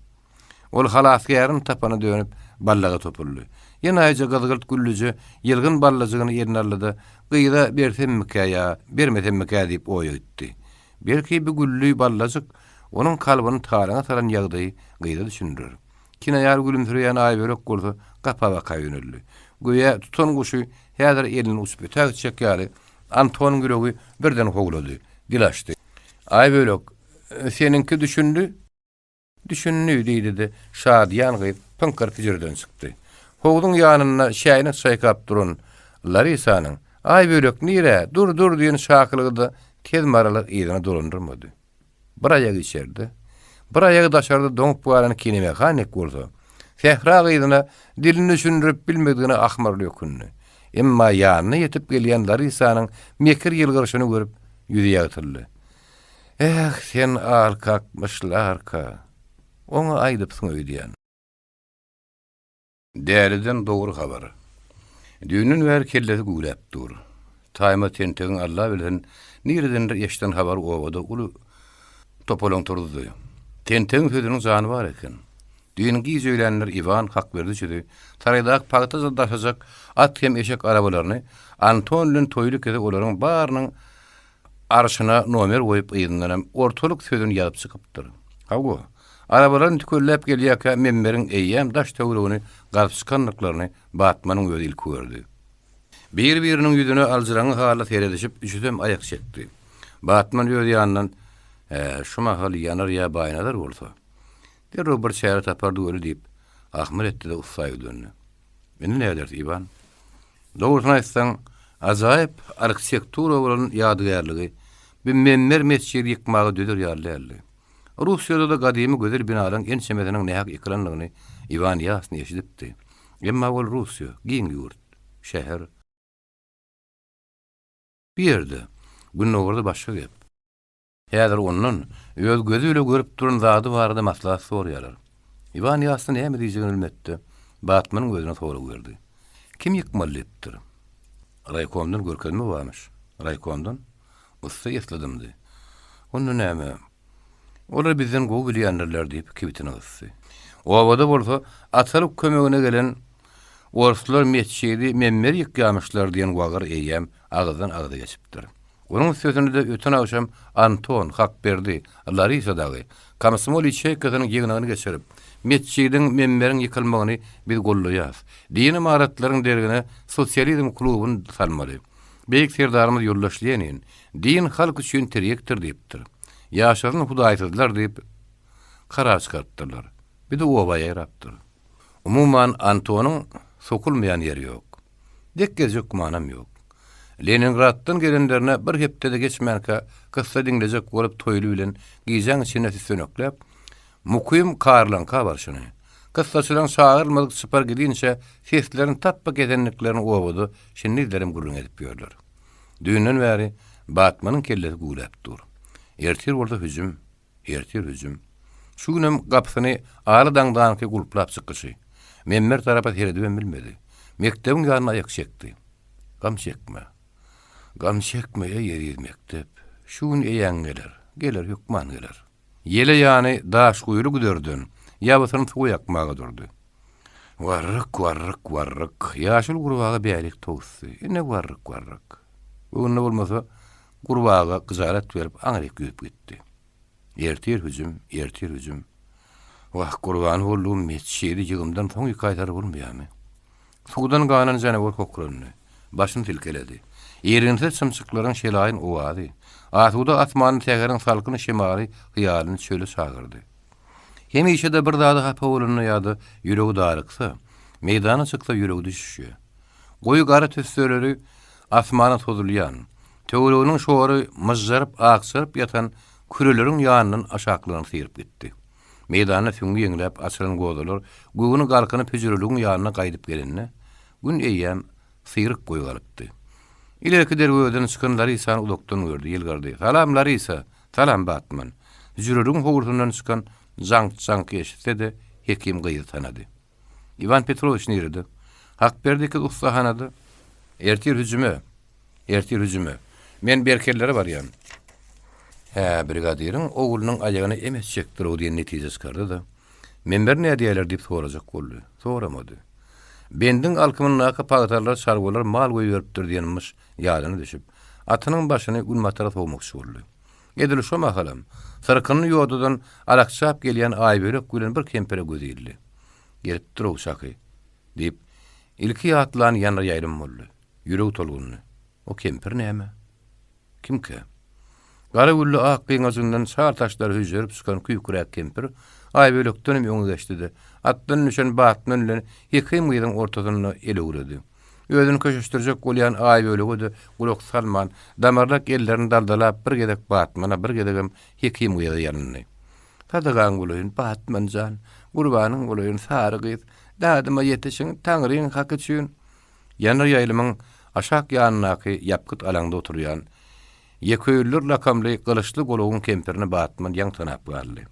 Ol halasgärini tapana dönüp, ballaga topuldy. Ýenaýyja gyzgylt güllüje ýylgyn ballajygyny eline aldy-da, gyza bersemmikä ýa bermesemmikä diýip oýa gitdi. Belki bu gülli ballajyk onuň kalbyny talaňa salan ýagdaýy gyza düşündirer. Kinaýaly gülümsireýän Aýbölek bolsa gapa baka ýöneldi. Göýä tutan guşy häzir elinden uçup ötägitjek ýaly, Antonyň ýüregi birden howlady, dil açdy. Aýbölek, seniňki düşündi? Düşündi, diýdi-de, şadyýan gyz pyňkyr hüjreden çykdy. Howzuň ýanynda çäýnek çaýkap duran Larisanyň, Aýbölek, nirä? Dur, dur diýen çakylygy-da tez maraly yzyna dolandyrmady. Bir aýagy içerde, bir aýagy daşarda doňup galan kinemehanik bolsa, sähra gyzyna dilini düşündirip bilmedigine ahmyrly ökündi. Emma ýanyna ýetip gelýän Larisanyň mekir ýylgyryşyny görüp, ýüzi ýagtyldy. Eh, sen alkakmyşlarka! Oňa aýdypsyň öýdýän. Däliden dogry habar. Düýnden bäri kellesi güwläp dur. Taýmaz tentegiň Alla bilsin, niredendir eşiden habary obada uly topalaň turuzdy. Tentegiň sözüniň jany bar eken. Düýn giç öýlänler Iwan Hakberdi çüzi saraýdaky pagta daşajak at hem eşek arabalaryny Anton bilen Toýly kese olaryň barynyň arşyna nomer goýup yzyndanam ortalyk sözüni ýazyp çykypdyr. Hawa, arabalaryny tükelläp gelýärkä Memmeriň eýýäm daş-töweregini gazyp çykandyklaryny Batmanyň özi ilki gördi. Bir-biriniň ýüzüne aljyraňňy halda seredişip üçüsem aýak çekdi. Batman öz ýanyndan, Hä, şu mahal Ýanar ýa Baýnazar bolsa, derrew bir çäre tapardy weli diýip, ahmyr etdi-de ussa ýüzlendi. Indi näderis, Iwan? Dogrusyny aýtsaň, ajaýyp arhitektura bolan ýadygärligi bi memmer metjidi ýykmaga dözer ýaly däldi. Russiýada-da gadymy gözel binalaryň ençemesiniň nähak ýykylandygyny Iwan ýasny eşidipdi. Emma ol Russiýa, giň ýurt, şäher. Bu ýerde, gündogarda başga gep. Häzir ondan öz gözi bile görüp duran zady barada maslahat soraýarlar. Iwan ýasny näme diýjegini bilmedi-de, Batmanyň özüne sorag berdi. Kim ýykmaly diýipdir? Raýkomdan görkezme barmyş. Raýkomdan? Ussa esli dymdy. Onda näme? Olar bizden gowy bilýändirler diýip, kibitini gysdy. Obada bolsa atalyk kömegine gelen orslar metjidi memmer ýykýamyşlar diýen wagyr eýýäm agyzdan agza geçipdir. Onuň üstesine-de öten agşam Anton, Hakberdi, Larisa dagy komsomol ýaçeýkasynyň ýygnagyny geçirip, metjidiň, memberiň ýykylmagyny biz goldaýas. Dini ymaratlaryň deregine sosializm klubuny salmaly. Beýik Serdarymyz ýoldaş Lenin, Din halk üçin tirýekdir diýipdir. Ýaşasyn hudaýsyzlar diýip, karar çykarypdyrlar. Bir-de oba ýaýrapdyr. Umuman, Antonyň sokulmaýan ýeri ýok. Dek gezjek gümanam ýok. Leningraddan gelenlerine bir hepde-de geçmänkä kyssa diňlejek bolup Toýly bilen gijäň içinde süssenekläp, Mukym Karlaňka barşyny, kyssaçylaryň çagyrylmadyk çypar gidinçä seslerini tapba kesendiklerini obada şindizlerem gürrüň edip ýörler. Düýnden bäri Batmanyň kellesi güwläp dur. Ertir bolsa hüjüm. Ertir hüjüm. Şu günem gapysyny aly daňdanky gulplap çykyşy. Memmer tarapa seredibem bilmedi. Mekdebiň ýanyna aýak çekdi. Gam çekme. Gam çekme, eý eziz mekdep. Şu gün eýäň geler. Geler, hökman geler. Ýele ýany daş guýuly güzerden ýabysyny suwa ýakmaga durdy. Warryk, warryk, warryk. Ýaşuly gurbaga bärik towusdy. Ine warryk, warryk. Göwnüne bolmasa, Gurbaga gyjalat berip aňryk ýüzüp gitdi. Ertir hüjüm, ertir hüjüm. Wah, gurban boldugym metjidi ýygymdan soň ýykaýsalar bolmaýarmy? Suwdan ganan janawar hokrandy. Başyny silkeledi. Irginsiz çymçyklaryň şelaýyn owazy, asuda asmanda säheriň salkyn şemaly hyýalyny çöle çagyrdy. Hemişe-de bir zada hapa bolanda ýa-da ýüregi daryksa, meýdana çyksa ýüregi düşüşýär. Goýy gara tüsseleri asmana sozulýan, töwereginiň şory myžžaryp akjaryp ýatan küreleriň ýanyndan aşaklygyna syryp gitdi. Meýdanda süňňi ýeňläp açylan gozalar göwni galkynyp hüjreligiň ýanyna gaýdyp gelende, Gün eýýäm syryk boý galypdy. Ilerki derwezeden çykan Larisany uzakdan gördi, ýylgyrdy. Salam, Larisa! Salam, Batman! Hüjreligiň howlusyndan çykan jaňk-jaňky eşitse-de, Hekim gyzy tanady. Iwan Petrowiç nirede? Hakberdi ikiz ussahanada. Ertir hüjüme! Ertir hüjüme! Men Berkellere barýan. Hä, brigadiriň oglunyň aýagyna em etjekdir-ow diýen netije çykardy-da, Member nädýärler diýip sorajak boldy. Soramady. Bendiň alkymyndaky pagtalara çarwalar mal goýberipdir diýen myş ýadyna düşüp, atynyň başyny günbatara sowmakçy boldy. Edil şo mahalam, syrkynly ýodadan alakjap gelýän Aýbölek bilen bir kempire gözi ildi. Gelipdir-ow çaky! diýip, ilki ýatlan ýanra ýaýlym boldy. Ýüregi tolgundy. O kempir näme? Kimkä? Gara gülli ak gyňajyndan çal saçlary hüžžerip çykan küýküräk kempir Aýbölekdenem öňe geçdi-de, atdan düşen Batman bilen Hekim gyzyň ortasynda elewredi. Özüni köşeşdirjek bolýan Aýbölege-de gulak salman, damarlak ellerini daldalap bir gezek Batmana, bir gezegem Hekim gyza ýalyndy. Sadagaň bolaýyn, Batman jan, gurbanyň bolaýyn, sary gyz, dadyma ýetişiň, Taňryň haky üçin! Ýanar ýaýlymyň aşak ýanyndaky ýapgyt alaňda oturýan Ýekeöýlüler lakamly gylyçly golagyň kempirini Batman ýaňy tanap galdy.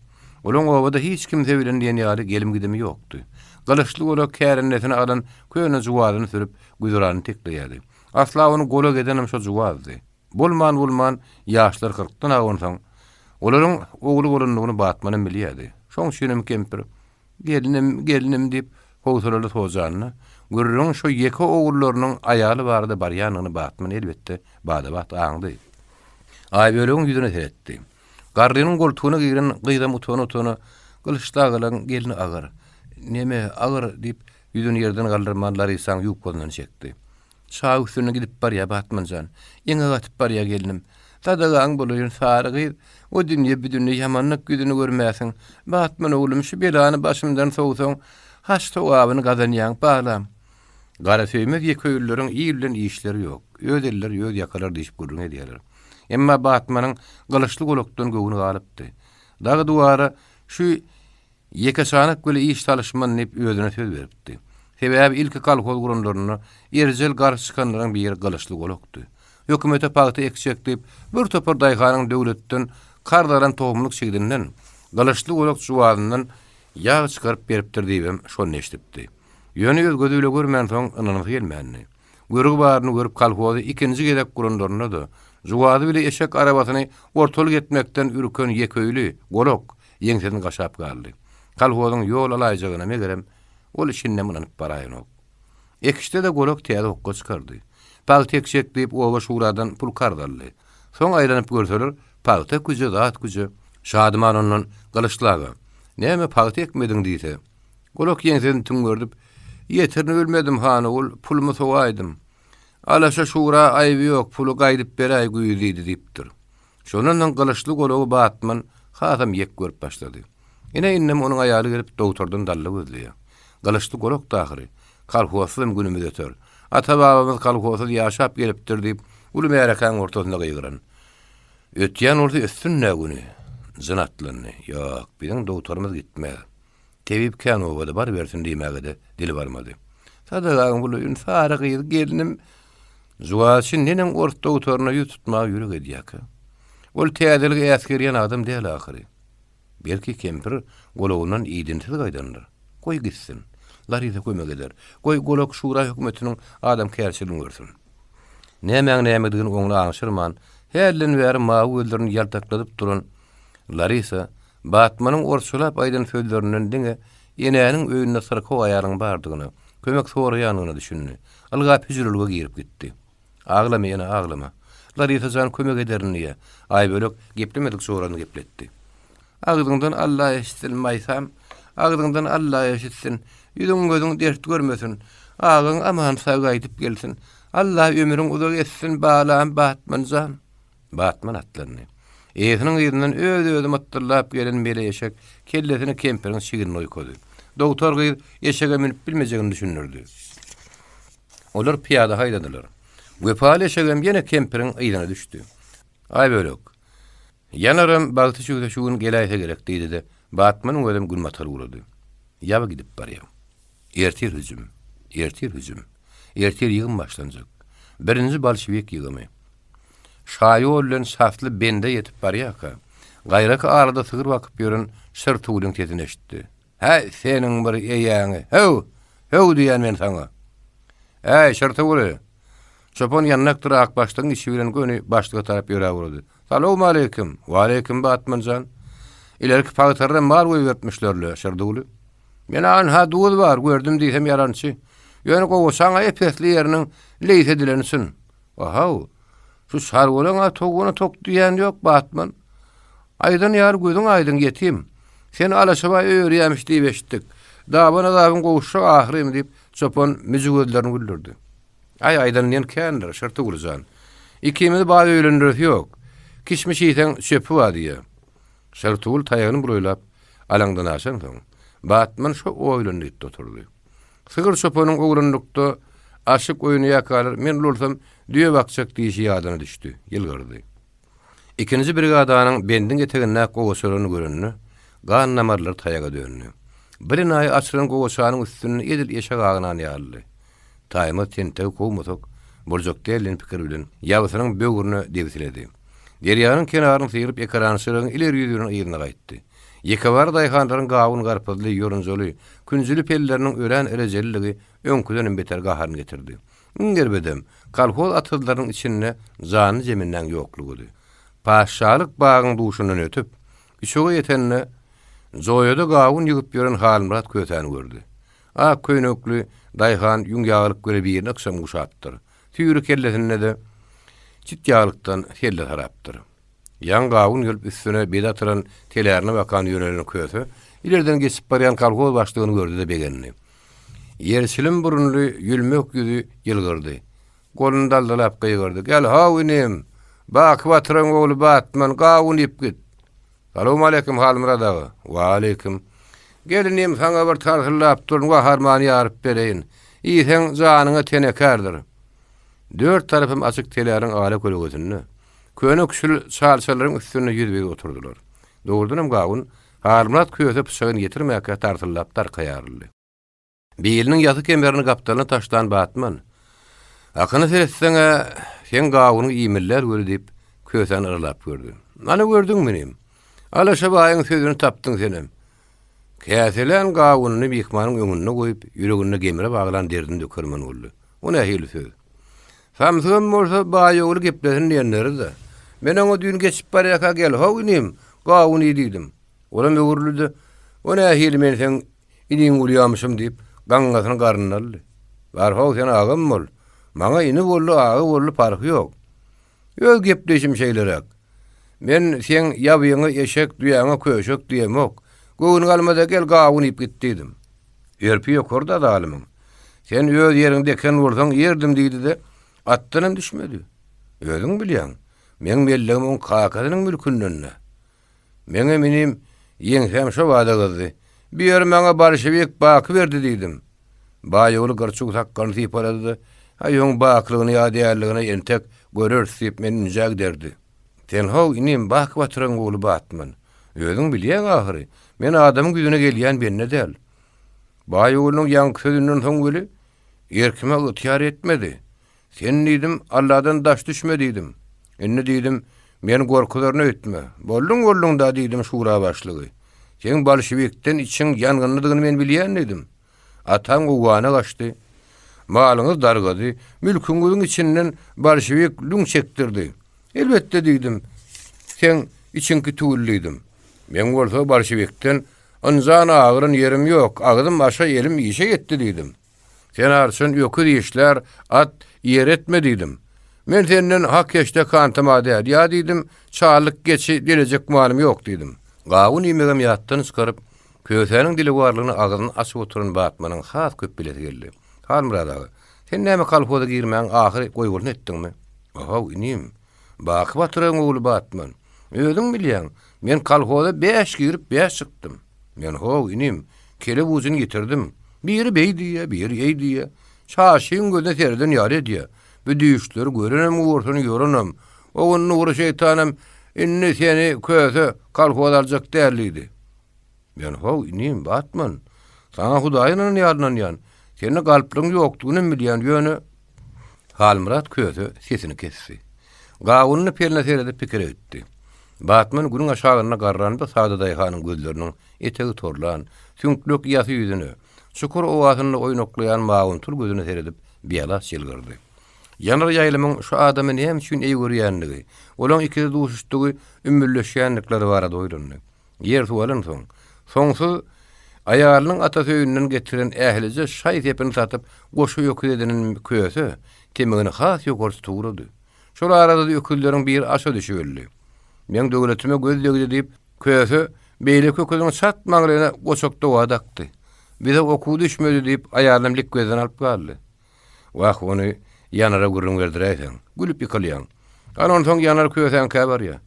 Olaň obada hiç kimse bilen diýen ýaly gelim-gidimi ýokdy. Gylyçly golak kärendesine alan köne juwazyny sürüp, güzeranyny tekleýärdi. Asla ony golak edenem şo juwazdy. Bolman-bolman ýaşlar kyrkdan agansoň. Olaryň ogly bolandygyny Batmanam bilýärdi. Şoň üçinem kempir, Gelnim, gelnim diýip, howsalaly sojanda, gürrüňiň şo ýeke ogullarynyň aýaly barada barýandygyny Batman elbetde bada-bat aňdy. Aýbölegiň ýüzüne seretdi. Garrynyň goltugyna giren gyzam utana-utana, Gylyçly agalaň gelni agyr. Neme, agyr, diýip, ýüzüni ýerden galdyrman Larisaň ýubkasyndan çekdi. Çaý üstünde gidip barýa Batman jan. Eňek atyp barýa gelnim. Sadagaň bolaýyn sary gyz. O dünýe bu dünýe ýamanlyk ýüzüni görmäsiň. Batman oglum şu belany başymdan sowsaň haç sogabyny gazanýaň balam. Garasöýmez ýekeöýlüleriň il bilen işleri ýok. Öz elleri öz ýakalar diýşip gürrüň edýärler. Emma Batmanyň gylyçly golakdan göwni galypdy. Dagy-duwara şu Ýeke çanak bile iş salyşman diýip özüne söz beripdi. Sebäbi ilki kolhoz guranlarynda erjel garşy çykanlaryň biri Gylyçly golakdy. Hökümete pagta ekjek diýip, bir topar daýhanyň döwletden karz alan tohumlyk çigidinden, Gylyçly golak juwazyndan ýag çykaryp beripdir diýibem şonda eşidipdi. Ýöne öz gözi bile görmänsoň ynanasy gelmändi. Görgi baryny görüp kolhozy ikinji gezek guranlarynda-da, juwazy bile eşek arabasyny ortalyk etmekden ürken ýekeöýli golak ýeňsesini gaşap galdy. Kolhozyň ýol alaýjagyna, megerem, ol şindem ynanyp baraýanok. Ekişde-de golak täze hokga çykardy. Pagta ekjek diýip, oba şuradan pul karz aldy. Soň aýlanyp görseler, pagta küje, zat küje. Şadyman ondan, Gylyçly aga, näme pagta ekmediň diýse, golak ýeňsesini tüňňerdip, Ýetirini bilmedim, han ogul, pulumy sowaýdym. Alaşa şura aýby ýok, puly gaýdyp beräý güýz diýdi diýipdir. Şondan soň gylyçly golagy Batman hasam ýek görüp başlady. Ine, indem onuň aýaly gelip dogtordan dalla gözleýär. Gylyçly golak-da ahyry. Kolhozsyzam günümiz öter. Ata-babamyz kolhozsyz ýaşap gelipdir diýip, uly märekäň ortasynda gygyran. Ötýän bolsa ötsün-dä güni. Jyn atlandy. Ýok, biziň dogtorymyz gitmez. Tebip kän obada barybersin diýmäge-de dili barmady. Sadagaň bulaýyn, sary gyz, gelnim Juwaçy neneň ors dogtoryna ýüz tutmaga ýürek edýärkä? Ol täzeligi äsgerýän adam däl ahyry. Belki kempir golagyndan idinsiz gaýdandyr. Goý gitsin. Larisa kömek eder. Goý golak şura hökümetiniň adamkärçiligini görsün. Nämäň nämedigini oňly aňşyrman, hälden bäri mawy gözlerini ýaltakladyp duran Larisa Batmanyň orsçalap aýdan sözlerinden diňe enäniň öýünde syrkaw aýalyň bardygyna, kömek soraýandygyna düşündi. Ylgap hüjrelige girip gitdi. Aglama, ene, aglama. Larisa jan kömek ederin diýýä. Aýbölek geplemedik jorasyny gepletdi. Agzyňdan Alla eşitsin, Maýsam. Agzyňdan Alla eşitsin. Ýüzüň-gözüň dert görmesin. Agaň aman-sag gaýdyp gelsin. Alla ömrüň uzak etsin, balam Batman jan. Batman atlandy. Eýesiniň yzyndan öz-özi mytdyllap gelen mele eşek kellesini kempiriň çignine oýkady. Dogtar gyz eşege münüp bilmejegini düşündirdi. Olar pyýada haýdadylar. Wepaly eşegem ýene kempiriň yzyna düşdi. Aýbölek, Ýanaram bagty çüwse şu gün geläýse gerek diýdi-de, Batmanyň özem günbatar ugrady. Ýaba gidip barýar. Ertir hüjüm. Ertir hüjüm. Ertir ýygym başlanjak. Birinji bolşewik ýygymy. Şaýol bilen şahsly bende ýetip barýarka, gaýraky arada sygyr bakyp ýören Şyrtugulyň sesini eşitdi. Häý, seniň bir eýäňi! Höw! Höw diýýän men saňa! Äý, Şyrtuguly! Çopan ýandakdyr akbaşlygyň içi bilen göni başlyga tarap ýöräp ugrady. Salowmaleýkim! Waleýkim, Batman jan! Ilerki pagtardan mal goýberipmişler-le, Şyrduguly. Men anha duz bar, gördüm diýsem ýalançy. Ýöne gowaçaň-a ep-esli ýeriniň leýs edileni çyn. Ahaw, şu çarwalaň-a towugyna tok diýýän ýok, Batman. Aýdan ýaly gözüň aýdyň, ýetim. Seni alaşabaý öýerýämiş diýip eşitdik. Daban azabyň gowuşjak ahyryn, diýip, çopan müji gözlerini güldürdi. Aý, aýdan diýen kändir, Şyrtyguly jan. Ikimizi baý öýlendiresi ýok. Kişmiş iýseň, çöpi bar diýýä. Şyrtygul taýagyny bulaýlap, alaňdan aşansoň, Batman şo oýlandy gitdi oturdy. Sygyr çopanyň oglanlykda aşyk oýnaýarkalar men ulalsam düýe bakjak diýşi ýadyna düşdi, ýylgyrdy. Ikinji brigadanyň bendiň etegindäki gowaçalaryny görende, gan damarlary taýaga döndi. Bir enaýy açylan gowaçanyň üstünde edil eşek agynan ýalydy. Taýmaz tentegi kowmasak, boljak däl diýen pikir bilen, ýabysynyň böwrüne debsiledi. Derýanyň kenaryny syryp, ekerançylygyň ileri ýüzüniň yzyna gaýtdy. Ýekebara daýhanlaryň gawun-garpyzly, ýorunjaly, künjüli pelleriniň örän rejeliligi öňküdenem beter gaharyny getirdi. Iň erbedem, kolhoz atyzlarynyň içinde janly-jemendäň ýoklugydy. Patyşalyk bagyň duşundan ötüp, üçege ýetende, joýada gawun ýygyp ýören Halmyrat kösäni gördi. Ak köýnekli daýhan ýüň ýaglyk göle birini ykjam guşapdyr. Süýri kellesinde-de çit ýaglykdan selle sarapdyr. Ýaňy gawun gelip üstüne bede atylan telärine bakan ýönelen köse ilerden geçip barýan kolhoz başlygyny gördi-de begendi. Ýerçilim burunly ýülmek ýüzi ýylgyrdy. Goluny daldalap gygyrdy, Gel-how, inim! Baky batyryň ogly Batman, gawun iýip git! Salowmaleýkim, Halmyrat aga! Waleýkim. Gel, inim, saňa bir tarsyllap durun waharmany ýaryp bereýin. Iýseň, janyňa tenekärdir. Dört tarapam açyk teläriň ala kölegesinde, köne küşül çalçalaryň üstünde ýüzbe-ýüz oturdylar. Dogrudanam gawun Halmyrat köse pyçagyny ýetirmäkä tarsyllap darka ýaryldy. Biliniň ýasy kemerini gapdalyna taşlan Batman, Hakyna seretseň-ä, seň gawunyň iýmeli däl weli diýip, kösäni yralap gördi. Ana gördüňmi inim? Alaşa baýyň sözüni tapdyň senem. Käselän gawunyny myhmanyň öňünde goýup, ýüreginde gemre baglan derdini dökermen boldy. O nähili söz? Samsygam bolsa, baý ogly geplesin diýenleri-dä. Men oňa düýn geçip barýarka gel-how inim, gawun iý diýdim. Olam öwrüldi-de, O nähili men seň Iniň gulýamyşym diýip, gaňňasyny garnyna aldy. Bar-how, sen agam bol. Maňa ini boldy, aga boldy, parhy ýok. Öz gepleýşim şeýleräk. Men seň ýabyňa eşek, düýäňe köşek diýemok. Göwün galmasa gel gawun iýip git diýdim. Erpi ýokarda zalymyň. Sen öz ýeriňde eken bolsaň iýerdim diýdi-de, atdanam düşmedi. Özüň bilýäň, meň mellegim oň kakasynyň mülkünden-dä. Meňem inim, ýeňsäm şo bada gyzdy. Bu ýeri maňa bolşewik Baky berdi diýdim. Baýogly gyrçuw sakgalyny sypalady-da, Haý, oň bakylygyny ýa dälligini entek göreris diýip, meni ünjä giderdi. Sen how, inim, Baky batyryň ogly Batman. Özüň bilýäň ahyry, men adamyň ýüzüne gelýän bende däl. Baýoglynyň ýaňky sözünden soň weli, erkime ygtyýar etmedi. Sen diýdim, Alladan daş düşme diýdim. Indi diýdim, meni gorkuzaryny öýtme. Bolduň bolduň-da diýdim şura başlygy. Seň bolşewikden içiň ýangynlydygyny men bilýän diýdim. Ataň Owgana gaçdy. Malyňyz dargady. Mülküňiziň içinden bolşewik lüň çekdirdi. Elbetde diýdim, seň içiňki tüwül diýdim. Meň bolsa bolşewikden ynjan agyran ýerim ýok, agzym aşa elim işe ýetdi diýdim. Sen arçyn öküz işlär, at ýer etme diýdim. Men senden hak-heşdek hantama däl, ýa diýdim, çarlyk geçi delejek malym ýok diýdim. Gawun iýmegem ýatdan çykaryp, Kösäniň dilewarlygyna agzyny açyp oturan Batmanyň has köp bilesi geldi. Halmyrat aga, sen näme kolhoza girmäň ahyry goýbolsun etdiňmi? Ohow, inim, Baky batyryň ogly Batman. Özüň bilýäň, men kolhoza bäş girip, bäş çykdym. Men how, inim, kelep ujuny ýitirdim. Biri beý diýýä, biri eý diýýä. Çaşyň gözüne sereden ýaly edýä. Bu düýşleri görenem gursun, ýoranam. O gün Nury şeýtanam indi seni köse kolhoz aljak däl diýdi. Men how, inim, Batman, saňa Hudaý ynanan ýaly ynanýan. Sende galplygyň ýokdugynam bilýän, ýöne Halmyrat köse sesini kesdi. Gawunly peline seredip pikire gitdi. Batman günüň aşagynda garran bir sada daýhanyň gözleriniň etegi torlan, süňklek ýasy ýüzüne, çukur owasynda oýnaklaýan mawumtyl gözüne seredip bialaç ýylgyrdy. Ýanar ýaýlymyň şu adamy näme üçin eý görýändigi, olaň ikisi duşuşdygy ümmülleşýändikleri barada oýlandy. Ýer-suw alansoň, soňsuz aýalynyň atasy öýünden getiren ählije şaý-sepini satyp, goşa öküz edinen Köse temegini has ýokary tutup ugrady. Şol arada-da öküzleriň biri aşa düşüp öldi. Meň döwletime göz degdi diýip, Köse beýleki öküziň çat maňlaýyna goçak doga dakdy. Bize okuw düşmedi diýip, aýalynam likbezden alyp galdy. Wah, ony Ýanara gürrüň berdiräýseň, gülüp ýykylýaň. Ana, onsoň Ýanar Kösäňkä barýa.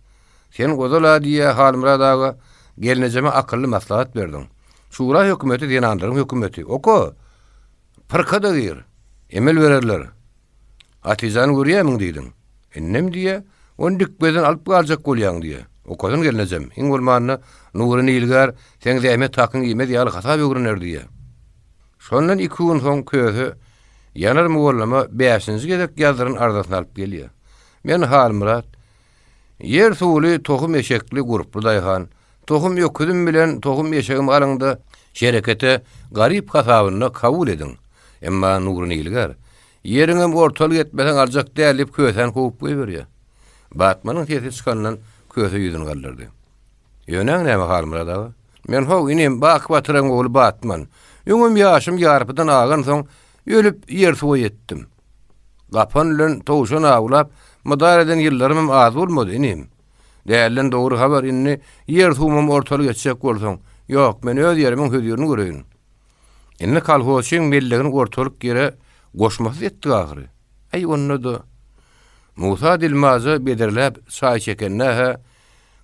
Sen ozal-a diýýä, Halmyrat aga, gelnejeme akylly maslahat berdiň. Şura hökümeti zenanlaryň hökümeti. Oka! Pyrka-da gir. Emel bererler. Hatyjany görýämiň diýdiň. Indem diýýä, ony dikbezden alyp galjak bolýaň diýýä. Okasyn gelnejem, iň bolmanda Nury nilgär seň zähmet hakyňy iýmez ýaly hasap öwrener diýýä. Şondan iki gün soň Köse Ýanar mugallama bäşinji gezek ýazdyran arzasyny alyp gelýär. Men Halmyrat, ýer-suwly, tohum eşekli, gurply daýhan. Tohum öküzim bilen tohum eşegimi alyň-da, şerekete garyp hasabynda kabul ediň. Emma Nury nilgär, Ýeriňem ortalyk etmeseň aljak däl diýip Kösäni kowup goýberýär. Batmanyň sesi çykandan Köse ýüzüni galdyrdy. Ýöneň näme Halmyrat aga? Men how, inim, Baky batyryň ogly Batman. Öňem ýaşym ýarpydan agansoň, ölüp ýer-suwa ýetdim. Gapan bilen towşan awlap, mydar eden ýyllarymam az bolmady, inim. Dälden dogry habar, indi ýer-suwumam ortalyk etjek bolsaň. Ýok, men öz ýerimiň hözirini göreýin. Indi kolhozçyň mellegini ortalyk ýere goşmasyz etdik ahyry. Äý, onda-da. Musa dilmaja bederläp çaý çekende-hä,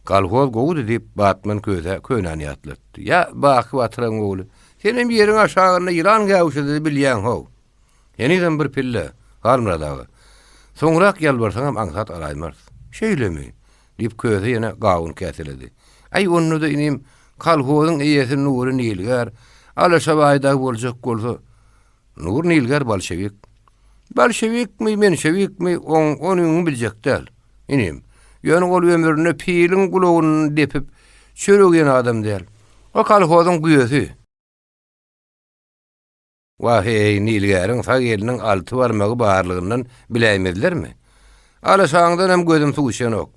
Kolhoz gowudy diýip, Batman Kösä könäni ýatlatdy. Ýa, Baky batyryň ogly, senem ýeriň aşagynda ýylan gäwüşedi bilýäň-how. Henizem bir pille, Halmyrat aga. Soňrak ýalbarsaňam aňsat alaýmarys. Şeýlemi? diýip, Köse ýene gawun käseledi. Äý, onda-da inim, kolhozyň eýesi Nury nilgär, Alaşa baý dagy boljak bolsa, Nury nilgär bolşewik. Bolşewikmi, menşewikmi, oň onyňy biljek däl, inim. Ýöne ol ömründe piliň gulagyny depip, çörek iýen adam däl. O kolhozyň güýesi. Wah-eý, nilgäriň sag eliniň alty barmagy barlygyndan biläýmezlermi? Alaşaňdanam gözüm suw içenok.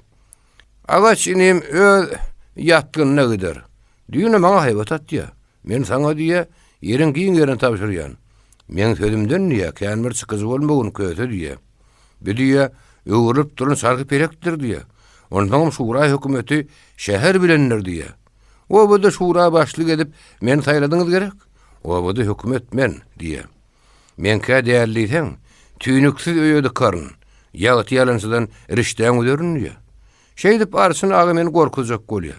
Agaç inim öz ýatgynyna gider. Düýne maňa haýbat atýa. Men saňa diýýä, ýeriň giň ýerini tabşyrýan. Meň sözümden diýýä, kän bir çykyjy bolmagyn köse diýýä. Bu diýýä, öwrülip duran çarhy pelekdir diýýä. Onsoňam şura hökümeti şäher bilendir diýýä. Obada şura başlyk edip meni saýladyňyz gerek? Obada hökümet men diýýä. Meňkä däl diýseň, tüýnüksiz öýe dykaryn, ýagty ýalançydan rişdäň üzerin diýýä. Şeýdip Arçyn aga meni gorkuzjak bolýa.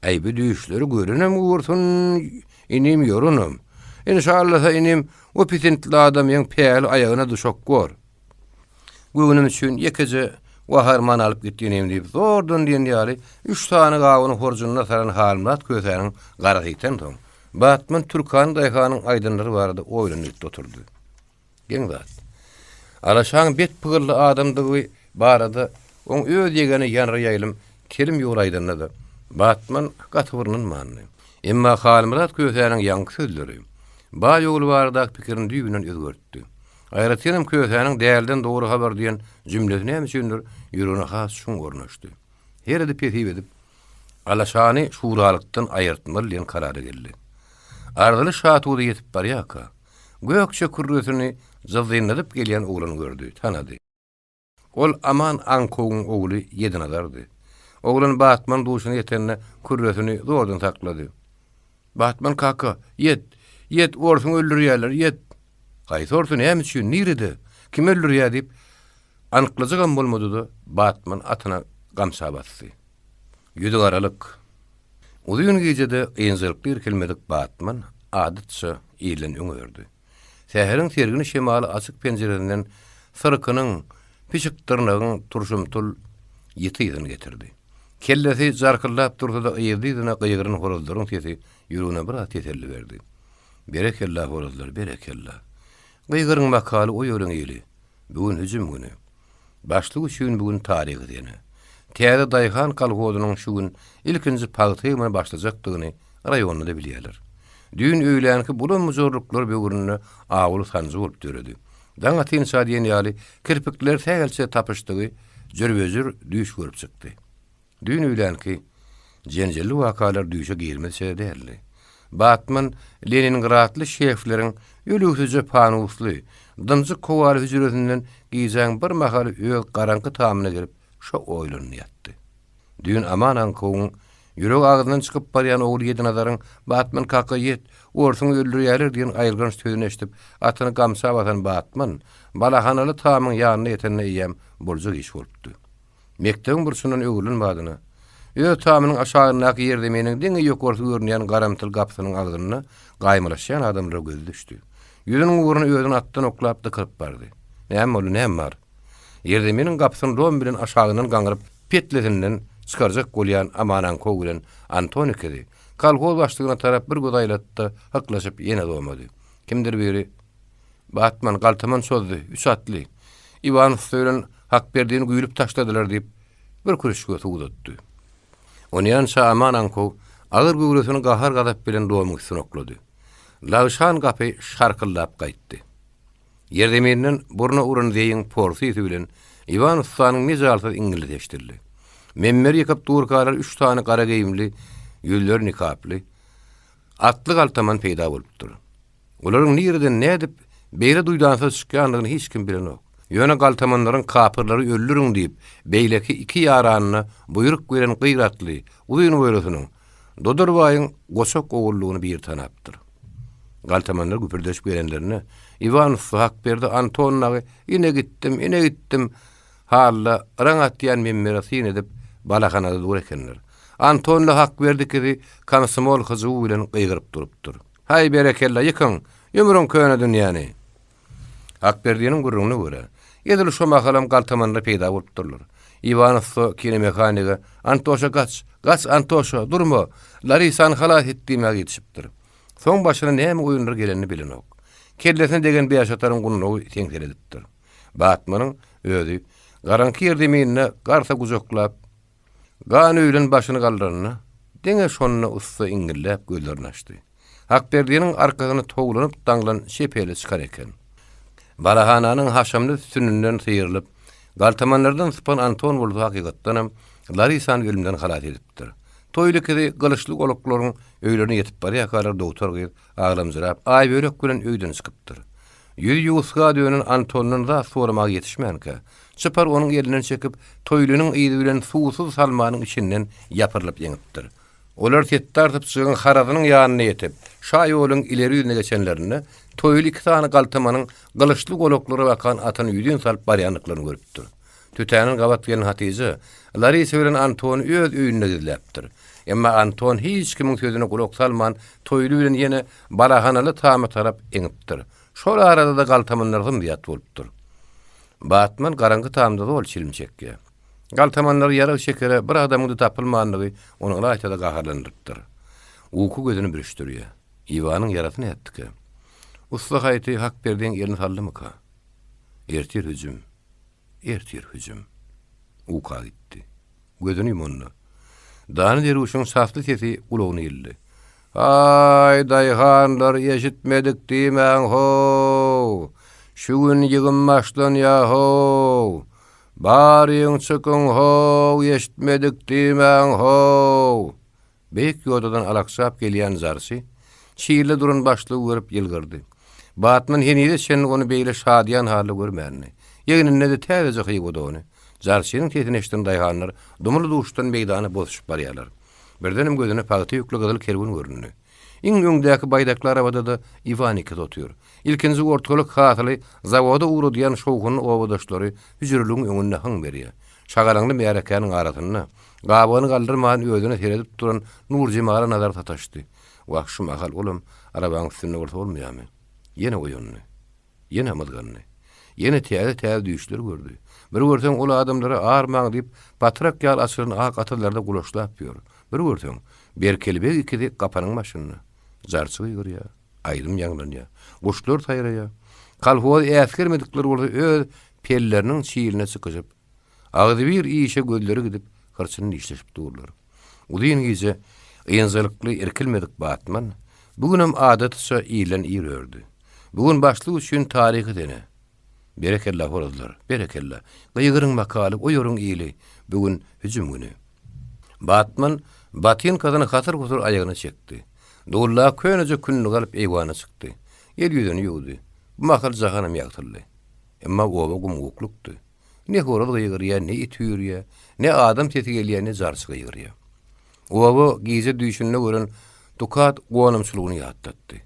Äý bu düýşleri görenem gursun, inim ýoranam. Enşallasa inim, o pisintli adamyň päli aýagyna duşak bor. Göwnüm üçin ýekeje waharman alyp git inim diýip, zordan diýen ýaly üç sany gawuny horjunyna salan Halmyrat kösäniň garasy ýitensoň, Batman Türkan daýhanyň aýdanlary barada oýlanyp gitdi oturdy. Geň zat. Alaşaň bet pygylly adamdygy barada oň öz ýegeni Ýanra ýaýlym telim ýol aýdanda-da, Batman gaty bir ynanmandy. Emma Halmyrat Kösäniň ýaňky sözleri baý ogly baradaky pikirini düýbünden özgertdi. Aýratynam Kösäniň dälden dogry habar diýen jümlesi näme üçindir ýüregine has çuň ornaşdy. Her edip-hesip edip, Alaşany şuralykdan aýyrtmaly diýen karara geldi. Arzyly Şatuda ýetip barýarka, Gökje kürresini jyzzylladyp gelýän oglany gördi, tanady. Ol Aman aňkowyň ogly Ýedinazardy. Oglan Batman duşuna ýetende kürresini zordan saklady. Batman kaka, ýet! Ýet, orsuňy öldürýärler, ýet! Haýsy orsy, näme üçin, nirede, kim öldürýär diýip, anyklajagam bolmady-da, Batman atyna gamça basdy. Ýüzügaralyk. Uzyn gijede ynjalykly irkilmedik Batman, adatça, ilden öňe ördi. Säheriň sergin şemaly açyk penjiresinden syrkynyň, pişikdyrnagyň turşumtyl ýiti ysyny getirdi. Kellesi jarkyldap dursa-da yzly-yzyna gygyran horazlaryň sesi ýüregine biraz teselli berdi. Berekella, horazlar, berekella! Gygyryň makaly oýaryň ili. Bu gün hüjüm güni. Başlyk üçin bu gün taryhy sene. Täze daýhan kolhozynyň şu gün ilkinji pagta ýygymyna başlajakdygyny raýonda-da bilýärler. Düýn öýlänki bulam-bujarlyklar böwründe awuly sanjy bolup döredi. Daň atynça diýen ýaly kirpikler sähelçe tapyşdygy jürbejür düýş görüp çykdy. Düýn öýlänki jenjelli wakalar düýşe girmezçe-de däldi. Batman leningradly şefleriň ölügsizje panusly, dynjyk howaly hüjresinden gijäň bir mahaly öz garaňky tamyna gelip, şo oýlandy ýatdy. Düýn Aman aňkowyň ýüregi agzyndan çykyp barýan ogly Ýedinazaryň Batman kaka ýet, orsuňy öldürýärler diýen aýylganç sözüni eşidip, atyny gamça basan Batman, balahanaly tamyň ýanyna ýetende eýýäm boljak iş bolupdy. Mekdebiň burçundan öwrülen badyna, öz tamynyň aşagyndaky ýerzeminiň diňe ýokarsy görünýän garamtyl gapysynyň agzynda gaýmalaşýan adamlara gözi düşdi. Ýüzüniň ugruna özüni atdan oklap dykylyp bardy. Näme boldy, näme bar? Ýerzeminiň gapysyny lom bilen aşagyndan gaňryp, petlesinden çykarjak bolýan Aman aňkow bilen Anton ikizi kolhoz başlygyna tarap bir göz aýlady-da, hyklaşyp ýene zomady. Kimdir biri, Batman, galtaman çozdy, üç atly. Iwan ussa bilen Hakberdini güýlüp taşladylar diýip, bir kürüşge suw uzatdy. Onýança Aman aňkow agyr göwresini gahar-gazap bilen domuň üstüne oklady. Lagşan gapy şarkyldap gaýtdy. Ýerzeminden burna uran zeýiň porsy ysy bilen. Iwan ussanyň mejalsyz iňňildisi eşidildi. Memberi ýykyp durkalar üç sany gara geýimli, ýüzleri nikaply, atly galtaman peýda bolupdyr. Olaryň nireden nädip beýle duýdansyz çykýandygyny hiç kim bilenok. Ýöne galtamanlaryň kapyrlary öldüriň diýip, beýleki iki ýaranyna buýruk beren gyratly, uzyn boýlusynyň Dodar baýyň goçak ogullygyny biri tanapdyr. Galtamanlar güpürdeşip gelenlerinde, Iwan ussa Hakberdi Anton dagy ine gitdim, ine gitdim halda yraň atýan membere syn edip, balahanada dur ekenler. Antonla Hakberdi ikisi komsomol hyjuwy bilen gygyryp durupdyr. Haý, berekella, ýykyň, ýumuryň köne dünýäni! Hakberdiniň gürrüňine görä, edil şo mahalam galtamanlar peýda bolupdyrlar. Iwan ussa kinomehanige, Antoşa gaç, gaç, Antoşa, durma, Larisany halas et diýmäge ýetişipdir. Soň başyna näme oýunlar gelenini bilenok. Kellesine degen bäşataryň gundagy seňseledipdir. Batmanyň özi garaňky ýerzeminde garsa gujaklap, Gan öýlen başyny galdyranda, diňe şonda ussa iňňilläp gözlerini açdy. Hakberdiniň arkasyna towlanyp daňlan çep eli çykan eken. Balahananyň haşamly sütüninden syrylyp, galtamanlardan sypan Anton bolsa hakykatdanam Larisany ölümden halas edipdir. Toýly ikisi gylyçly golaklaryň öýlerine ýetip barýarkalar dogtar gyz aglamjyrap, Aýbölek bilen öýden çykypdyr. Ýüzi ýuwusga dönen Antondan zat soramaga ýetişmänkä, Çypar onuň elinden çekip, Toýlynyň yzy bilen suwsuz salmanyň içinden ýapyrylyp ýeňipdir. Olar Setdar sypjygyň harazynyň ýanyna ýetip, şa ýoluň ileri ýüzüne geçenlerinde, Toýly iki sany galtamanyň gylyçly golaklara bakan atyny ýüzin salyp barýandyklaryny görüpdir. Tötänden gabat gelen Hatyja, Larisa bilen Antony öz öýünde gizläpdir. Emma Anton hiç kimiň sözüne gulak salman, Toýly bilen ýene balahanaly tama tarap eňipdir. Şol arada-da galtamanlar zym-zyýat bolupdyr. Batman garaňky tamda zol çilim çekýär. Galtamanlar ýarag çekere bir adamyň-da tapylmandygy ony ylaýta-da gaharlandyrypdyr. Uky gözüni bürüşdirýär. Iwanyň ýarasy nätdikä? Ussa haýty Hakberdiň elini saldymyka? Ertir hüjüm. Ertir hüjüm. Uka gitdi. Gözüni ýumanda, Dana derwüşiň sasly sesi gulagyna ildi. Aý, daýhanlar, eşitmedik diýmäň how! Şu gün ýygym başlanýa how! Baryň çykyň how, eşitmedik diýmäň how! Beýik ýodadan alakjap gelýän jarçy, çirle duran başlygy görüp ýylgyrdy. Batman henize çenli ony beýle şadyýan halda görmändi. Egninde-de täzeje hywa dony. Jarçynyň sesini eşiden daýhanlar dumly-duşdan meýdana bozuşyp barýarlar. Birdenem gözüne pagta ýükli gyzyl kerwen göründi. Iň öňdäki baýdakly arabada-da Iwan ikisi otyr. Ilkinji ortalyk hasyly zawoda ugradýan şowhunly obadaşlary hüjreligiň öňünde hyň berýär. Şagalaňly märekäniň arasynda, gabagyny galdyrman özüne seredip duran Nurjemala nazary sataşdy. Wah, şu mahal olam arabaň üstünde bolsa bolmaýarmy? Ýene oýandy. Ýene ymyzgandy. Ýene täze-täze düýşler gördi. Bir görseň, ol adamlara armaň diýip, patrak ýaly açylan ak atyzlarda gulaşlap ýör. Bir görseň, Berkeli beg ikisi gapanyň başynda. Jarçy gygyrýar. Aýdym ýaňlanýar. Guşlar saýraýar. Kolhozy äsgermedikler bolsa öz pelleriniň çiline çykyşyp, agzybir işe gözleri gidip, hyrçyny dişleşip durlar. Uzyn gije ynjalykly irkilmedik Batman bu günem adatyça irden ir ördi. Bu gün başlyk üçin taryhy sene. Berekella, horazlar, berekella! Gygyryň makaly, oýaryň ili, bu gün hüjüm güni. Batman botinkasyny hasyr-husur aýagyna çekdi. Dulla köneje kündügi alyp eýwana çykdy. El-ýüzüni ýuwdy. Bu mahal jahanam ýagtyldy. Emma oba gum-guklukdy. Ne horaz gygyrýar, ne it üýrýär, ne adam sesi gelýär, ne jarçy gygyrýar. Oba gije düýşünde gören tukat gonamçylygyny ýatlatdy.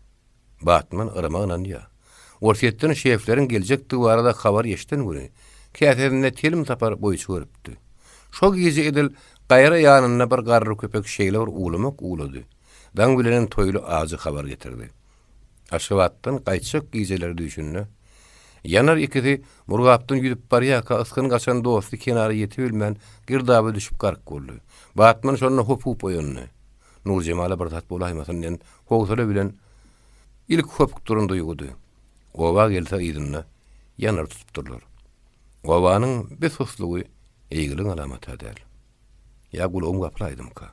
Batman yryma ynanýar. Orsýetden şefleriň geljekdigi barada habar eşiden güni, käsesinde telim sapar boýçy görüpdi. Şo gije edil gaýra ýanynda bir garry köpek şeýle bir uwlamak uwlady. Daň bilenem Toýly ajy habar getirdi. Aşgabatdan gaýtjak gijeleri düýşünde, Ýanar ikisi Murgapdan ýüzüp barýarka ysgyn gaçan dosty kenara ýetibilmän girdaba düşüp gark boldy. Batman şonda hopup oýandy. Nurjemala bir zat bolaýmasyn diýen howsala bilen ilki hopukdyran duýgudy. Oba gelse yzynda Ýanary tutupdyrlar. Obanyň bi suslugy eýgiligiň alamaty-a däl. Ýa gulagym gapylaýdymyka?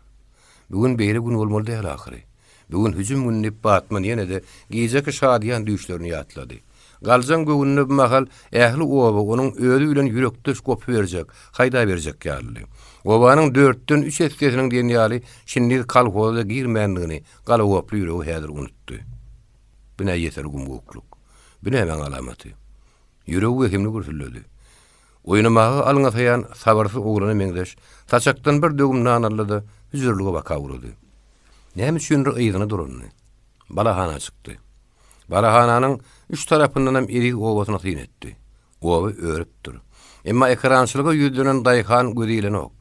Bu gün beýle gün bolmaly däl ahyry. Bu gün hüjüm güni diýip Batman ýene-de gijeki şadyýan düýşlerini ýatlady. Galjaň göwnüne bu mahal ähli oba onuň özi bilen ýürekdeş gopuberjek, haýdaberjek ýalydy. Obanyň dörtden üç essesiniň diýen ýaly şindiz kolhoza girmändigini galagoply ýüregi häzir unutdy. Bu nä ýeser gum-gukluk? Bu nämäň alamaty? Ýüregi wehimli gürsüldedi. Oýnamaga alňasaýan sabyrsyz oglana meňzeş, saçakdan bir döwüm nan aldy-da, hüjürlige baka ugrady. Näme üçindir yzyna dolandy. Balahana çykdy. Balahananyň üç tarapyndanam Eziz obasyna syn etdi. Oba örüpdir. Emma ekerançylyga ýüzlenen daýhan gözi ilenok.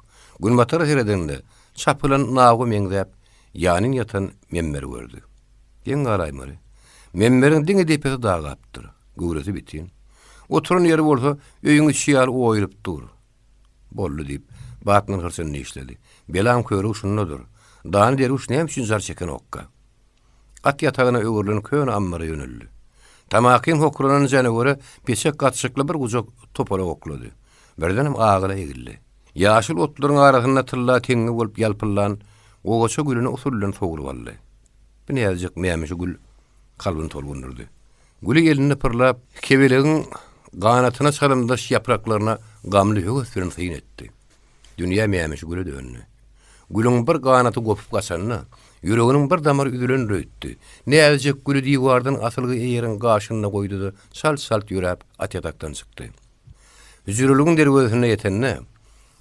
Günbatara seredende, çapylan nawga meňzäp, ýanyn ýatan Memmeri gördi. Geň galaýmaly. Memmeriň diňe depesi dagapdyr. Göwresi bitin. Oturan ýeri bolsa öýüň içi ýaly oýulyp dur. Boldy diýip, Batman hyrçyny dişledi. Belaň körügi şundadyr. Dany derwüş näme üçin jar çekenokka? At ýatagyna öwrülen köne ammara ýöneldi. Tamakin hokranan janawere peçek gatyşykly bir gujak topalak oklady. Birdenem agyla egildi. Ýaşyl otlaryň arasynda tylla teňňe bolup ýalpyldan gowaça gülüni usul bilen sogrup aldy. Bu näzijek mämişi gül kalbyny tolgundyrdy. Güli elinde pyrlap, kebelegiň ganatyna çalymdaş ýapraklaryna gamly höwes bilen syn etdi. Dünýä mämişi güle döndi. Gülüň bir ganaty gopup gaçanda, ýüreginiň bir damary üzülendir öýtdi. Näzijek güli diwardan asylgy eýeriň gaşynda goýdy-da, çalt-çalt ýöräp, atýatakdan çykdy. Hüjreligiň derwezesine ýetende,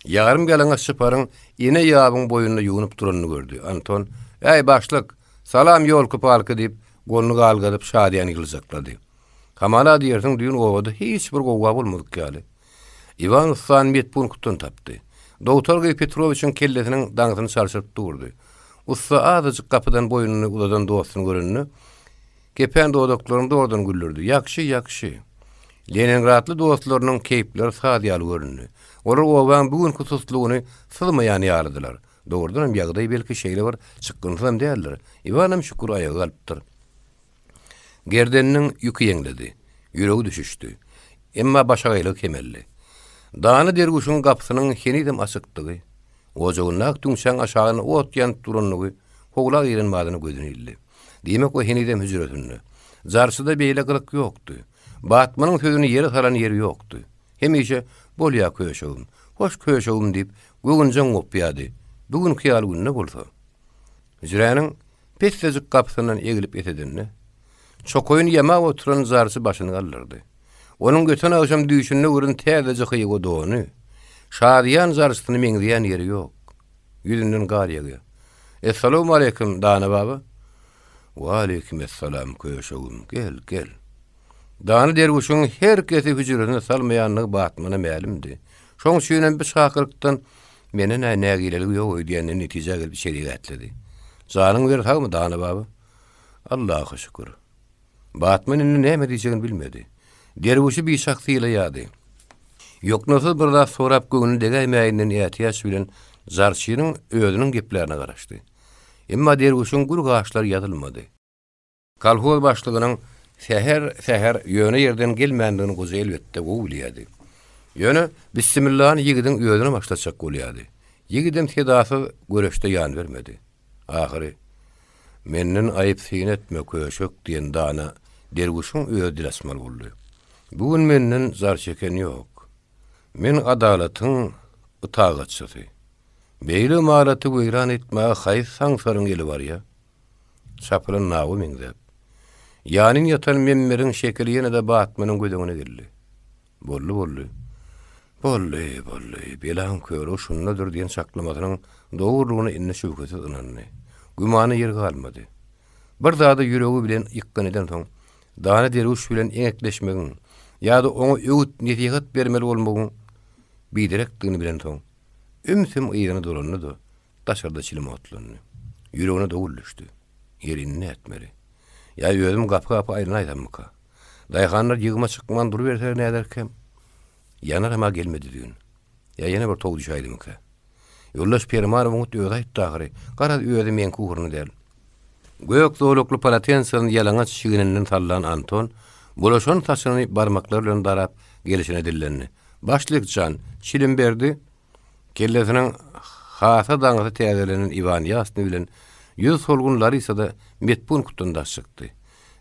ýarym ýalaňaç çyparyň ene ýabyň boýunda ýuwnup duranyny gördi. Anton, Äý, başlyk, salam ýolky-palky diýip, goluny galgadyp, şadyýan ýyljaklady. Hamala diýersiň, düýn obada hiç bir gowga bolmadyk ýaly. Iwan ussany medpunktdan tapdy. Dogtar gyz Petrowiçiň kellesiniň daňysyny çalşyryp durdy. Ussa azajyk gapydan boýnuny uzadan dostuny görende, Kepän dodaklaryny zordan güldürdi. Ýagşy, ýagşy. Leningradly dostlarynyň keýpleri saz ýaly göründi. Olar obaň bu günki suslugyny syzmaýan ýalydylar. Dogrudanam ýagdaý belki şeýle bir çykgynsyzam däldir. Iwanam şükür aýaga galypdyr. Gerdeniniň ýüki ýeňledi. Ýüregi düşüşdi. Emma başagaýlygy kemeldi. Dana derwüşiň gapysynyň henizem açykdygy, ojagyndaky tüňçäň aşagynda ot ýanyp durandygy howla giren badyna gözüne ildi. Diýmek, o henizem hüjresinde. Jarçyda beýle gylyk ýokdy. Batmanyň sözüni ýere salan ýeri ýokdy. Hemişe, Bolýa köşegim, hoş köşegim diýip, göwünjeň gopýardy. Bu günki ýaly günde bolsa. Hüjräniň pessejik gapysyndan eglip esedende, çokaýyny ýamap oturan jarçy başyny galdyrdy. Onuň öten agşam düýşünde gören täzeje hywa dony, şadyýan jarçysyna meňzeýän ýeri ýok. Ýüzünden gar ýagýar. Essalawmaleýkim, Dana baba. Waleýkim essalam, köşegim, gel, gel. Dana derwüşiň her kesi hüjresine salmaýandygy Batmana mälimdi. Şoň üçinem bu çakylykdan menden-ä nägileligi ýok öýdýän netijä gelip içerik ätledi. Janyň beri sagmy, Dana baba? Allaha şükür. Batman indi näme diýjegini bilmedi. Derwüşi biçak sylaýardy. Ýoknasyz bir zat sorap göwnüne degäýmäýinden ätiýaç bilen jarçynyň özüniň geplärine garaşdy. Emma derwüşiň gür gaşlary ýazylmady. Kolhoz başlygynyň säher-säher ýöne ýerden gelmändigini goja elbetde gowy bilýärdi. Ýöne bissimillany ýigidiň özüne başlatjak bolýardy. Ýigidem sedasyz göreşde ýan bermedi. Ahyry, Menden aýyp syn etme, köşek diýen dana derwüşiň özi dil açmaly boldy. Bu gün menden jar çeken ýok. Men adalatyň ytagatçysy. Beýle ymaraty weýran etmäge haýsy saňsaryň eli barýa? Çapylan nawa meňzäp. Ýanyn ýatan Memmeriň şekili ýene-de Batmanyň göz öňüne geldi. Boldy, boldy. Boldy, boldy. Belaň körügi şundadyr diýen çaklamasynyň dogrulygyna indi şübhesiz ynandy. Gümana ýer galmady. Bir zada ýüregi bilen ýykgyn edensoň, dana derwüş bilen eňekleşmegiň ýa-da oňa öwüt-nesihat bermeli bolmagyň biderekdigini bilensoň, ümsüm yzyna dolandy-da, daşarda çilim otlandy. Ýüregine dowul düşdi. Ýeri indi nätmeli? Ýa özüm gapy-gapy aýlanaýsammyka? Daýhanlar ýygyma çykman duruberseler näderkäm? Ýanaram-a gelmedi düýn. Ýa ýene bir tow düşäýdimikä? Ýoldaş Permanowyň hut özi aýtdy ahyry. Garaz, özi meňki ugruna däl. Gök zolakly polotensasyny ýalaňaç çigninden sallan Anton, bulaşan saçyny barmaklary bilen darap, gelşine dillendi. Başlyk jan, çilim berdi. Kellesiniň hasa daňysy täzelenen Iwan Ýasny bilen ýüzi solgun Larisa-da medpunktdan daş çykdy.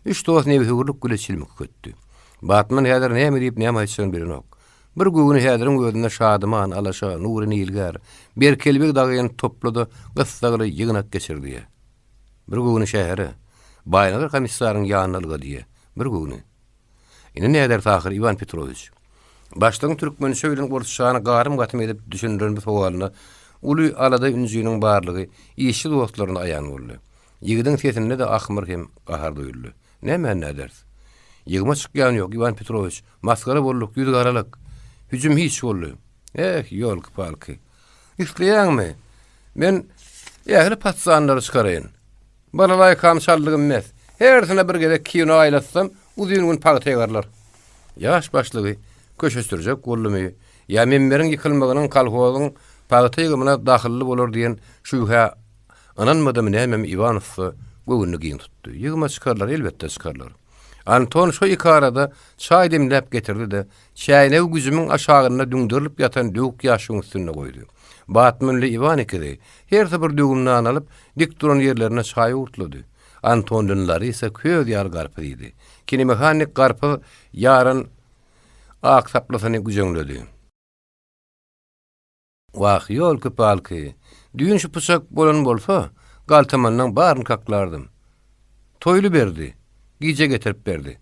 Üç dost nebsewürlik bile çilim kükeddi. Batman häzir näme diýip, näme aýtjagyny bilenok. Bir göwni häziriň özünde Şadyman, Alaşa, Nury Nilgär, Berkelbeg dagyny topla-da, gyssagly ýygnak geçir diýýä. Bir göwni şähere, Baýnazar komissaryň ýanyna ylga diýýä. Bir göwni. Indi näderis ahyr, Iwan Petrowiç? Başlygyň türkmençe bilen orsçany garym-gatym edip düşündiren bu sowalyna uly alada-ünjiniň barlygy işçi dostlaryna aýan boldy. Ýigidiň sesinde-de ahmyr hem gahar duýuldy. Nämäni näderis? Ýygyma çykýan ýok, Iwan Petrowiç. Masgara bolduk, ýüz garalyk. Hüjüm hiç boldy. Eh, ýolky-palky. Isleýäňmi? Men ähli patsanlary çykaraýyn. Balalaýkamy çaldygym mes. Hersine bir gezek kino aýlatsam, uzyn gün pagta ýygarlar. Ýaş başlygy köşeşdirjek boldumy ýa memberiň ýykylmagynyň kolhozyň pagta ýygymyna dahylly bolar diýen şübhä ynanmadymy nämemi Iwan ussa göwnüni giň tutdy. Ýygyma çykarlar, elbetde çykarlar. Anton şo ikarada çaý demläp getirdi-de, çäýnegi güjümiň aşagynda düňderilip ýatan döwük ýaşygyň üstünde goýdy. Batmünli Iwan ikizi, hersi bir döwüm nan alyp, dik duran ýerlerinde çaý owurtlady. Anton bilen Larisa köz ýaly garpyz iýdi. Kinemehanik garpyz ýaran ak saplysyny güjeňledi. Wah, ýolky-palky, düýn şu pyçak bolan bolsa, galtamanlaň baryny kaklardym. Toýly berdi, gije getirip berdi.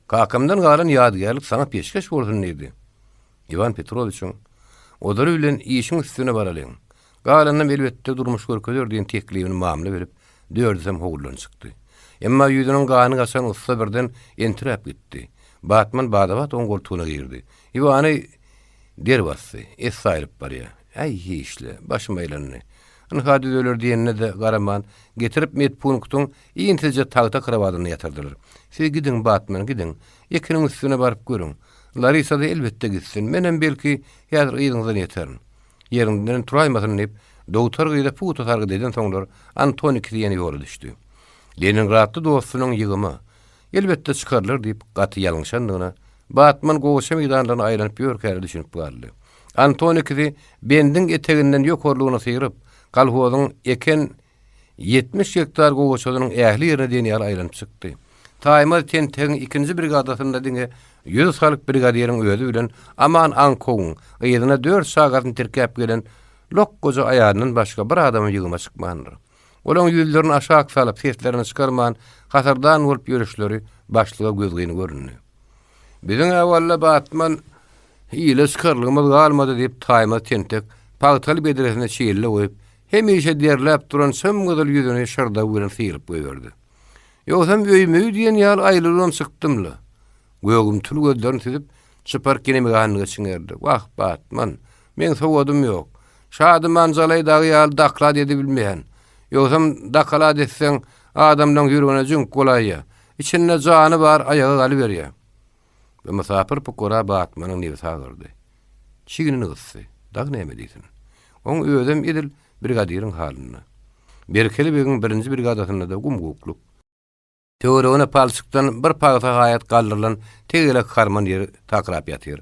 Kakamdan galan ýadygärlik saňa peşgeş bolsun diýdi. Iwan Petrowiçiň, Ozaly bilen işiň üstüne baralyň. Galanynam elbetde durmuş görkezer diýen teklibini mamla berip, dördüsem howludan çykdy. Emma ýüzüniň gany gaçan ussa birden entiräp gitdi. Batman bada-bat oň goltugyna girdi. Iwany der basdy. Essi aýryp barýar. Äý, hiç-le, başym aýlandy. Ynha düzeler diýenine-de garaman, getirip medpunktyň inçeje tagta krowadynda ýatyrdylar. Siz gidiň, Batman, gidiň. Ekiniň üstüne baryp görüň. Larisa-da elbetde gitsin. Menem, belki, häzir yzyňyzdan ýeterin. Ýerinden turaýmasyn diýip, dogtar gyza pugta sargyt edensoňlar, Anton ikisi ýene ýola düşdi. Leningradly dostunyň ýygyma, Elbetde çykarlar diýip, gaty ýalňyşandygyna Batman gowaça meýdanlaryna aýlanyp ýörkä-de düşünip galdy. Anton ikisi bendiň eteginden ýokarlygyna syryp, kolhozyň eken 70 gektar gowaçasynyň ähli ýerine diýen ýaly aýlanyp çykdy. Taýmaz tentegiň ikinji brigadasynda diňe ýüz salyk brigadiriň özi bilen Aman Aňkowyň yzyna dört çagasyny tirkäp gelen lokgaja aýalyndan başga bir adamam ýygyma çykmandyr. Olaň ýüzlerini aşak salyp, seslerini çykarman, hasardan bolup ýörüşleri başlyga gözgyny göründi. Biziň-ä walla batman ile çykarlygymyz galmady diýip, Taýmaz tentek pagtaly bedresine çille goýup, hemişe derläp duran çym-gyzyl ýüzüni şyrdaw bilen syryp goýberdi. Ýogsam öýme-öý diýen ýaly aýlybam çykdym-la. Gögümtil gözlerini süzüp, çypar kinemeganyga çiňerdi. Wah, Batman, meň sowadym ýok. Şadyman jalaý dagy ýaly doklad edibilmeýän. Ýogsam doklad etseň, adamlaň ýüregine jüňk bolaýýa. Içinde jany bar aýaga galyberýä. Bu mysapyr pukara Batmanyň nebsi agyrdy. Çignini gysdy. Dagy näme diýsin. Oň özem edil brigadiriň halynda. Berkeli begiň birinji brigadasynda-da gum-gukluk. Töweregine palçykdan bir pagsa haýat galdyrylan tegelek harman ýeri takyrap ýatyr.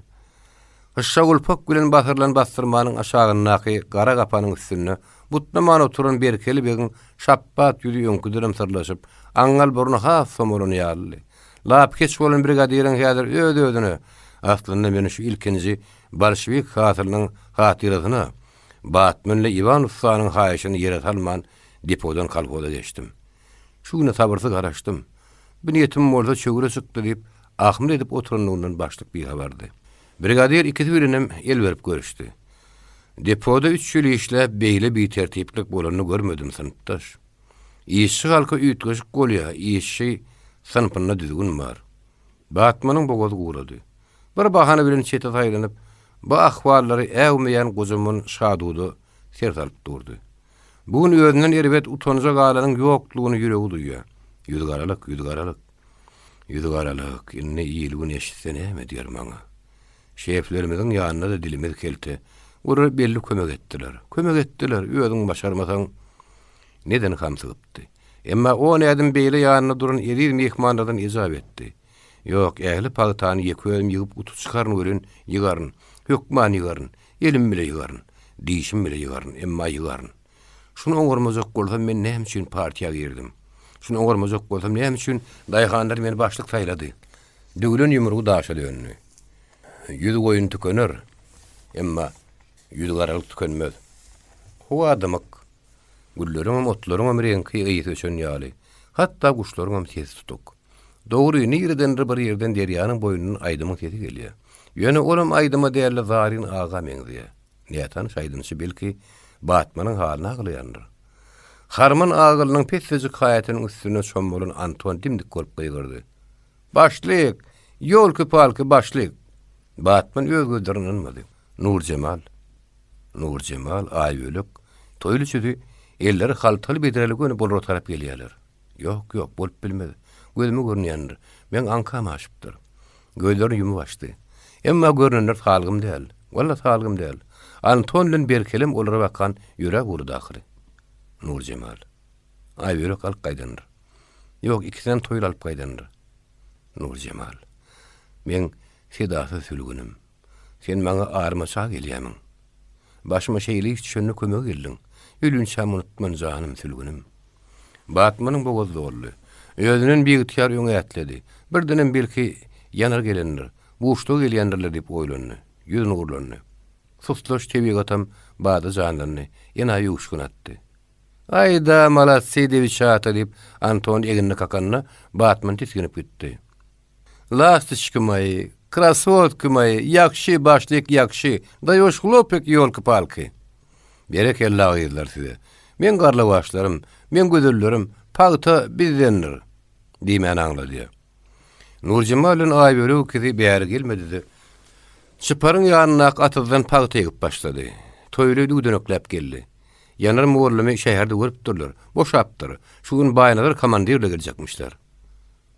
Hyşşa gulpak bilen basyrylan bassyrmanyň aşagyndaky gara gapanyň üstünde butnaman oturan Berkeli begiň şapbat ýüzi öňküdenem syrlaşyp, aňňal burny has somalan ýalydy. Lapykeç bolan brigadiriň häzir öz-özüne, Aslynda men şu ilkinji bolşewik hasylynyň hatyrasyna Batmynly Iwan ussanyň haýyşyny ýere salman depodan kolhoza geçdim. Şu güne sabyrsyz garaşdym. Bu niýetim bolsa çöwre çykdy diýip, ahmyr edip oturanlygyndan başlyk bihabardy. Brigadir ikisi bilenem el berip görüşdi. Depoda üç ýyl işläp beýle bitertiplik bolanyny görmedim, synpdaş. Işçi halka üýtgeşik bolýa, işçi synpynda düzgün bar. Batmanyň bogazy gurady. Bir bahana bilen çete saýlanyp, bu ahwallary äwmeýän gojaman Şaduda ser salyp durdy. Bu gün özünden erbet utanja galanyň ýoklugyny ýüregi duýýar. Ýüzügaralyk, ýüzügaralyk. Ýüzügaralyk, indi il-gün eşitse näme diýer maňa? Şeflerimiziň ýanynda-da dilimiz kelte. Olar belli kömek etdiler. Kömek etdiler, özüň başarmasaň, neden hamsygypdy. Emma on ädim beýle ýanynda duran eziz myhmanlardan ejap etdi. Ýok, ähli pagtany ýeke özüm ýygyp utuk çykaryn welin, ýygaryn. Hökman ýygaryn. Elim bile ýygaryn. Dişim bile ýygaryn, emma ýygaryn. Şuny oňarmajak bolsam men näme üçin partiýa girdim? Şuny oňarmajak bolsam näme üçin daýhanlar meni başlyk saýlady? Döwlen ýumrugy daşa döndi. Ýüz goýun tükener, emma ýüzügaralyk tükenmez. Howa dymyk. Gülleriňem, otlaryňam reňki, ysy öçen ýaly. Hatda guşlaryňam sesi tutuk. Dogry, niredendir bir ýerden derýanyň boýundan aýdymyň sesi gelýär. Ýöne olam aýdyma däl-de zaryn aga meňzeýär. Nätanyş aýdymçy belki Batmanyň halyna aglaýandyr. Harman agylynyň pessejik haýatynyň üstünde çommalan Anton dim-dik bolup gygyrdy. Başlyk! Ýolki-palky, başlyk! Batman öz gözlerine ynanmady. Nurjemal. Nurjemal, Aýbölek, Toýly üçüsi elleri haltaly bedreli göni bulara tarap gelýärler. Ýok, ýok, bolup bilmez. Gözüme görünýändir. Meň aňkam aşypdyr. Gözlerini ýumup açdy. Emma görnenler salgym däl. Walla salgym däl. Anton bilen Berkelem olara bakan ýöräp ugrady ahyry. Nurjemal. Aýbölek alyp gaýdandyr. Ýok, ikisinem Toýly alyp gaýdandyr. Nurjemal. Meň sedasyz sülgünim. Sen maňa armaça gelýämiň? Başyma şeýle iş düşende kömege geldiň. Ölünçäm unutman janym, sülgünim. Batmanyň bogazy doldy. Özünden biygtyýar öňe ätledi. Birdenem belki Ýanar gelendir, buşluga gelýändirler diýip oýlandy. Ýüzi nurlandy. Sustlaş tebigatam bada janlandy, enaýy öwüşgin atdy. Aý-da, malatsy, dewiçata, diýip, Anton egnine kakanda, Batman tisginip gitdi. Lastoçki moýi, krasotki moýi, ýagşy, başlyk, ýagşy, daýoş hlopek ýolky-palky. Berekella gyzlar size. Meň garlawaçlarym, meň gözellerim, pagta bizdendir! Diýmäni aňladýar. Nurjemal bilen Aýbölek ikisi bäri gelmedi-de, çyparyň ýanyndaky atyzdan pagta egip başlady. Toýly düwdenekläp geldi. Ýanar mugallymy şäherde görüpdirler, boşapdyr, şu gün Baýnazar komandir-le geljekmişler.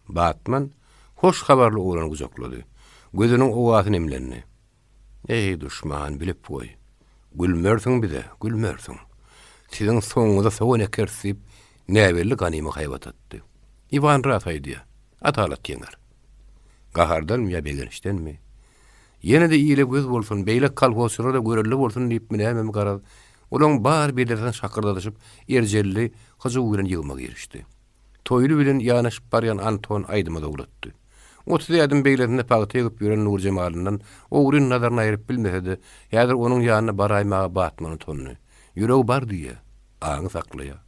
Batman hoş habarly oglany gujaklady. Gözüniň owasy nemlendi. Eý, duşman, bilip goý. Gülmersiň bize, gülmersiň. Siziň soňuňyza sogan ekeris diýip, näbelli ganyma haýbat atdy. Iwan ras aýdýar, adalat ýeňer. Gahardanmy ýa begençdenmi, ýene-de ile göz bolsun, beýle kolhozçylara-da görelde bolsun diýipmi nämemi garaz, olaň bar bedresini şakyrdadyşyp, erjelli hyjuw bilen ýygyma girişdi. Toýly bilen ýanaşyp barýan Anton aýdyma zowlatdy. 30 ädim beýlesinde pagta egip ýören Nurjemalyndan ogryn nazaryny aýryp bilmese-de, häzir onuň ýanyna baraýmaga batman utandy. Ýüregi bar diýýär, aňy saklaýar.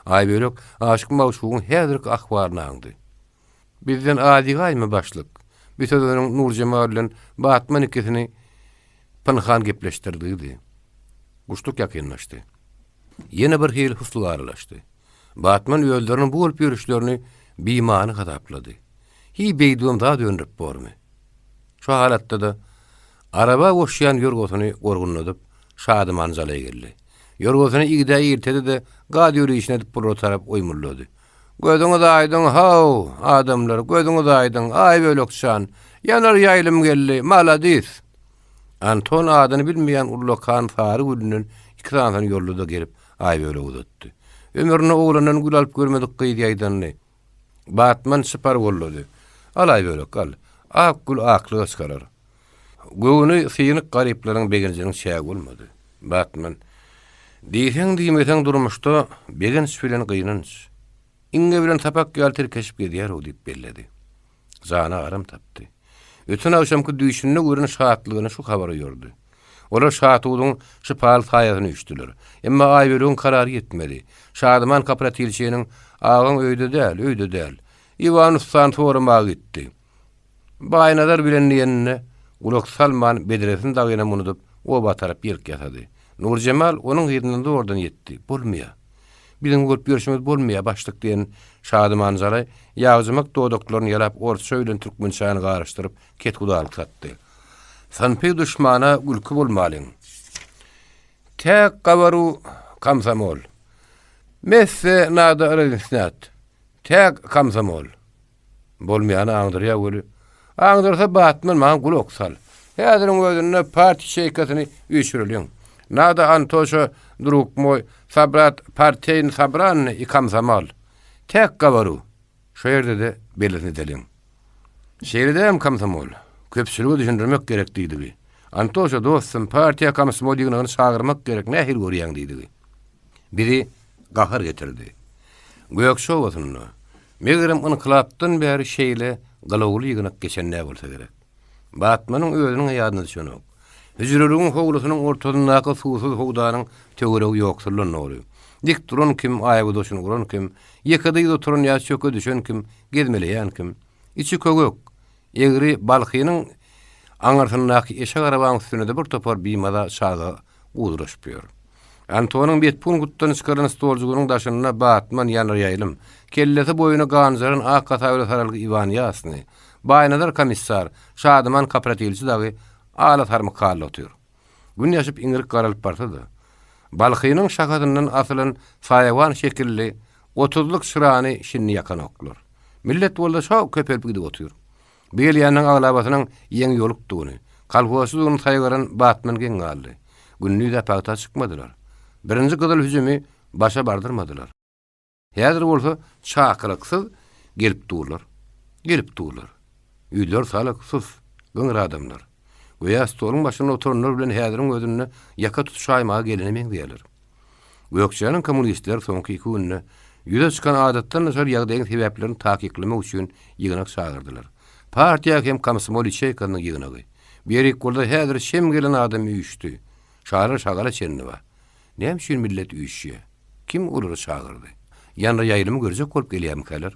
Aýbölek aşyk-magşugyň häzirki ahwalyny aňdy. Bizden az ýygaýma, başlyk! Bu söz onuň Nurjemal bilen Batman ikisini pynhan gepleşdirdigidi. Guşluk ýakynlaşdy. Ýene bir hili huslyk aralaşdy. Batman özleriniň bu bolup ýörüşlerini bimany hasaplady. Hiý beýdibem zat öndürip bormy? Şu halatda-da araba goşýan ýorgasyny gorgunladyp, Şadyman jalaý geldi. Ýorgasyny igdä iltedi-de, gaz ýörişini edip bulara tarap oýmullady. Gözüňiz aýdyň, how, adamlar, gözüňiz aýdyň, Aýbölek jan, ýanar ýaýlym geldi, maladis! Anton adyny bilmeýän ullakan sary gülünden iki sanysyny ýoldy-da gelip, Aýbölege uzatdy. Ömründe oglandan gül alyp görmedik gyz ýaýdandy. Batman çypar gollady. Al, Aýbölek, al. Ak gül aklyga çykarar. Göwni synyk garyplaryň begenjiniň çägi bolmady. Batman, Diýseň-diýmeseň durmuşda begenç bilen gynanç, iňňe bilen sapak ýaly tirkeşip gezýär-ow diýip belledi. Jany aram tapdy. Öten agşamky düýşünde gören şatlygyny şu habara ýordy. Olar Şatuduň şypaly saýasyna üýşdüler. Emma Aýbölegiň karary ýetmedi. Şadyman kopratilçiniň Agaň öýde däl, öýde däl. Iwan ussany soramaga gitdi. Baýnazar bilen diýenine gulak salman bedresini dagynam unudyp, oba tarap ýelk ýasady. Nurjemal onuň yzyndan zordan ýetdi. Bolmaýa. Biziň bolup ýörşümiz bolmaýa, başlyk diýen Şadyman jalaý ýagjymak dodaklaryny ýalap orsça bilen türkmençäni garyşdyryp kethudalyk satdy. Synpy duşmana gülki bolmalyň. Täk gabaru komsomol. Messe nada razinsnat. Täk komsomol. Bolmaýany aňdyrýa weli. Aňdyrsa Batman maňa gulak sal. Häziriň özünde partiýa ýaçeýkasyny üýşüreliň. Nada Antoşa drug moý sabrat parteýny sabranny i komsomol. Täk gabaru. Şo ýerde-de bellisini edeliň. Şeýle dälmi komsomol? Köpçülige düşündirmek gerek diýdigi. Antoşa dostum partiýa komsomol ýygnagyny çagyrmak gerek nähili görýäň diýdigi. Bizi gahar getirdi. Gökje obasynda, megerem ynkylapdan bäri şeýle. Gylawly ýygnak geçen däl bolsa gerek. Batmanyň özüniň-ä ýadyna düşenok. Hüjreligiň howlusynyň ortasyndaky suwsuz howdanyň töweregi ýoksuldan doly. Dik duran kim, aýagy daşyny uran kim, ýeke dyz oturan ýa çöke düşen kim, gezmeleýän kim. Içi köwek, egri balkynyň aňyrsyndaky eşek arabaň üstünde-de bir topar bimaza çaga guzulaşyp ýör. Antonyň medpunktdan çykaran stoljygynyň daşynda batman ýanarýaýlym, kellesi boýuna ganjaran ak hasa bilen saralgy Iwan Ýasny, Baýnazar komissar, Şadyman kooperatilçi dagy ala sarmyk halda otyr. Gün ýaşyp iňrik garalyp barsa-da, balkynyň şahasyndan asylan saýawan şekilli otuzlyk çyrany şindi ýakanoklar. Millet bolsa şo köpelip gidip otyr. Bu gelýänleriň aglabasynyň ýeňi ýolukdygyny, kolhozçydygyny saýgaran Batman geň galdy. Gündiz-ä pagta çykmadylar. Birinji gyzyl hüjümi başa bardyrmadylar. Häzir bolsa çakylyksyz gelip durlar. Gelip durlar. Ýüzleri salyk, sus, gyňyr adamlar. Göýä stoluň başynda oturanlar bilen häziriň özünde ýaka tutuşaýmaga gelene meňzeýärler. Gökjäniň kommunistleri soňky iki günde ýüze çykan adatdan daşary ýagdaýyň sebäplerini takyklamak üçin ýygnak çagyrdylar. Partiýa hem komsomol ýaçeýkasynyň ýygnagy. Bu ýerik bolsa häzir şem gelen adam üýşdi. Şalar şagala çenli bar. Näme üçin millet üýşýär? Kim olary çagyrdy? Ýanra ýaýlymy görjek bolup gelýärmikäler?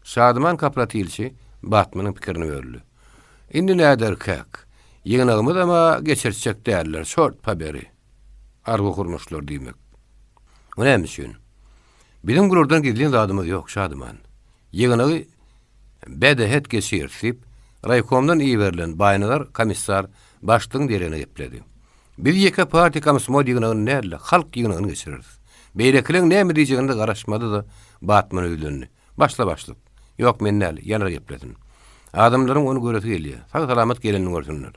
Şadyman kooperatilçi Batmanyň pikirini böldi. Indi näderkäk? Ýygnagymyzam-a geçirtjek däller, çort poberi. Argy hurmuşlar diýmek. O näme üçin? Biziň bulardan gizlin zadymyz ýok, Şadyman. Ýygnagy bädehet geçiris, diýip, raýkomdan iberilen Baýnazar komissar başlygyň deregine gepledi. Biz ýeke partiýa komsomol ýygnagyny däl-de, halk ýygnagyny geçireris. Beýlekileň näme diýjegine-de garaşmady-da, Batmana ýüzlendi. Başla, başlyk. Ýok, men däl, Ýanar geplesin. Adamlaryň ony göresi gelýär. Sag-salamat gelenini görsünler.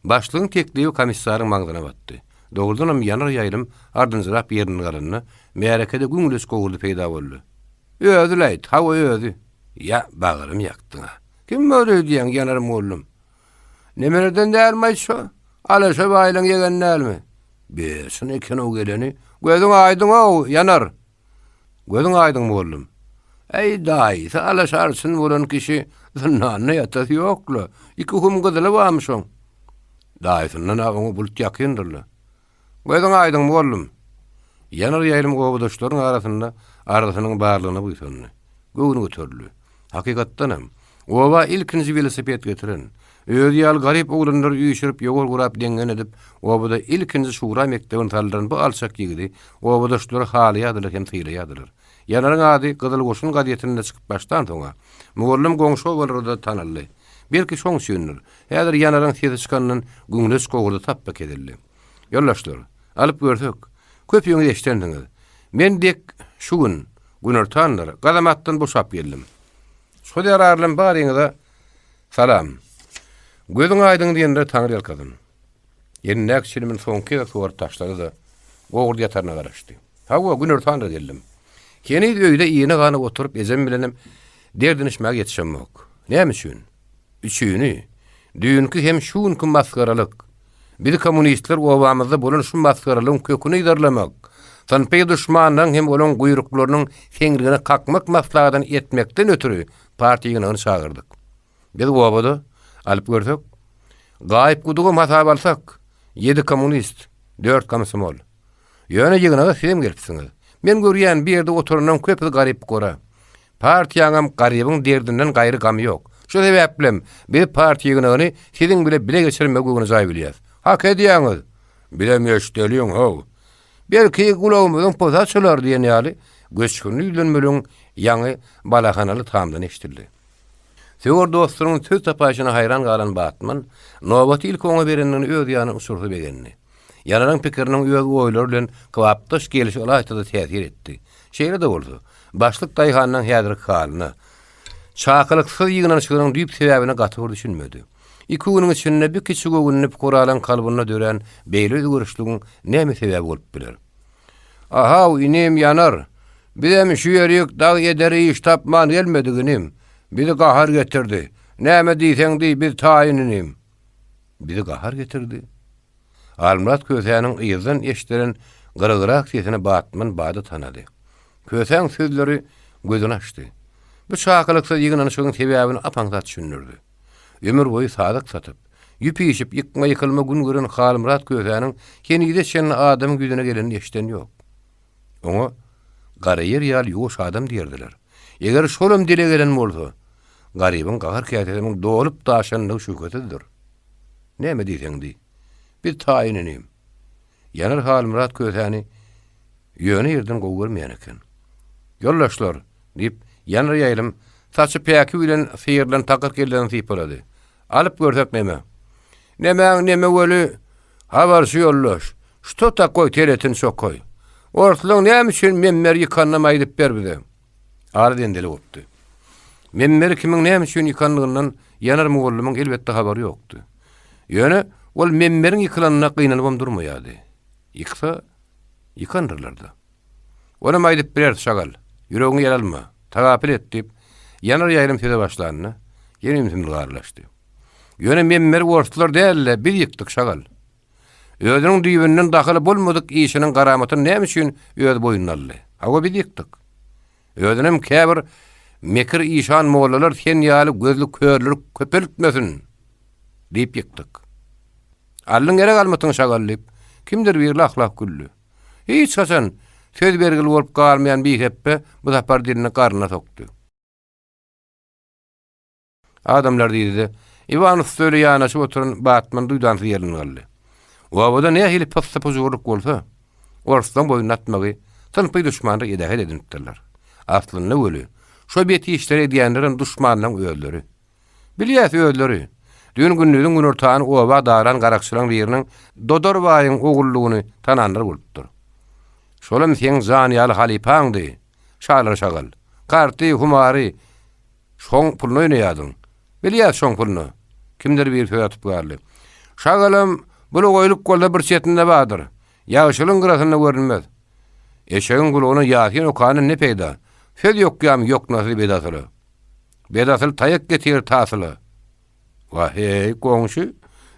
Başlygyň teklibi komissaryň maňzyna batdy. Dogrudanam Ýanar ýaýlym ardynjyrap ýerinden galanda, märekede güňleç gowurdy peýda boldy. Özi-läýt, hawa özi. Ýa, bagrym ýakdyň-a. Kim bor öýdýäň, Ýanar mollum? Nemelerden dälmi-aý şo? Alaşa baýlaň ýegeni dälmi? Be, şun eken-ow geleni. Gözüň aýdyň-ow, Ýanar! Gözüň aýdyň mugallym. Äý, daýysy alaşa arçyn bolan kişi zyndanda ýatasy ýok-la. Iki hum gyzyly barmy şoň? Daýysyndan-a oňa bulut ýakyndyr-la. Gözüň aýdyň, mugallym! Ýanar ýaýlym obadaşlaryň arasynda arzysynyň barlygyna buýsandy. Göwni göterildi. Hakykatdanam, oba ilkinji welosiped getiren, özi ýaly garyp oglanlary üýşürip ýowar gurap deňňen edip, obada ilkinji şura mekdebini saldyran bu alçak ýigidi obadaşlary halaýardylar hem sylaýardylar. Ýanaryň ady Gyzyl goşun gazetinde çykyp başlansoň-a, mugallym goňşy obalarda-da tanaldy. Belki şoň üçindir, häzir Ýanaryň sesi çykandan güňleç gowurda tapba kesildi. Ýoldaşlar, alyp görsek, köpüňiz eşidensiňiz. Men dek şu gün, günortanlar, gazamatdan boşap geldim. Şo zerarlym baryňyza salam. Gözüň aýdyň diýenlere Taňry ýalkasyn. Elindäki çilimini soňky gezek sorup taşlady-da, gowurdy ýataryna garaşdy. Hawa, günortanlar geldim. Heniz öýde iýene-gana oturyp ejem bilenem derdinişmäge ýetişemok. Näme üçin? Üçini, düýnki hem şu günki masgaralyk. Biz kommunistler obamyzda bolan şu masgaralygyň köküni yzarlamak, synpy duşmanlaryň hem olaň guýruklarynyň seňrigine kakmak maslahatyny etmekden ötri partiýa ýygnagyny çagyrdyk. Biz obada, alyp görsek, Gaýyp gudugam hasaba alsak, ýedi kommunist, dört komsomol. Ýöne ýygnaga sizem gelipsiňiz. Men görýän, bu ýerde oturanlaryň köpüsi garyp-gora. Partiýaňam garybyň derdinden gaýry gamy ýok. Şu sebäplem biz partiýa ýygnagyny siziň bile bile geçirmegi göwnejaý bilýäs. Hak edýäňiz! Bizem eşideliň, how! Belki gulagymyzyň posa açylar diýen ýaly göçgünli ýüzlenmeligiň ýaňy balahanaly tamdan eşidildi. Söwer dostunyň söz tapaýşyna haýran galan Batman, nobaty ilki oňa berendigini öz ýanyna uçursa begendi. Ýanaryň pikiriniň öz oýlary bilen kybapdaş gelşi ylaýta-da täsir etdi. Şeýle-de bolsa, başlyk daýhanyň häzirki halyna, çakylyksyz ýygnanyşygynyň düýp sebäbine gaty bir düşünmedi. Iki günüň içinde bu kiçi göwünli pukaralaň kalbynda dörän beýle özgerişligiň näme sebäbi bolup biler? Ahaw, inim, Ýanar! Bizem şu ýerik dag edere iş tapman gelmedik, inim. Bizi gahar getirdi. Näme diýseň diý, biz taýyn, inim. Bizi gahar getirdi. Halmyrat Kösäniň yzdan eşdiren gyrygyrak sesini batman bada tanady. Kösäň sözleri gözüni açdy. Bu çakylyksyz ýygnanyşygyň sebäbini ap-aňsat düşündirdi. Ömür boýy sazyk satyp, ýüp işip, ýykma-ýykylma gün gören Halmyrat kösäniň henize çenli adamyň ýüzüne gelenini eşiden ýok. Oňa gara ýer ýaly ýuwaş adam diýerdiler. Eger şolam dile gelen bolsa, garybyň gahar käsesiniň dolup-daşanlygy şübhesizdir. Näme diýseň diý. Biz taýyn inim. Ýanar Halmyrat kösäni ýöne ýerden gowy görmeýän eken. Ýoldaşlar! diýip, Ýanar ýaýlym saçy päki bilen syrylan takyr kellesini sypalady. Alyp görsek neme? Nemäň neme weli, habarçy ýoldaş, şto takoý teletin çokoý? Orslaň näme üçin memmer ýykanynam aýdyp ber bize. Aly zendeli gopdy. Memmeri kimiň näme üçin ýykanlygyndan Ýanar mugallymyň elbetde habary ýokdy. Ýöne ol memmeriň ýykylanyna gynanybam durmaýardy. Ýyksa, ýykandyrlar-da. Onam aýdyp bileris, şagal. Ýüregiňi ýel alma. Tagapyl et, diýip, Ýanar ýaýlym söze başlanda, ýene ümsümlik aralaşdy. Ýöne memmeri orslar däl-de, biz ýykdyk, şagal. Özüniň düýbünden dahyly bolmadyk işiniň garamatyny näme üçin öz boýnuna aldy? Hawa, biz ýykdyk. Özünem käbir mekir işan mollalar sen ýaly gözli körleri köpeltmesin diýip ýykdyk. Alnyň gerek almytyň şagal diýip, kimdir biri lah-lah güldi. Hiç haçan söz bergili bolup galmaýan bihepbe bu sapar dilini garnyna sokdy. Adamlar diýdi-de, Iwan ussa öýle ýanaşyp oturan Batman duýdansyz ýerinden galdy. Obada nähili pyssy-pyjurlyk bolsa, orslaň boýnuna atmagy synpy duşmanlyk edähet edinipdirler. Aslynda weli, şo bet işleri edýänlerem duşmanlaň özleri. Bilýäs özleri. Düýn gündiziň günortany oba daran garakçylaň biriniň Dodar baýyň ogullygyny tananlar bolupdyr. Şolam seň jan ýaly halypaňdy, Şalar şagal. Karty, humary Şoň puluna oýnaýardyň. Bilýäs şoň puluna. Kimdir biri söz atyp galdy. Şagalam bula goýlup bolsa bir çetinde bardyr. Ýagşylygyň gyrasynda görünmez. Eşegiň gulagyna ýasyn okandan ne peýda? Söz ýokýamy ýoknasyz bedasyla. Bedasyl taýak getir tasyla. Wah-eý, goňşy,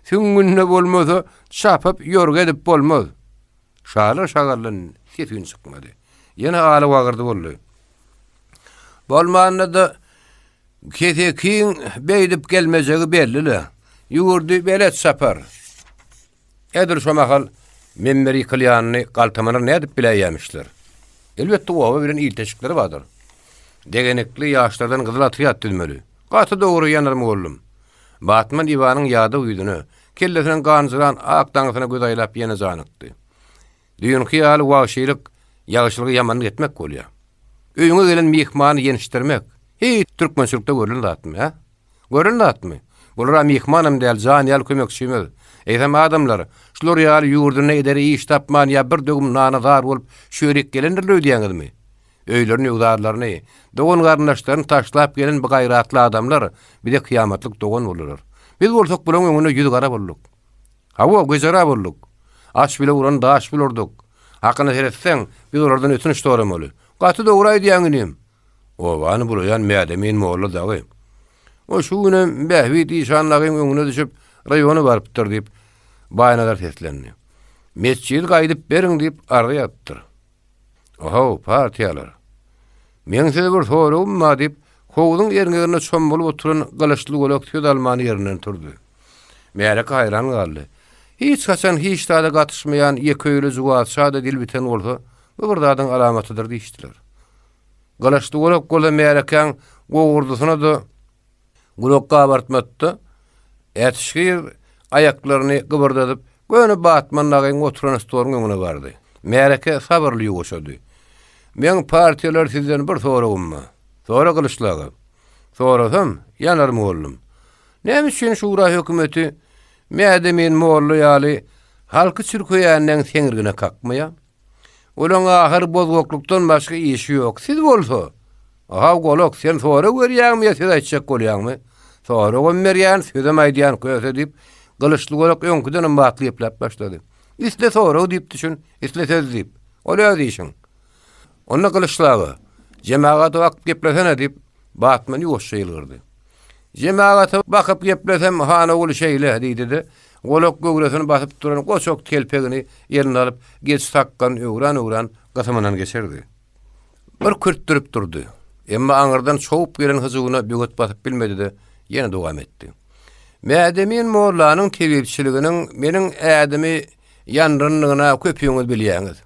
süňňünde bolmasa, çapyp ýorga edip bolmaz. Şalar şagaldan ses-üýn çykmady. Ýene aly wagyrdy boldy. Bolmanda-da kesekiň beýdip gelmejegi belli-le. Ýüwürdi belet çapar. Edil şo mahal memmer ýykylýanyny galtamanlar nädip biläýýämişler? Elbetde oba bilen ilteşikleri bardyr. Degenekli ýaşlardan gyzyl otrýad düzmeli. Gaty dogry Ýanar mugallym. Batman Iwanyň ýadaw ýüzüne, kellesiniň ganjyran ak daňysyna göz aýlap ýene janykdy. Düýnki ýaly wagşylyk, ýagşylygy ýamanlyk etmek bolýar. Öýüňe gelen myhmany ýençdirmek, heý, türkmençilikde görlen zatmy, hä? Görlen zatmy? Bular-a myhmanam däl, jan ýaly kömekçimiz. Eýsem adamlar, şular ýaly ýurdunda edere iş tapman ýa bir döwüm nana zar bolup şu ýerik gelendirler öýdýäňizmi? Öýlerini-öwzarlaryny, dogan-garyndaşlaryny taşlap gelen bu gaýratly adamlar bize kyýamatlyk dogan boldular. Biz bolsak bularyň öňünde ýüzügara bolduk. Hawa, gözara bolduk. Aç bile uran daş bile urduk. Hakyna seretseň, biz olardan ötünç soramaly. Gaty dogry aýdýaň inim. Obany bulaýan Mädemin molla dagy. O şu günem Bähbit işan dagyň öňüne düşüp, raýona barypdyr diýip, Baýnazar seslendi. Metjidi gaýdyp beriň diýip arza ýazypdyr. Ohow, partiýalar! Meň size bir soragym bar diýip, howzuň erňeginde çommalyp oturan gylyçly golak söz alman ýerinden turdy. Märeke haýran galdy. Hiç haçan hiç zada gatyşmaýan ýekeöýli juwazça-da dil biten bolsa, bu bir zadyň alamatydyr diýişdiler. Gylyçly golak bolsa märekäň gowurdysyna-da Gulak gabartmady-da, ätişgir aýaklaryny gybyrdadyp, göni Batman dagyň oturan stoluň öňüne bardy. Märeke sabyrly ýuwaşady. Meň partiýalar sizden bir soragym bar. Sora Gylyçly aga. Sorasam, ýanar mollum. Näme üçin şura hökümeti Mädemin molla ýaly halky çürkeýänleň seňrigine kakmaýar? Olaň ahyry bozgaklykdan başga işi ýok. Siz bolsa, Ahaw golak, sen sorag berýäňmi ýa söz aýtjak bolýaňmy? Soragam berýän, sözem aýdýan köse diýip, Gylyçly golak öňküdenem batly gepläp başlady. Isle sorag diýip düşün, isle söz diýip. Ol öz işiň. Onda Gylyçly aga, jemagata bakyp geplesene diýip, Batman ýuwaşja ýylgyrdy. Jemagata bakyp geplesem, han ogul şeýle, diýdi-de, golak göwresini basyp duran goçak telpegini eline alyp, geçi sakgalyny öwran-öwran gysymyndan geçirdi. Bir kürtdürip durdy. Emma aňyrdan çowup gelen hyjuwyna böwet basyp bilmedi-de, ýene dowam etdi. Mädemin mollanyň tebipçiliginiň meniň ädimi ýandyrandygyna köpüňiz bilýäňiz.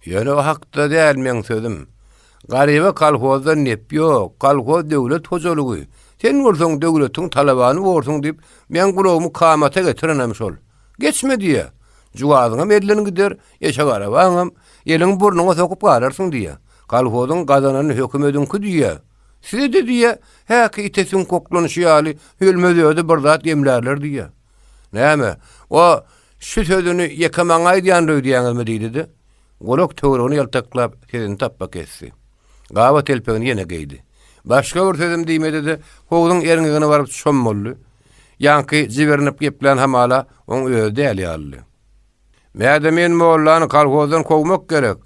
Ýöne o hakda däl meň sözüm. Garyba kolhozda nep ýok, kolhoz döwlet hojalygy. Sen bolsaň döwletiň talabany borsuň diýip, meň gulagymy kamata getirenem şol. Geçme diýýä. Juwazyňam elden gider, eşek arabaňam, eliňi burnuňa sokup galarsyň diýýä. Kolhozyň gazanany hökümediňki diýýä. Size-de diýýä, häki ite süňk oklanyşy ýaly, ölmez-ödi bir zat emlärler diýýä. Näme, o şu sözüni ýeke maňa aýdýandyr öýdýäňizmi diýdi-de, gulak töweregini ýaltaklap, sesini tapba kesdi. Gaba telpegini ýene geýdi. Başga bir sözem diýmedi-de, howzuň erňegine baryp çom boldy. Ýaňky jibrinip geplän hamala oň özi däl ýalydy. Mädemin mollany kolhozdan kowmak gerek.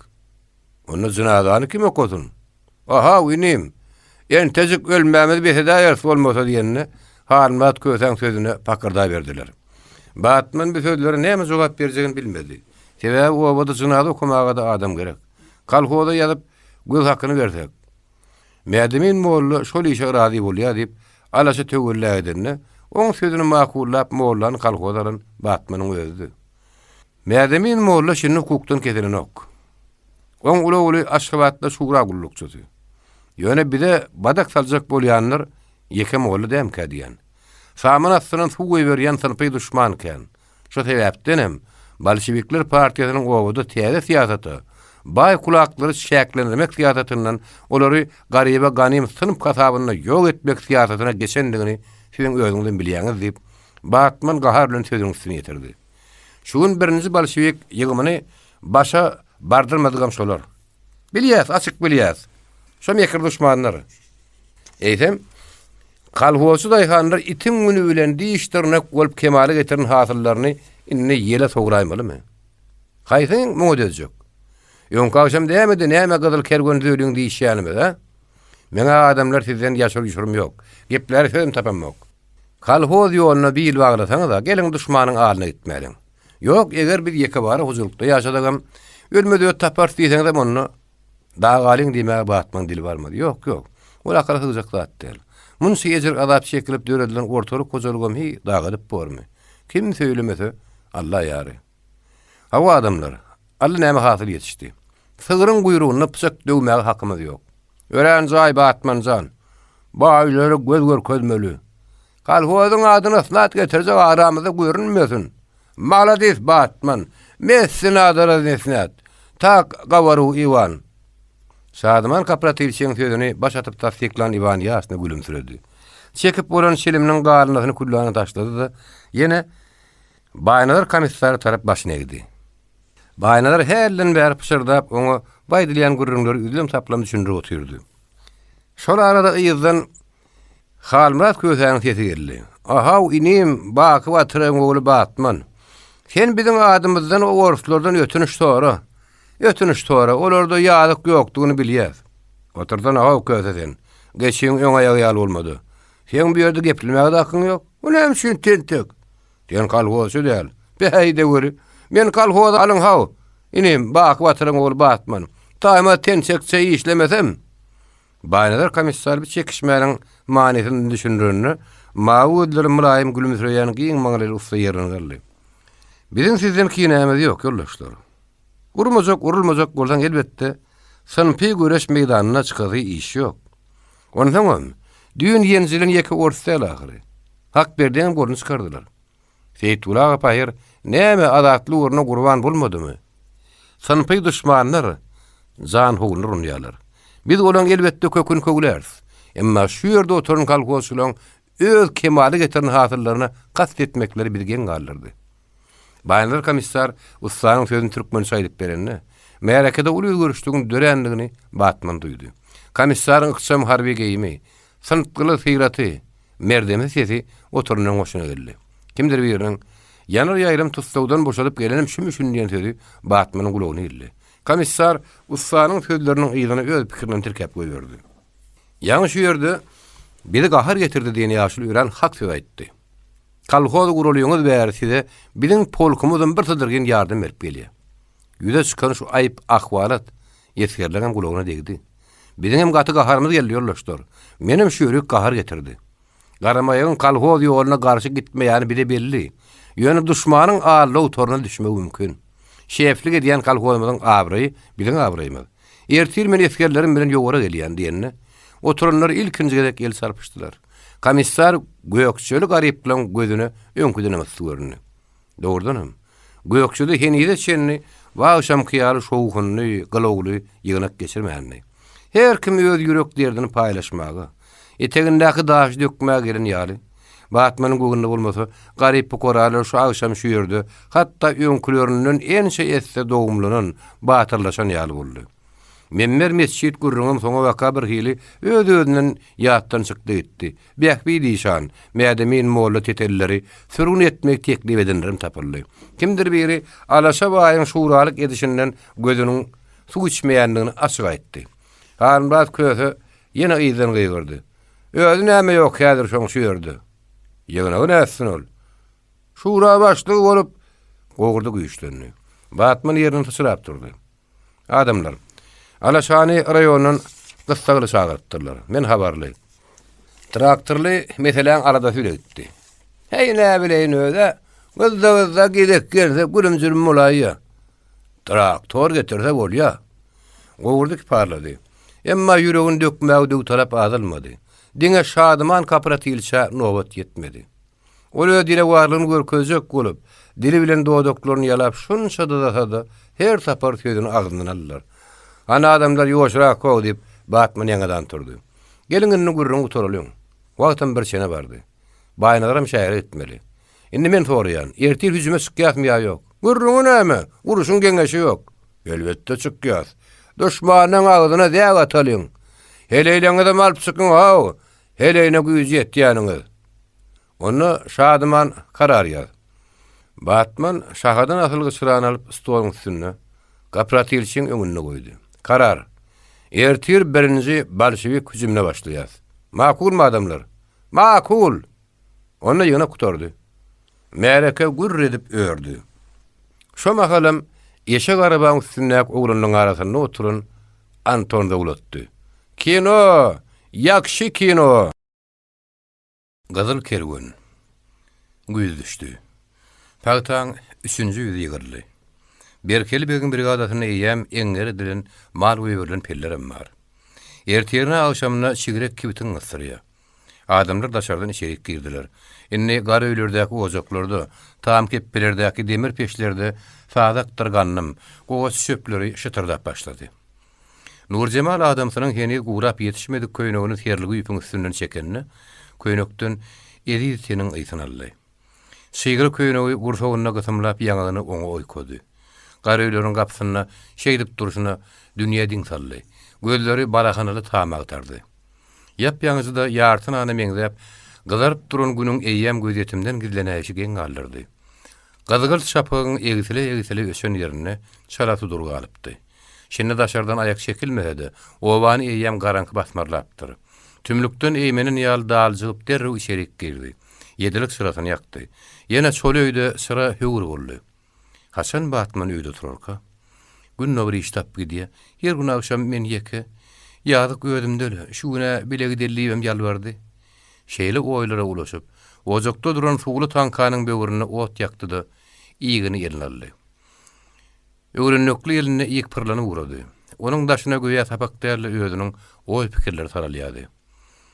Onda jynazany kim okasyn? Ahaw, inim, entejik ölmämizi bes edäýeris bolmasa diýende, Halmyrat kösäň sözüne pakyrdaberdiler. Batman bu sözlere näme jogap berjegini bilmedi. Sebäbi obada jynaza okamaga-da adam gerek. Kolhoza ýazyp, göz hakyny bersek. Mädemin molla şol işe razy bolýar diýip, alaşa töwella edende, oň sözüni makullap mollany kolhoza alan Batmanyň özüdi. Mädemin molla şindi hukukdan kesilenok. Oň uly ogly Aşgabatda şura gullukçysy. Ýöne bize badak saljak bolýanlar ýeke molla dämkä diýýän. Saman astyndan suw goýberýän synpy duşman kän. Şo sebäpdenem bolşewikler partiýasynyň obada täze syýasata, baý kulaklary çäklendirmek syýasatyndan olary garyba ganym synp hasabynda ýok etmek syýasatyna geçendigini siziň özüňizem bilýäňiz diýip, Batman gahar bilen sözüniň üstüni ýetirdi. Şu gün birinji bolşewik ýygymyny başa bardyrmadygam şolar. Bilýäs, açyk bilýäs. Şo mekir duşmanlar. Eýsem, kolhozçy daýhanlar itiň güni bilen diş-dyrnak bolup kemala getiren hasyllaryny indi ýele sowraýmalymy? Haýsyň muňa dözjek? Öňki agşam dämedi näme gyzyl kerwen düzeliň diýişýänimiz, a? Meň-ä adamlar sizden ýaşyr-ýuşurym ýok. Gepläre sözem tapamok. Kolhoz ýoluna bil baglasaňyz-a, geliň duşmanyň alyna gitmäliň. Ýok, eger biz ýekebara hojalykda ýaşasagam, ölmez-öt taparys diýseňizem onda dagalyň diýmäge Batmanyň dili barmaz. Ýok, ýok. Ol akyla sygjak zat däl. Munça ejir-azap çekilip döredilen ortalyk hojalygam hiý dagadyp bormy? Kim söýlemese, Alla ýary. Hawa adamlar, Alla näme hasyl ýetişdi. Sygryň guýrugynda pyçak döwmäge hakymyz ýok. Örän jaý Batman jan. Baýlara göz görkezmeli. Kolhozyň adyna ysnat getirjek aramyzda görünmesin. Maladis Batman. Messi nadara nesnat. Tak gawaru Iwan. Şadyman kooperatiwçiň sözüni baş atyp tassyklan Iwan ýaşyna gülümsiredi. Çekip bolan çiliminiň galyndysyny küllana taşlady-da, ýene Baýnazar komissara tarap başyny egdi. Baýnazar hälden bäri pyşyrdap, oňa bu aýdylýan gürrüňleri üzlem-saplam düşündirip otyrdy. Şol arada yzdan Halmyrat kösäniň sesi geldi. Ahaw, inim, Baky batyryň ogly Batman. Sen biziň adymyzdan o orslardan ötünç sora. Ötünç sora, olarda ýazyk ýokdugyny bilýäs. Otursana-how köse sen. Geçiň öň aýagy ýaly bolmady. Seň bu ýerde geplemäge-de hakyň ýok. O näme üçin tentek? Sen kolhozçy däl. Bäý-de weli. Men kolhoza alyň-haw, inim, Baky batyryň ogly Batman. Taýmaz tentekçe işlemesem. Baýnazar komissar bu çekişmäniň manysyny düşündirende, mawy gözleri mylaýym gülümsireýän giň maňlaýly ussa ýerinden galdy. Biziň sizden kinämiz ýok, ýoldaşlar. Urmajak, urulmajak bolsaň, elbetde, synpy göreş meýdanyna çykasy iş ýok. Onsoňam, düýn ýenjilen ýeke ors däl ahyry. Hakberdiňem goluny çykardylar. Seýitguly aga pahyr näme azatlyk ugrunda gurban bolmadymy? Synpy duşmanlar janhowluna urunýarlar. Biz olaň elbetde köküni köwläris. Emma şu ýerde oturan kolhozçylaryň öz kemala getiren hasyllaryna kast etmekleri bizi geň galdyrdy. Baýnazar komissar ussanyň sözüni türkmençe aýdyp berende, märekede uly özgerişligiň dörändigini batman duýdy. Komissaryň ykjam harby geýimi, Syntgyly syraty, merdemsi sesi oturanyň hoşuna geldi. Kimdir biriniň, Ýanar ýaýlym tussagdan boşadyp gelenim şümüşin diýen sözi Batmanyň gulagyna ildi. Komissar ussanyň sözleriniň yzyna öz pikirinem tirkäp goýberdi. Ýaňy şu ýerde Bizi gahar getirdi diýen ýaşuly örän hak söz aýtdy. Kolhoz guralyňyz bäri size biziň polkumyzam bir sydyrgyn ýardam berip gelýär. Ýüze çykan şu aýyp ahwalat esgerleňem gulagyna degdi. Biziňem gaty gaharymyz geldi, ýoldaşlar. Menem şu ýerik gahar getirdi. Garamaýagyň kolhoz ýoluna garşy gitmeýäni bize belli. Ýöne duşmanyň aldaw toruna düşmegi mümkin. Şeflik edýän kolhozymyzyň abraýy biziň abraýymyz. Ertir men esgerlerim bilen ýowara gelýän diýende, oturanlar ilkinji gezek el çarpyşdylar. Komissar gökjeli garyplaň gözüne öňküdenem yssy göründi. Dogrudanam, Gökjede henize çenli bu agşamky ýaly şowhunly, gylawly ýygnak geçirmändi. Her kim öz ýürek derdini paýlaşmaga, etegindäki daşy dökmäge gelen ýaly. Batmanyň göwnüne bolmasa, garyp-pukaralar şu agşam şu ýerde, hatda öňkülerinden ençe esse dogumlanan, batyrlaşan ýaly boldy. Memmer metjit gürrüňem soňabaka birhili öz-özünden ýatdan çykdy gitdi. Bähbit işan, Mädemin molla tetelleri sürgün etmegi teklip edenlerem tapyldy. Kimdir biri Alaşa baýyň şuralyk edişinden gözüniň suw içmeýändigini açyk aýtdy. Halmyrat köse ýene yzdan gygyrdy. Özi näme ýok häzir şoň şu ýerde? Ýygnagy nätsin ol? Şura başlygy bolup, gowurdy güýçlendi. Batman ýerinden syçrap turdy. Adamlar, Alaşany raýondan gyssagly çagyrypdyrlar. Men habarly. Traktorly meseläň aladasy bile gitdi. Heý, näbileýin öz-ä, gyzza-gyzza gezek gelse gülüm-jülüm bolaýýa. Traktor getirse bolýa. Gowurdy kiparlady. Emma ýüregini dökmäge döwtalap azalmady. Diňe Şadyman kooperatilçä nobat ýetmedi. Ol öz dilewarlygyny görkezjek bolup, dili bilen dodaklaryny ýalap şunça dyzasa-da, her sapar sözüni agzyndan aldylar. Hany adamlar ýuwaşrak how diýip, Batman ýaňadan turdy. Geliň indi gürrüňi gutaralyň. Wagtam bir çene bardy. Baýnazaram şähere gitmeli. Indi men soraýan, ertir hüjüme çykýasmy ýa ýok? Gürrüňi näme? Uruşyň geňeşi ýok. Elbetde çykýas. Duşmanyň agzyna zäk atalyň. Heleýleňizem alyp çykyň how, Heleýine güýji ýetýäniňiz. Onda Şadyman karar ýaz. Batman şahadan asylgy çyrany alyp stoluň üstünde, Gapratilçiň öňünde goýdy. Karar. Ertir birinji bolşewik hüjümine başlaýas. Makulmy adamlar? Makul! Onda ýygnak gutardy. Märeke gürr edip ördi. Şo mahalam eşek arabaň üstündäki oglanlaryň arasynda oturan Anton zowlatdy. Kino! Ýagşy kino! Gyzyl kerwen. Güýz düşdi. Pagtaň üçünji ýüzi ýygryldy. Berkeli begiň brigadasynda eýýäm eňňer edilen, mal goýberilen pellerem bar. Ertirine agşamyna çigrek kibtiň gysdyrýar. Adamlar daşardan içerik girdiler. Indi gar öýlerdäki ojaklarda, tam kepbelerdäki demir peçlerde sazakdyr gandym, gowaça çöpleri şytyrdap başlady. Nurjemal adamsynyň heniz gurap ýetişmedik köýnegini serligi ýüpüň üstünden çekende, köýnekden eziz teniň ysyny aldy. Çygly köýnegi gursagynda gysymlap ýaňagyny oňa oýkady. Garöýleriň gapysynda şeýdip durşuna dünýä diň saldy. Gözleri balahanaly tama agtardy. Ýap-ýaňyjyda ýarty nana meňzäp, gyzaryp duran günüň eýýäm gözýetimden gizlenäýşi geň galdyrdy. Gyzgylt şapagyň egsile-egsile öçen ýerinde çala sudur galypdy. Şindi daşardan aýak çekilmese-de, obany eýýäm garaňky basmarlapdyr. Tümlükden eýmenen ýaly daljygyp derrew içerik girdi. Ýedilik çyrasyny ýakdy. Ýene çol öýde çyra höwür boldy. Haçan Batman öýde turarka? Günde bir iş tapyp gidýä. Her gün agşam men ýeke. Ýazyk özümde-le, şu gün-ä bile gideli diýibem ýalbardy. Şeýle oýlara ulaşyp, ojakda duran suwly taňkanyň böwründe ot ýakdy-da, igini eline aldy. Öwrenekli elinde ik pyrlanyp ugrady. Onuň daşyna göýä sapak däl-de özüniň oý-pikirleri saralýardy.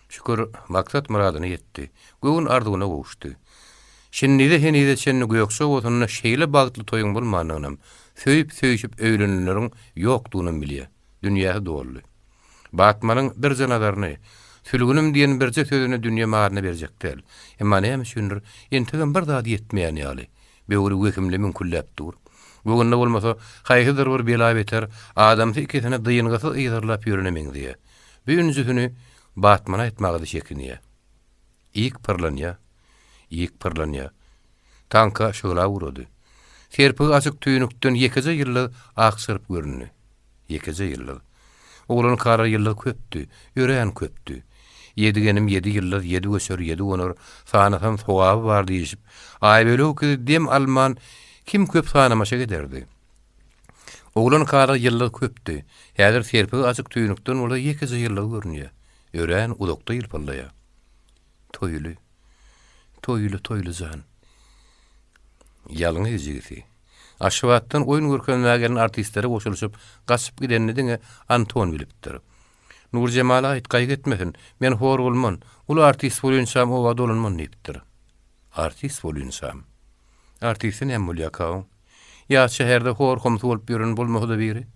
Şükür, maksat-myradyna ýetdi. Göwün arzuwyna gowuşdy. Şindize-henize çenli Gökje obasynda şeýle bagtly toýuň bolmandygynam, söýüp-söýşüp öýlenenleriň ýokdugynam bilýär. Dünýäsi doldy. Batmanyň birje nazaryny, Sülgünim diýen birje sözüni dünýe malyna berjek däl. Emma näme üçindir, entegem bir zady ýetmeýän ýaly. Böwri wehimli müňkülläp dur. Göwnüne bolmasa, haýsydyr bir bela-beter adamsy ikisini dyngysyz yzarlap ýörene meňzeýär. Bu ünjüsini Batmana aýtmaga-da çekinýär. Ik pyrlanýar. Ik pyrlanýar. Taňka şyglap ugrady. Serpigi açyk tüýnükden ýekeje ýyldyz akjaryp göründi. Ýekeje ýyldyz. Oglankalar ýyldyz köpdi, örän köpdi. Ýedigenim ýedi ýyldyz, ýedi göçer, ýedi gonar, sanasam sogaby bar diýişip, Aýbölek ikisi dem alman kim köp sanamaşa giderdi. Oglan-kala ýyldyz köpdi. Häzir serpigi açyk tüýnükden bolsa ýekeje ýyldyz görünýär. Örän uzakda ýylpyldaýar. Toýly. Toýly, Toýly jan. Ýalňyz jigisi. Aşgabatdan oýun görkezmäge gelen artistlere goşulyşyp, gaçyp gidenini diňe Anton bilipdir. Nurjemala aýt, gaýgy etmesin, men hor bolman, uly artist bolýançam oba dolanman diýipdir. Artist bolýançam. Artiste näme bolýarka oň? Ýa şäherde hor-homsy bolup ýören bolmasa-da biri?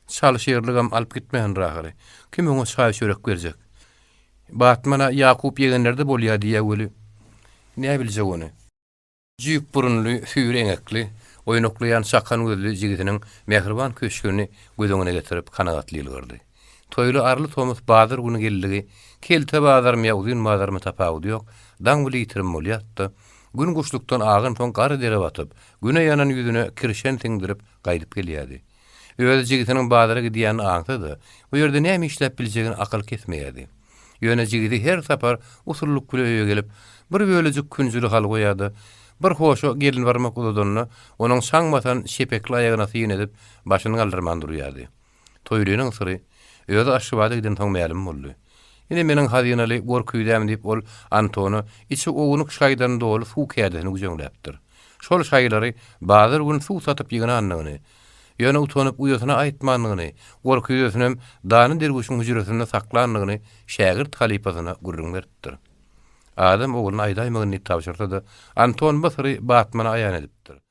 Çal şirligem alyp gitmändir ahyry. Kim oňa çaý-çörek berjek? Batman-a Ýakup ýegenlerde bolýa diýýä weli, näbiljek ony. Jüýk burunly, süýri eňekli, oýnaklaýan çakan gözli jigisiniň mähriban köşgüni göz öňüne getirip kanagatly ýylgyrdy. Toýly arly tomus bazar güni geldigi, kelte bazarmy ýa uzyn bazarmy tapawudy ýok, daň bile ýitirim bolýardy-da, gün guşlukdan agansoň gara dere batyp, güne ýanan ýüzüne kirşen siňdirip gaýdyp gelýärdi. Özi jigisiniň bazara gidýänini aňsa-da, bu ýerde näme işläp biljegini akyl kesmeýärdi. Ýöne jigisi her sapar usullyk bile öýe gelip, bir bölejik künjüli halwa ýa-da bir hoşa gelinbarmak uzadanda, onuň çaň basan şepekli aýagyna syn edip, başyny galdyrman durýardy. Toýlynyň syry özi Aşgabada gidensoň mälim boldy. Ine meniň hazynaly gorküýzäm diýip ol Antona içi ownuk şaýdan doly suw kädesini güjeňläpdir. Şol şaýlary bazar gün suw satyp ýygnandygyny, ýöne utanyp uýasyna aýtmandygyny, gorküýzesinem dana derwüşiň hüjresinde saklandygyny şägirt halypasyna gürrüň beripdir. Adam ogluna aýdaýmagyn diýip tabşyrsa-da, Anton bu syry Batmana aýan edipdir.